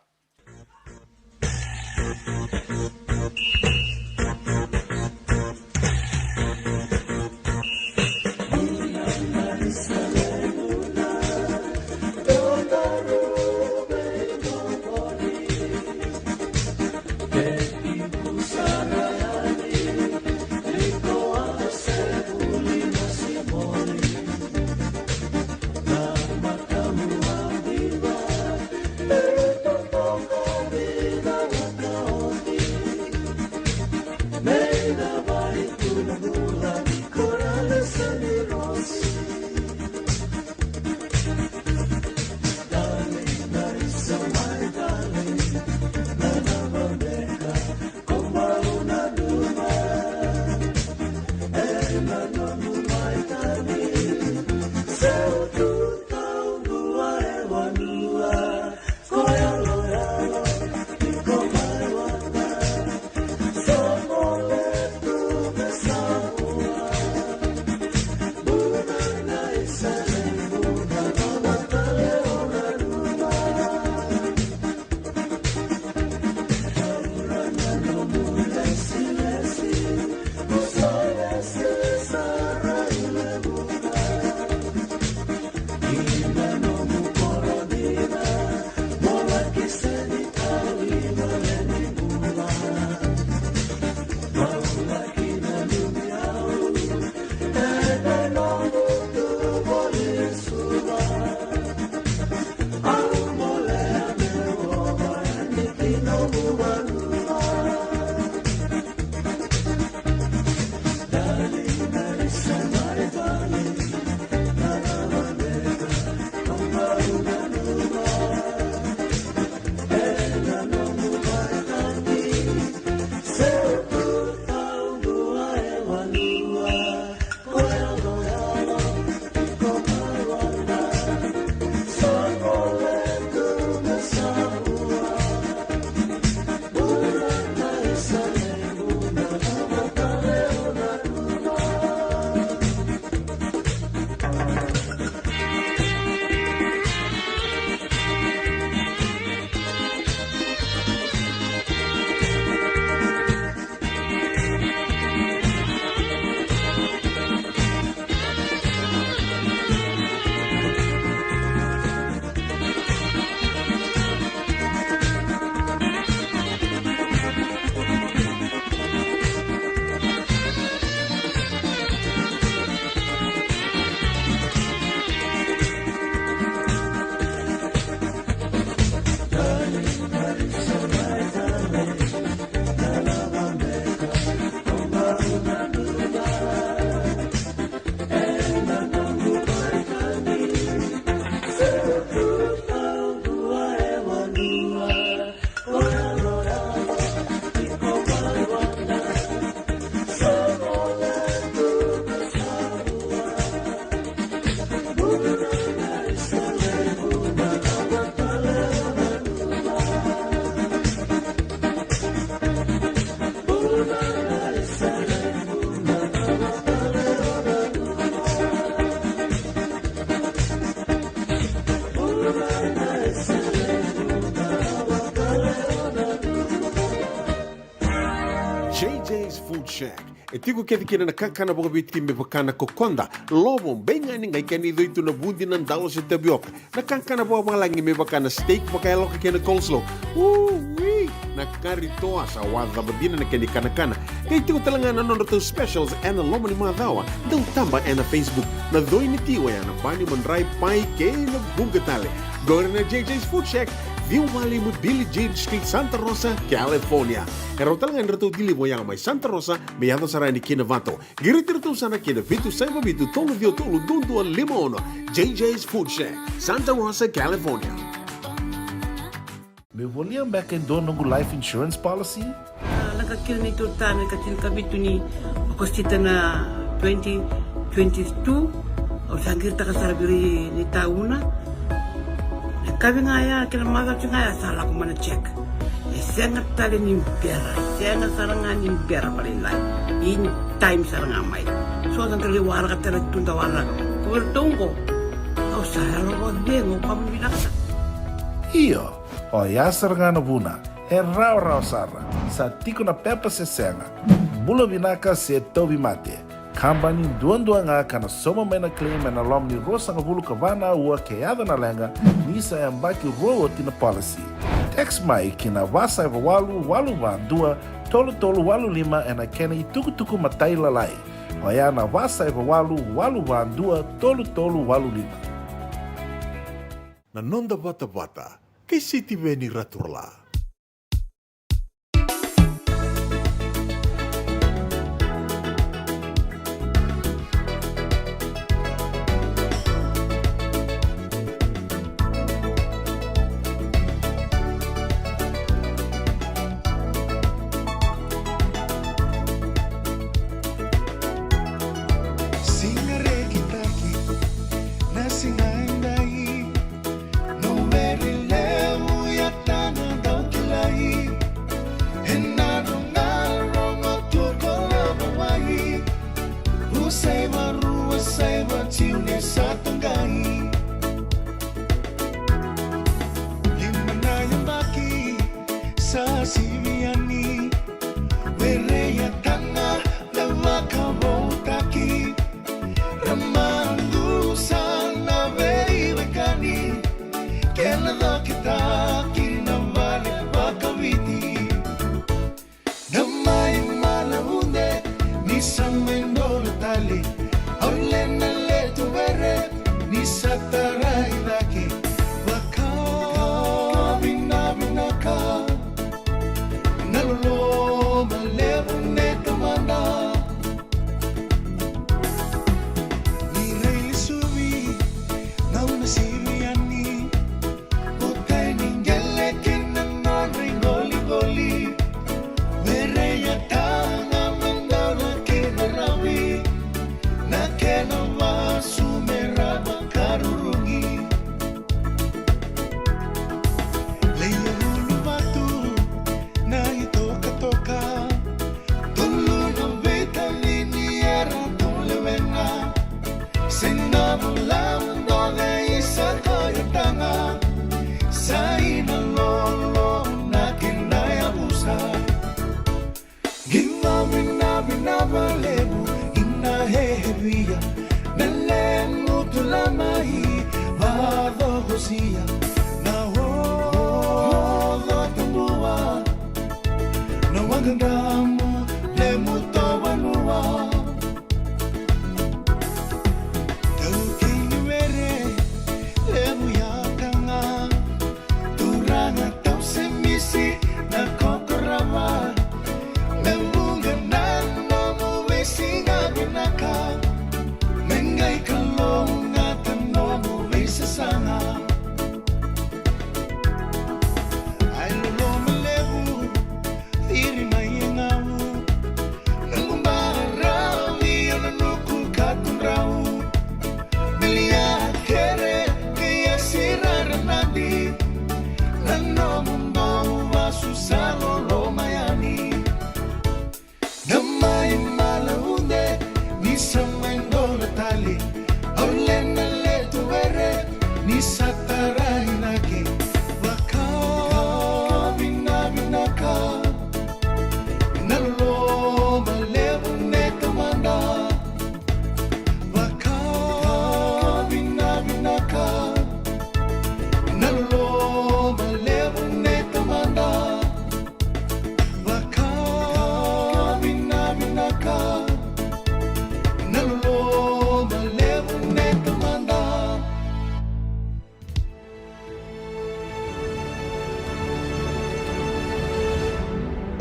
Food Shack. E tiko kece kina na kakana vakaviti me vaka na kokoda, lovo, beigani, qai kena icoi tu na vudi, na dalo se tavioka. Na kakana vakavalagi me vaka na steak vakayaloka kei na coleslaw. Ui! Na kari toa sa wacava dina na kena ikanakana. Qai tiko tale ga na nodratou specials ena loma ni macawa. Dau taba ena Facebook. Na coi ni ti oya na bani, madrai, pai kei na vuqa tale. Qori na J J's Food Shack, ciwa walu lima Billie Jean Street, Santa Rosa, California. E rawa tale ga ni ratou deliver oya mai Santa Rosa me yaco sara yani ki Novato. Qiriti iratou sara ki na vitu saiva vitu tolu ciwa tolu dua dua lima ono. J J's Food Shack, Santa Rosa, California. Meu volia beka e dua noqu life insurance policy? A, lako kina neitou ta na ika tinikavitu ni Okosita na twenty twenty-two. Au sa qiritaka sara vei ira ni tauna. Na kavi ga ya kei na macawa ga ya sa lako mai na check. E sega tale ni bera, sega sara ga ni bera vakalailai. In time sara ga mai. So sa qai waraka tale tu da waraka. Ko vei ratou qo. Au sa yalo vakacegu, au kama vinaka sara. Io, oya sara ga na vuna. E rawarawa sara. Sa tiko na pepa se sega. Bula vinaka se tauvimate. Kabani duadua ga ka na sauma mai na claim ena loma ni ruasagavulu ka va na aua ke yaco na leqa ni sa yabaki rua oti na policy. Text mai ki na va saiva walu walu va dua tolu tolu walu lima ena kena itukutuku matailalai. Oya na va saiva walu walu va dua tolu tolu walu lima. Na noda vatavata kei Sitiveni Raturala. Siga rekitaki na siga edai. Nuvere levu ya tana dau kilai. Ena roga rogo tu ko lava wai. U saiva rua saiva tiu ne sa tagai. Lima na yabaki sa sivi yani. Were ya tana na vakavoutaki. Ra madusa na veiwekani, kena cokitaki na vale vakaviti. Na mai malavude ni sa mai dola tale, au le na letu were ni sa tarai cake. Vakavinavinaka na loloma levu ne tamada. Ni railesuvi na una sivi yani. Utai ni qele kina nodra iqoliqoli. Were ya tana me daura kina ravi. Na kena vasu me rava ka rurugi. Leia ulu vatu na itokatoka. Tolu na veitalini era tu lewena. Se na vula doce i sa koya tana. Sa i na lolo na kena yavusa. Qi vavinavinaka levu i na hehevia. Na lemu tu la mai vacokosia. Na oco tabua. Na waqa damu lemu to vanua. Taukei ni were levu ya tana. Turaga tau se misi na kokorava. Me vuqa na nomu veisiga vinaka. Me qai kalougata nomu veisasaga. Ai loloma levu, ciri mai e gavu.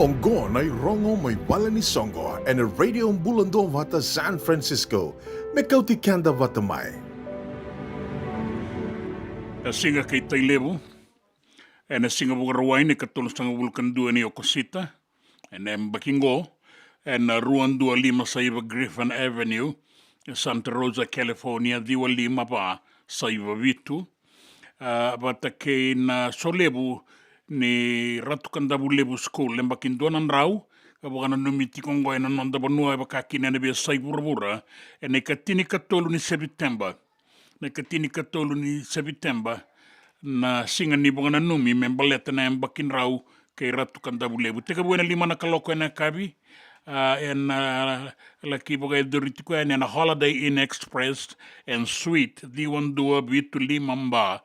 Qo na irogo mai vale ni soqo ena Radio Bula Duavata San Francisco, me kauti keda vata mai. Na siga kei Tailevu, ena siga Vakarauwai ni katolusagavulu ka dua ni Okosita, ena yabaki qo, ena rua dua lima saiva Griffin Avenue, Santa Rosa, California, ciwa lima va saiva vitu. A, vata kei na solevu ni Ratu Kadavulevu School, yabaki dua na drau, ka vakananumi tiko qo ena noda vanua, e vaka kina ena veiyasai vuravura, ena ikatinikatolu ni Seviteba. Na ikatinikatolu ni Seviteba, na siga ni vakananumi me baleta na yabaki drau kei Ratu Kadavulevu. Tekivu ena lima na kaloko ena yakavi, a, ena, a, laki vakayacori tiko yani ena Holiday Inn Express and Suite, ciwa dua vitu lima ba,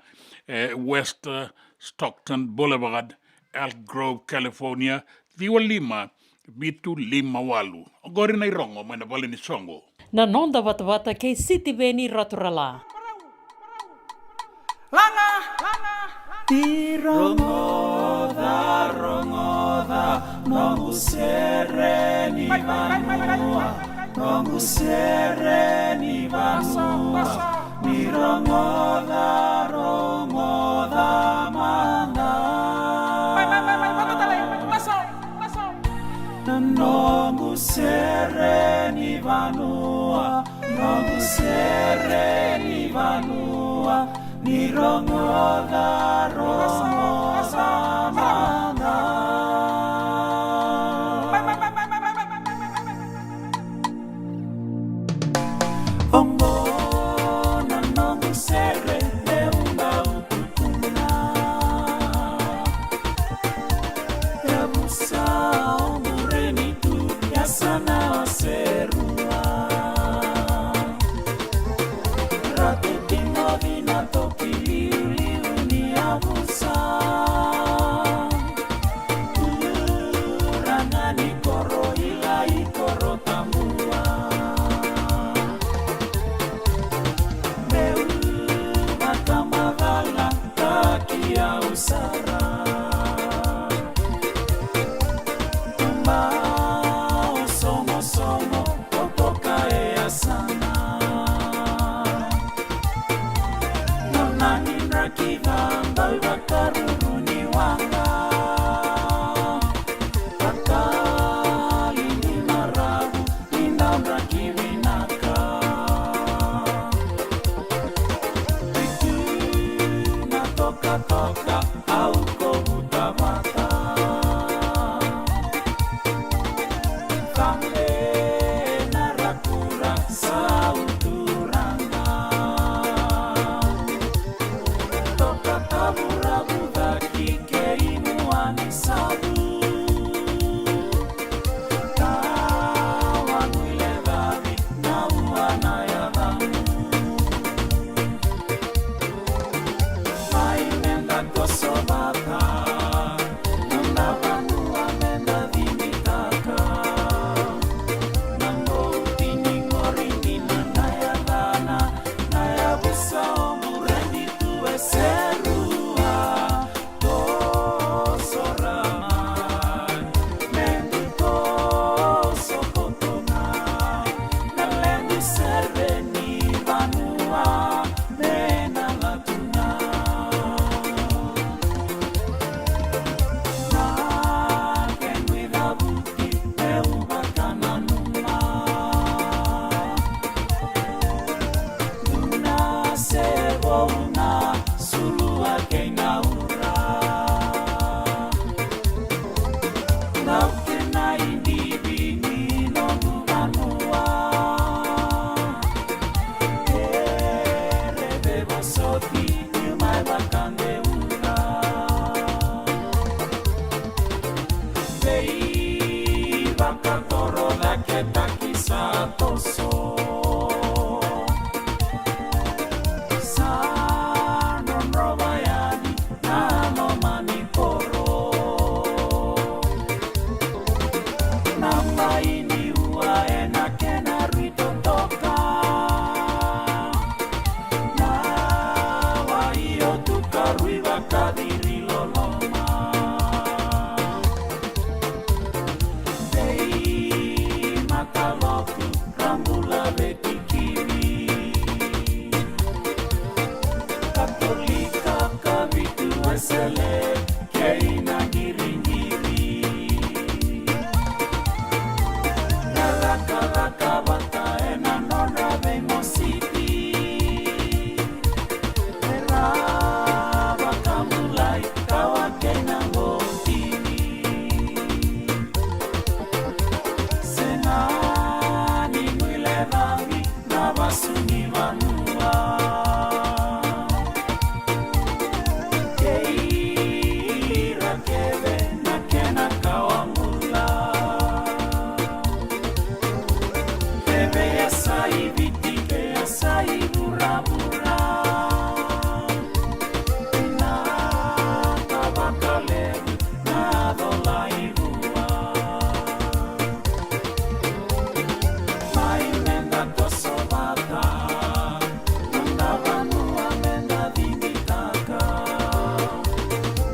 e, West, a, Stockton Boulevard, Elk Grove, California, ciwa lima vitu lima walu. Oqori na irogo mai na vale ni soqo. Na noda vatavata kei Sitiveni Raturala. Laga, laga, laga. Ni rogoca, rogoca, noqu sere ni vanua, noqu sere ni vanua. Ni rogoca, rogoca mada. Na noqu sere ni vanua, noqu sere ni vanua, ni rogoca, rogoca mada. Oqo na noqu sere, e uba utukuna. Yavusa, o Burenitu, yasana o Serua. Ratu Timoci na toki liuliu ni yavusa. Turaga ni koro, ila i koro tabua. Meu vakamacalataki au sara. Tuba o sogosogo, o toka e yasana. Nona ni draki caba, i vakaruru ni waqa. Vakali ni maravu, ni dau draki vinaka. Viki na tokatoka, au kovuta vata. Cabe na rakura, sa uturana. Toka tavuravu caki kei mua ni savu. Tawa ni lecavi na ua na yacanu. Mai meda toso vata, noda vanua meda cibitaka. Na bouti ni qori ni na na yacana, na yavusa o Burenitu e Serua. Toso ra mai, medu toso koto ga, na ledu sere ni vanua, me na latu ga. Na kequ icavuti, meu vakananuma. Duna se vou na sulua kei na ura. Nau kena idivi ni noqu vanua. Kere vevosoti niu mai vakadeura. Veivakatorocaketaki sa toso. Sa drodrova yani na loma ni koro. Na bai ni ua ena kena rui totoka. Na wai o tuka rui vakaciri loloma. Papu, Rabula, Vetikiri, Katolika, Kavitu, Wesele, kei na Qiriqiri. Ra cakacaka vata ena nodra veimositi. Era vakabulai kawa kei na qotini. Sega ni guilecavi na vasu ni vanua. Kei ira kece na kena kawa bula. Kece e sa i Viti, kece e sa i vuravura. Na ka vakalevu na cola i rua. Mai meda toso vata, noda vanua meda digitaka.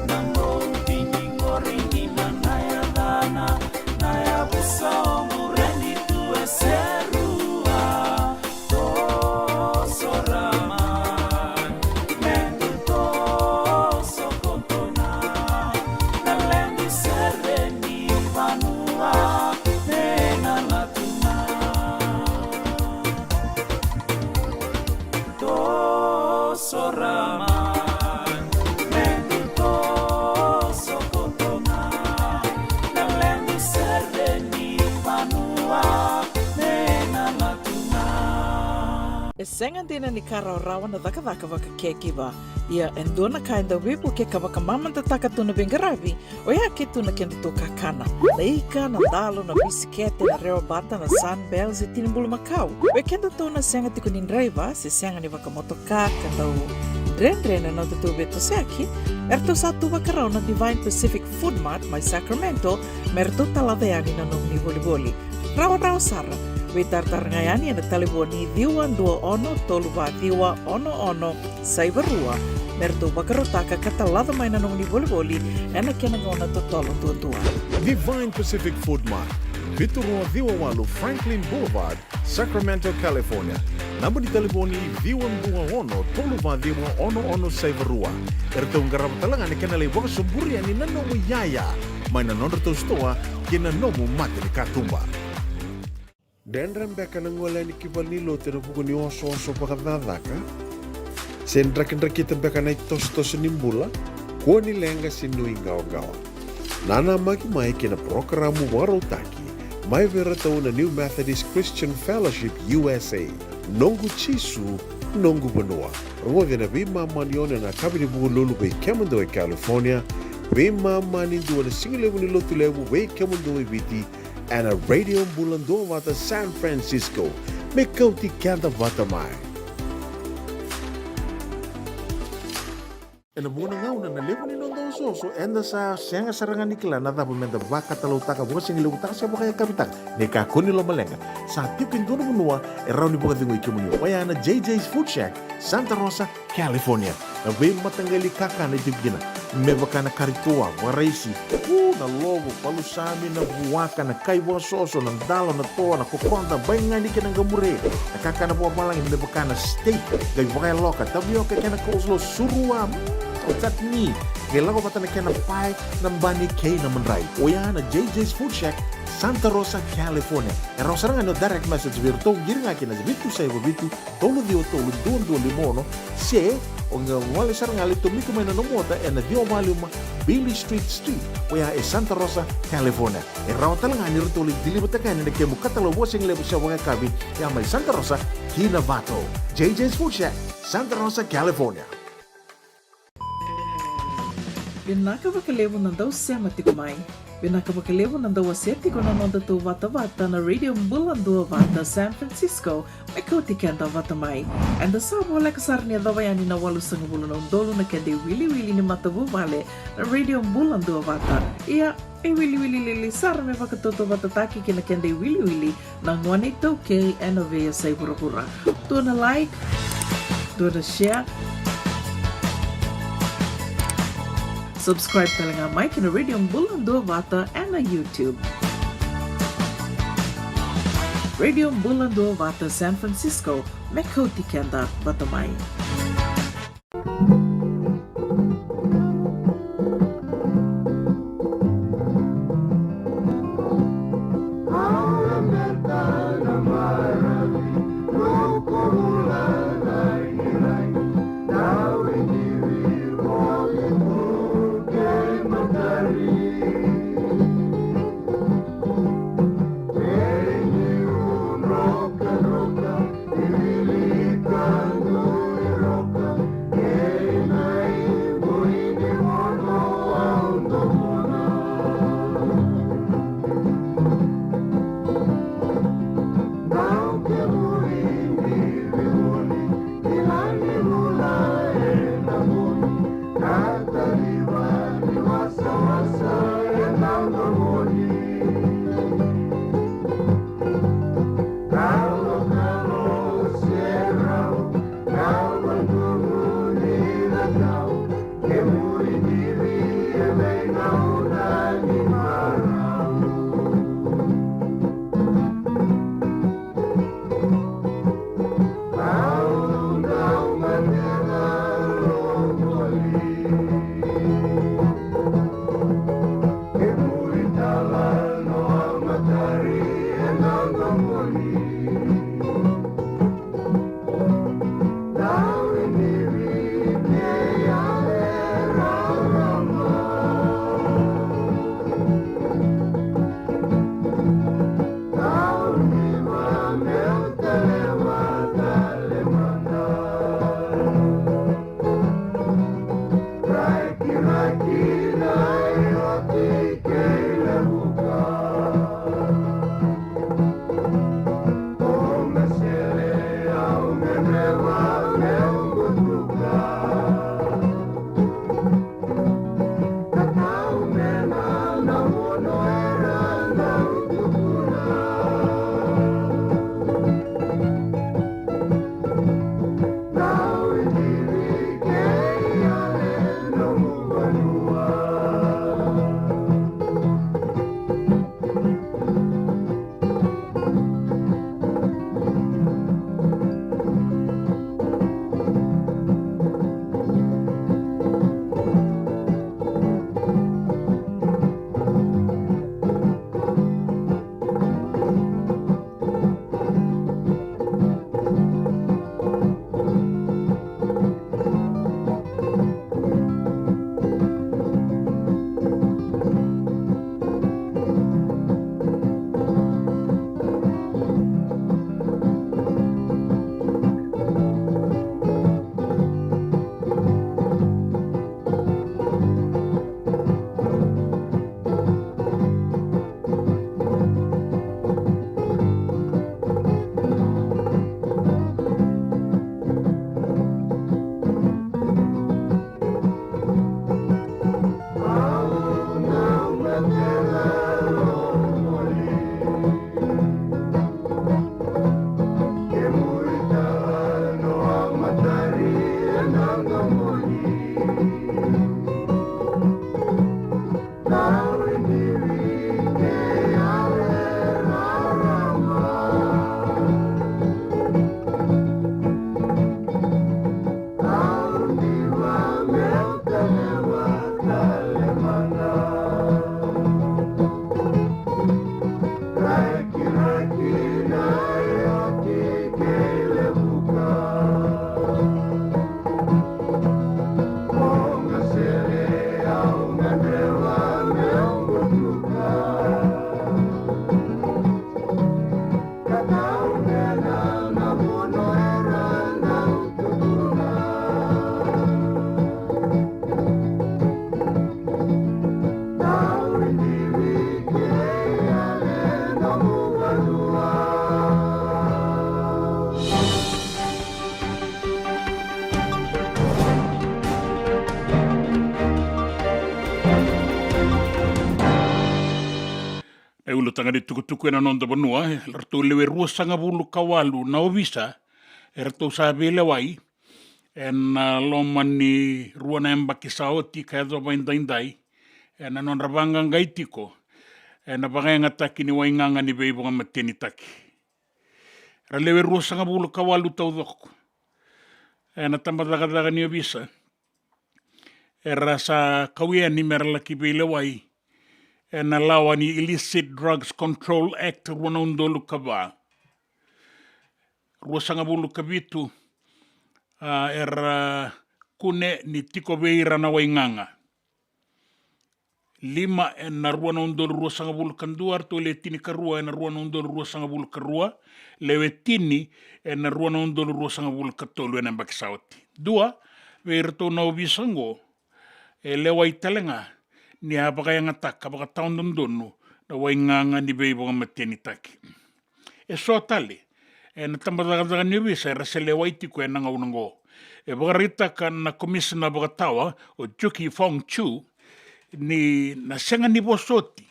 Na noqu tini qori ni na na yacana, na yavusa o Bureni tu e Serua. Toso ra mai, medu toso koto na, na ledu sere ni vanua, me na latu na. Toso ra mai, medu toso koto na, na ledu sere ni vanua, me na latu na. E sega dina ni ka rawarawa na cakacaka vakakekiva. Ia e dua na ka e dau veivukei ka vakamamadataka tu na veiqaravi, oya ke tu na kedatou kakana. Na ika, na dalo, na bisikete, na rewa bata, na Sunbells, e tini bulumakau. Oi kedatou na sega tiko ni draiva, se sega ni vakamotoka, ka dau dredre na nodatou veitosoyaki, eratou sa tu vakarau na Divine Pacific Food Mart mai Sacramento, me ratou talaca yani na nomuni volivoli. Rawarawa sara. Veitaratara ga yani ena talevoni ciwa dua ono tolu va ciwa ono ono saiva rua, me ratou vakarautaka ka talaca mai na nomuni volivoli ena kena gauna totolo duadua. Divine Pacific Food Mart, vitu rua ciwa walu Franklin Boulevard, Sacramento, California. Naba ni talevoni ciwa dua ono tolu va ciwa ono ono saiva rua. Eratou qarava tale ga na kena lai vakasoburi yani na nomu iyaya mai na nodratou sitoa kei na nomu mata ni katuba. Dredre beka na gole yani ki valenilotu ena vuku ni osooso vakacakacaka? Se drakidrakita beka na itosotoso ni bula? Kua ni leqa se nuiqawaqawa. Nanamaki mai kei na parokaramu vakarautaki mai vei iratou na New Methodist Christian Fellowship U S A. Noqu Jisu, noqu vanua. Rogoci ena veimama ni ono ena yakavi ni Vukelulu vei kemudou e California, veimama ni dua na sigalevu ni Lotulevu vei kemudou e Viti, ena Radio Bula Duavata San Francisco. Me kauti keda vata mai. Ena vuqa na gauna na levu ni noda osooso, eda sa sega sara ga ni kila na cava meda vakatalautaka, vakasigalevu taka se vakayakavi taka. Ni kakua ni lomaleqa, sa tiko e dua na vanua e rawa ni vakacegui kemuni. Oya na J J's Food Shack, Santa Rosa, California. Na veimataqali kakana e tiko kina, me vaka na kari toa, vakaraisi, u, na lovo, palusami, na vuaka, na kai vakasoso, na dalo, na toa, na kokoda, baigani kei na qamure. Na kakana vakavalagi me vaka na steak, qai vakayaloka, tavioka kei na coleslaw, surua, mm, chutney. Qai lako vata na kena pae, na bani kei na madrai. Oya na J J's Food Shack, Santa Rosa, California. E rawa sara ga ni o direct message vei iratou, qiri ga kina vitu saiva vitu, tolu ciwa tolu, dua dua lima ono, se o qai gole sara ga lai tomika mai na nomu ota ena ciwa va lima Beale Street Suite, oya e Santa Rosa, California. E rawa tale ga ni ratou lai deliver-taka yani na kemu katalau vakasigalevu se vakayakavi, ya mai Santa Rosa ki Novato. J J's Food Shack, Santa Rosa, California. Vinaka vakalevu na dau sema tiko mai. Vinaka vakalevu na dau wasea tiko na nodatou vatavata na Radio Bula Duavata San Francisco, me kauti keda vata mai. Eda sa voleka sara ni yacova yani na walusagavulu na udolu na keda iwiliwili ni matavuvale na Radio Bula Duavata. Ia, e wiliwili lili sara me vakatautauvatataki kei na keda iwiliwili na gone iTaukei ena veiyasai vuravura. Dua na like, dua na share, subscribe tale ga mai kina Radio Bula Duavata ena YouTube. Radio Bula Duavata San Francisco, me kauti keda vata mai. Na ulutaga ni tukutuku ena noda vanua, e ratou lewe ruasagavulu ka walu na ovisa e ratou sa veilewai ena loma ni rua na yabaki sa oti ka yacova edaidai, ena nodra vaqaqai tiko ena vakayagataki ni waigaga ni veivakamatenitaki. Ra lewe ruasagavulu ka walu taucoko ena tabacakacaka ni ovisa era sa kau yani mera laki veilewai ena lawa ni Illicit Drugs Control Act rua na udolu ka va. Ruasagavulu ka vitu, a, era kune ni tiko vei ira na waigaga. Lima ena rua na udolu ruasagavulu ka dua, ratou lewe tinikarua ena rua na udolu ruasagavulu ka rua, lewe tini ena rua na udolu ruasagavulu ka tolu ena yabaki sa oti. Dua vei iratou na ovisa oqo e lewai tale ga ni a vakayagataka vakatawadodonu na waigaga ni veivakamatenitaki. E so tale ena tabacakacaka ni ovisa era se lewai tiko ena gauna oqo. E vakaraitaka na komisina vakatawa o Juki Fong Chu ni na sega ni vosoti,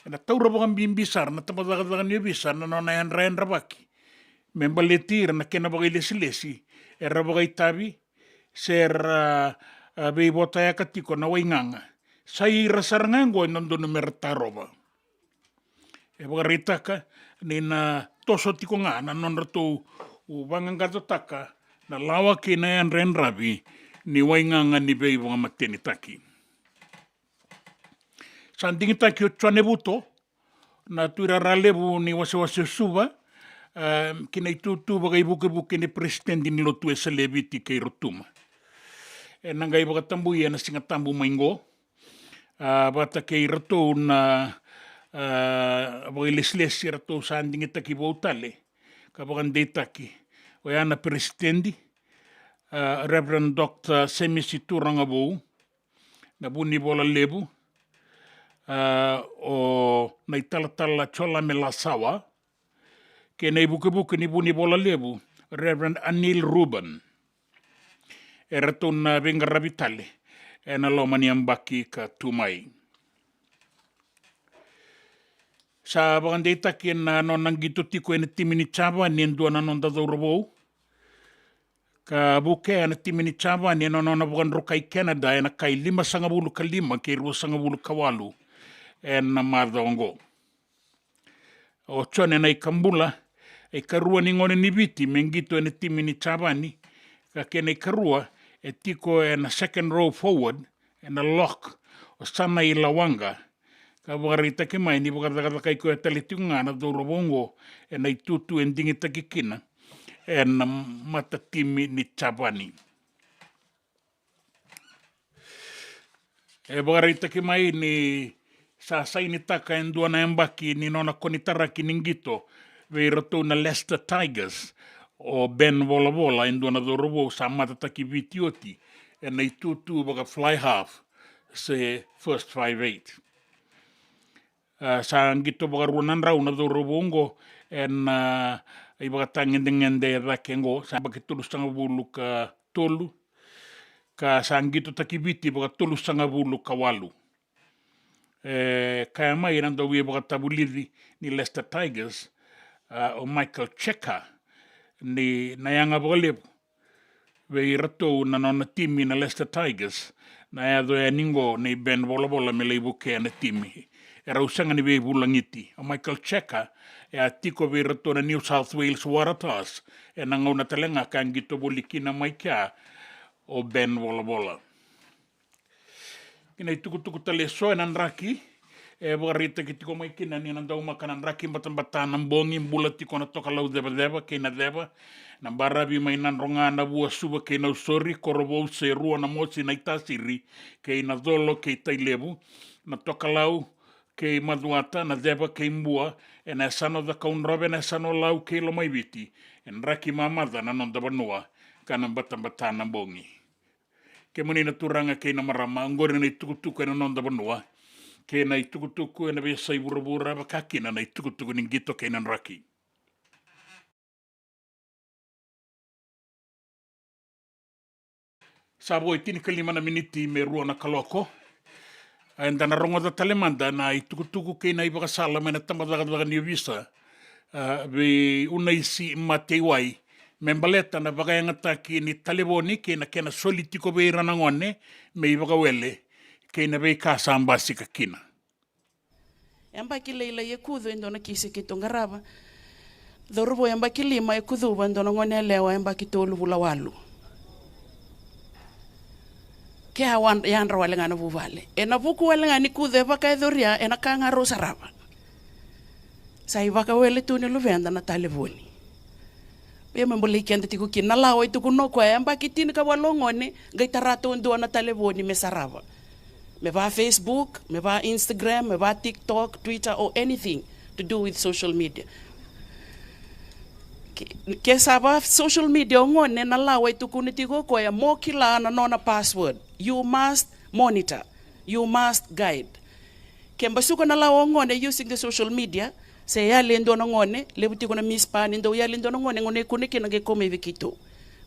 ena taura vakabibi sara na tabacakacaka ni ovisa na nona yadrayadravaki me baleti ira na kena vakailesilesi era vakaitavi se ra, a, veivotayaka tiko na waigaga. Sa i ira sara ga oqo e dodonu mera tarova. E vakaraitaka ni na toso tiko ga na nodratou vaqaqacotaka na lawa kei na yadrayadravi ni waigaga ni veivakamatenitaki. Sa digitaki o Jone Vuto, na tuirara levu ni wasewase o Suva, e, ki na itutu vakaivukevuke ni peresitedi ni Lotu Wesele e Viti kei Rotuma. Ena qai vakatabui ena Sigatabu mai qo, a, vata kei iratou na, a, vakailesilesi eratou sa digitaki vou tale ka vakadeitaki. Oya na peresitedi, a, Reverend Doctor Semisi Turagavou, na vunivola levu, a, o na italatala Jolame Lasawa, kei na ivukevuke ni vunivola levu Reverend Anil Ruben. Eratou na veiqaravi tale ena loma ni yabaki ka tu mai. Sa vakadeitaki ena nona qito tiko ena timi ni Japani e dua na noda cauravou, ka vukea na timi ni Japani ena nona vakadrukai Canada ena kai limasagavulu ka lima kei ruasagavulu ka walu ena macawa oqo. O Jone Naikabula, e karua ni gone ni Viti me qito ena timi ni Japani, ka kena ikarua e tiko ena second row forward ena lock o Sanai Lawaqa, ka vakaraitaki mai ni vakacakacakai koya tale tiko ga na cauravou oqo ena itutu e digitaki kina ena matatimi ni Japani. E vakaraitaki mai ni sa sainitaka e dua na yabaki ni nona konitaraki ni qito vei iratou na Leicester Tigers o Ben Volavola, e dua na cauravou sa matataki Viti oti ena itutu vaka fly half se first five eight. A, sa qito vakarua na drau na cauravou oqo ena, a, ivakatagedegede e cake oqo, sa yabaki tolusagavulu ka tolu, ka sa qitotaki Viti vakatolusagavulu ka walu. E kaya mai na dauvakatavulici ni Leicester Tigers, a, o Michael Cheika, ni na yaga vakalevu vei iratou na nona timi na Leicester Tigers na yaco yani oqo nei Ben Volavola me lai vukea na timi. E rau sega ni veivulagiti. O Michael Cheika e a tiko vei iratou na New South Wales Waratahs ena gauna tale ga ka qito voli kina mai kea o Ben Volavola. Ki na itukutuku tale e so ena draki, e vakaraitaki tiko mai kina ni na daumaka na draki batabata na bogi, bula tiko na Tokalau Cevaceva kei Naceva, na baravi mai Nadroga, Navua, Suva kei Nausori, Korovou, Serua, Namosi, Naitasiri kei Nacolo kei Tailevu, na Tokalau kei Macuata, Naceva kei Bua, ena yasana o Cakaudrove, ena yasana o Lau kei Lomaiviti, e draki mamaca na noda vanua ka na batabata na bogi. Kemuni na turaga kei na marama, oqori na itukutuku ena noda vanua kei na itukutuku ena veiyasai vuravura, vaka kina na itukutuku ni qito kei na draki. Sa vo e tinikalima na miniti me rua na kaloko. Eda na rogoca tale mada na itukutuku kei na ivakasala mai na tabacakacaka ni ovisa, a, vei Unaisi Mateiwai me baleta na vakayagataki ni talevoni kei na kena soli tiko vei ira na gone me ivakawele kei na veika sa basika kina. Yabaki lailai e kucu e dua na kisi keitou qarava. Cauravou yabaki lima e kucuva e dua na gone yalewa yabaki tolu vula walu. Ke a wa-, yadra wale ga na vuvale. Ena vuku wale ga ni kucu e vakayacoria, ena ka ga rau sarava. Sa ivakawele tu ni luveda na talevoni. Ia me bolei keda tiko kina na lawa e tukuna o koya, yabaki tinikawalu o gone, qai tara taudua na talevoni me sarava. Me va Facebook, me va Instagram, me va TikTok, Twitter, or anything to do with social media. Ke, ke sa va social media o gone, na lawa e tukuna tiko o koya, mo kila na nona password. You must monitor. You must guide. Ke basuka na lawa o gone using the social media, se yali e dua na gone, levu tiko na mispa ni dau yali e dua na gone, gone e kune kina qai kau mai vei keitou.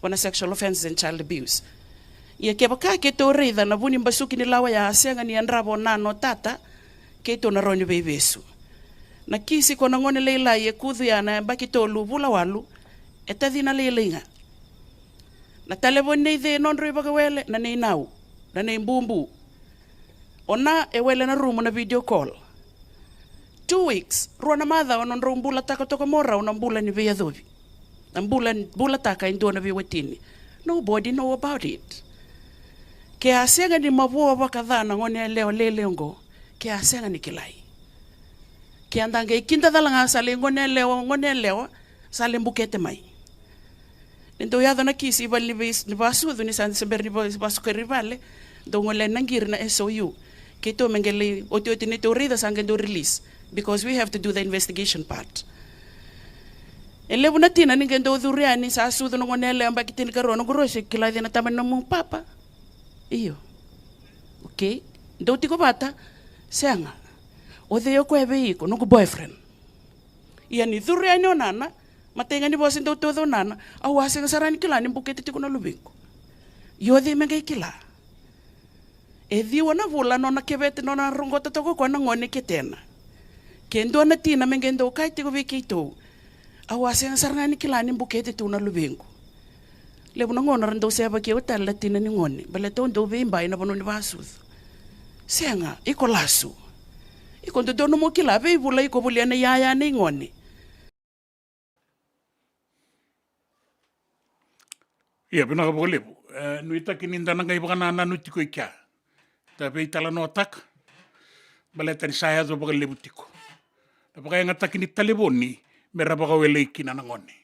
Vua na sexual offences and child abuse. Ia kevaka keitou raica na vu ni basuki ni lawa ya a sega ni yadrava o nana o tata, keitou na rawa ni veivesu. Na kisi ko na gone lailai e kucu ya na yabaki tolu vula walu, e tacina lailai ga. Na talevoni nei cei e nodrau ivakawele, na nei nau, na nei bubu. O na e wele na rumu na video call. Two weeks, rua na macawa nodrau bulataka toka mo rau na bula ni veiyacovi. Na bula, bulataka e dua na veiwatini. Nobody know about it. Ke a sega ni mavoa vakaca na gone yalewa lele oqo, ke a sega ni kilai. Ke a da qai kidacala ga sa lai gone yalewa, gone yalewa, sa lai bukete mai. Ni dau yaco na kisi i vale ni vei-, ni vasucu ni sa, se bera ni va-, vasukari vale, dau gole na qiri na S O U. Keitou me qai lai otioti ni tou raica sa qai dau release. Because we have to do the investigation part. E levu na tina ni qai dau curu yani sa sucu na gone yalewa yabaki tinikarua, noqu rau se kila cei na tama ni nomu papa. Io. Okay. Dau tiko vata, sega. O cei o koya vei iko, noqu boyfriend. Ia ni curu yani o nana, matai ga ni vosa dau tauca o nana, au a sega sara ni kila ni bukete tiko na luvequ. Io, cei me qai kila? E ciwa na vula nona kevete, nona roqota toka o koya na gone ketena. Ke dua na tina me qai dau kaya tiko vei keitou, au a sega sara ga ni kila ni bukete tu na luvequ. Levu na gauna ra dau sevaki au tale na tina ni gone, baleta au dau veibai na vanua ni vasucu. Sega, iko lasu. Iko dodonu mo kila, veivula iko volia na iyaya nei gone. Ia, vinaka vakalevu. E, nuitaki ni da na qai vakanananu tiko i kea. Da veitalanoataka. Baleta ni sa yaco vakalevu tiko na vakayagataki ni talevoni me ra vakawelei kina na gone.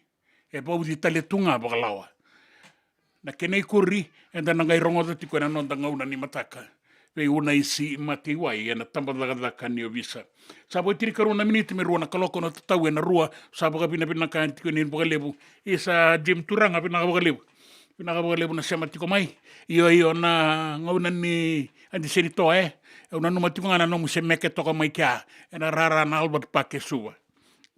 E vauci tale tu ga vakalawa. Na kena ikuri, eda na qai rogoca tiko ena noda gauna ni mataka vei Unaisi Mataiwai ena tabacakacaka ni ovisa. Sa vo tinikarua na miniti me rua na kaloko na tatau ena rua, sa vakavinavinaka yani tiko ni vakalevu. Isa Jim Turaga, vinaka vakalevu. Vinaka vakalevu na sema tiko mai. Io, io, na gauna ni Adi Senitoa, e. Au nanuma tiko ga na nomu semeke toka mai kea ena rara na Albert Park e Suva.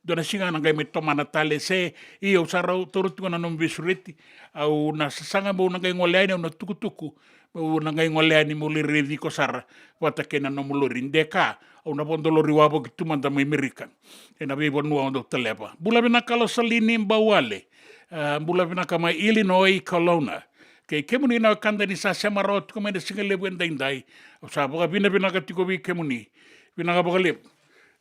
Dua na siga na qai mai tomana tale se, ia au sa rau taura tiko na nomu veisureti. Au na sasaga meu na qai gole yani, au na tukutuku meu na qai gole yani meu lai raici iko sara vata kei na nomu lori. De ka, au na vodo lori wavoki tu mada mai Merika. Ena veivanua au dau taleva. Bula vinaka Losalini Bauale. A, bula vinaka mai Illinois, Kelowna. Kei kemuni na wekada ni sa sema rawa tiko mai na siga levu edaidai. Au sa vakavinavinaka tiko vei kemuni. Vinaka vakalevu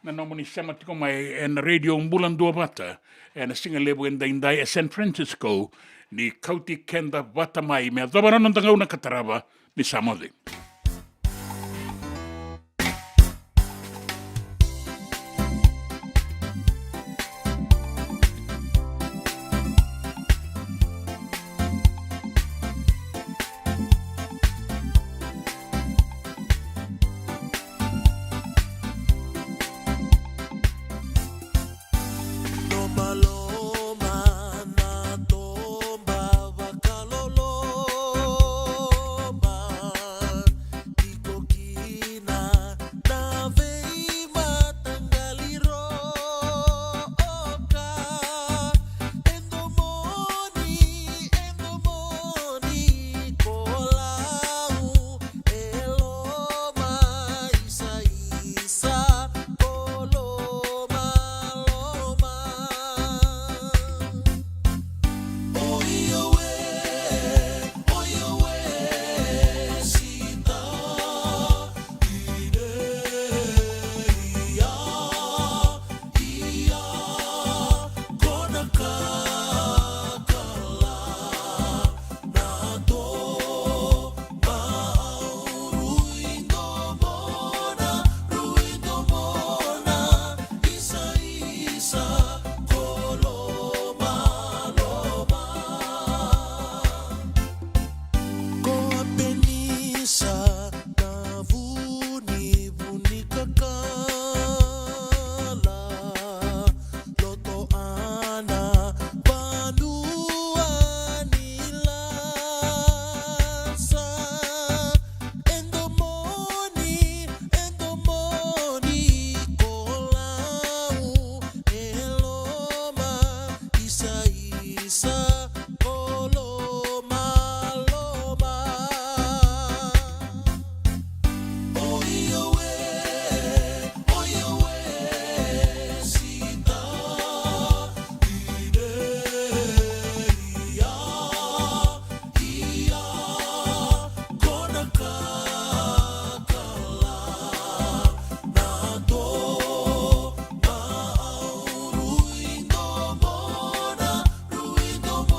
na nomuni sema tiko mai ena Radio Bula Duavata ena siga levu edaidai e San Francisco, ni kauti keda vata mai me yacova na noda gauna ka tarava ni sa moce. Toba loma na toba vakaloloma. Sita ko lomaloma. Oia we, oia we, Sita. Ide ia, ia, ko na kakala na to. Au rui domona, rui domona.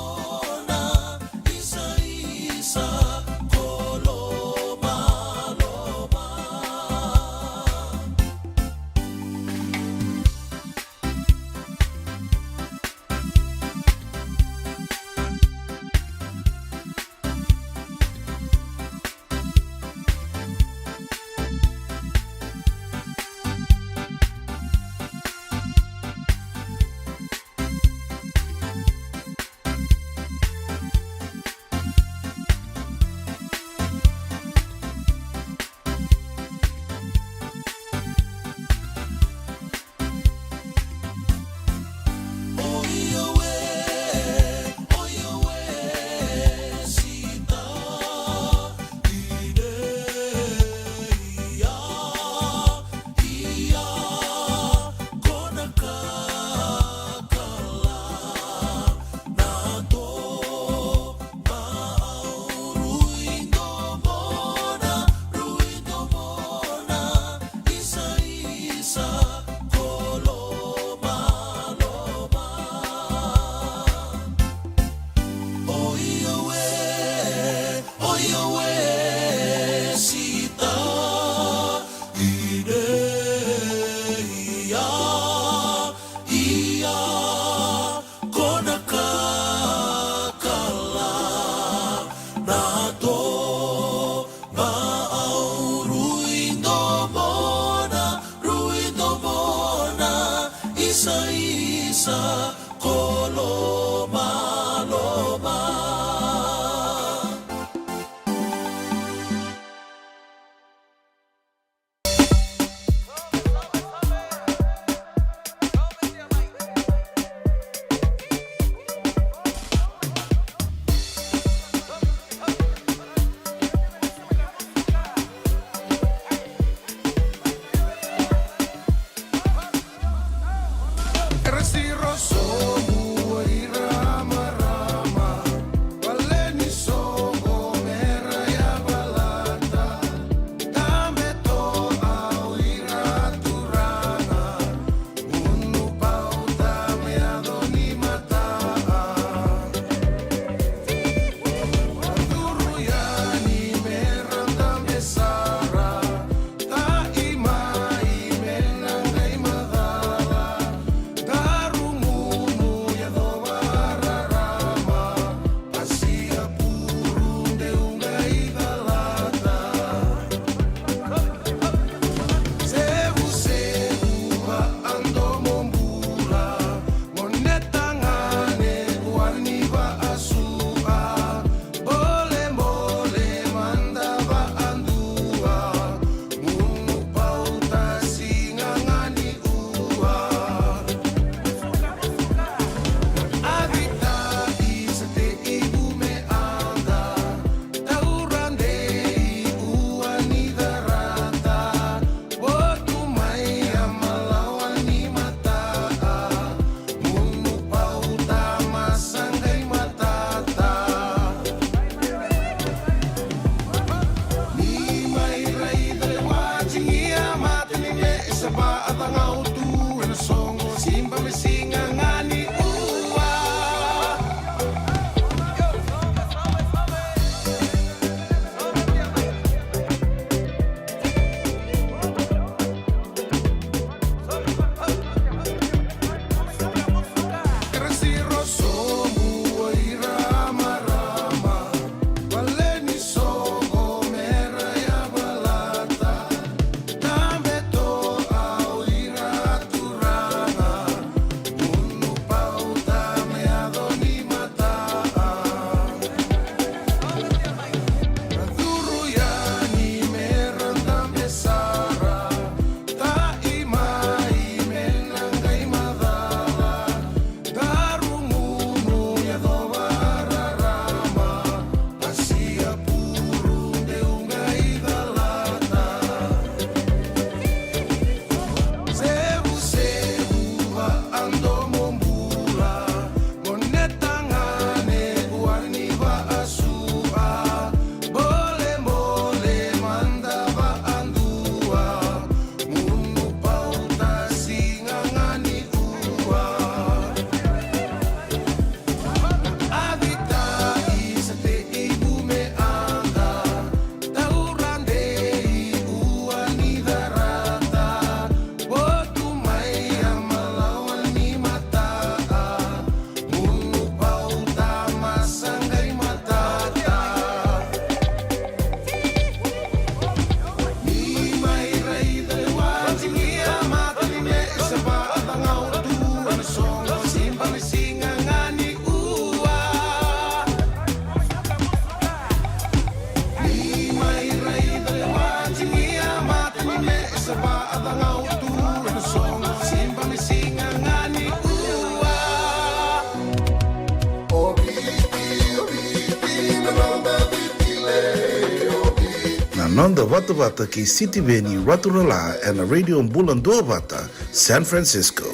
Noda vatavata kei Sitiveni Raturala ena Radio Bula Duavata, San Francisco.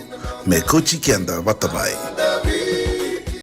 Me kauti keda vata mai.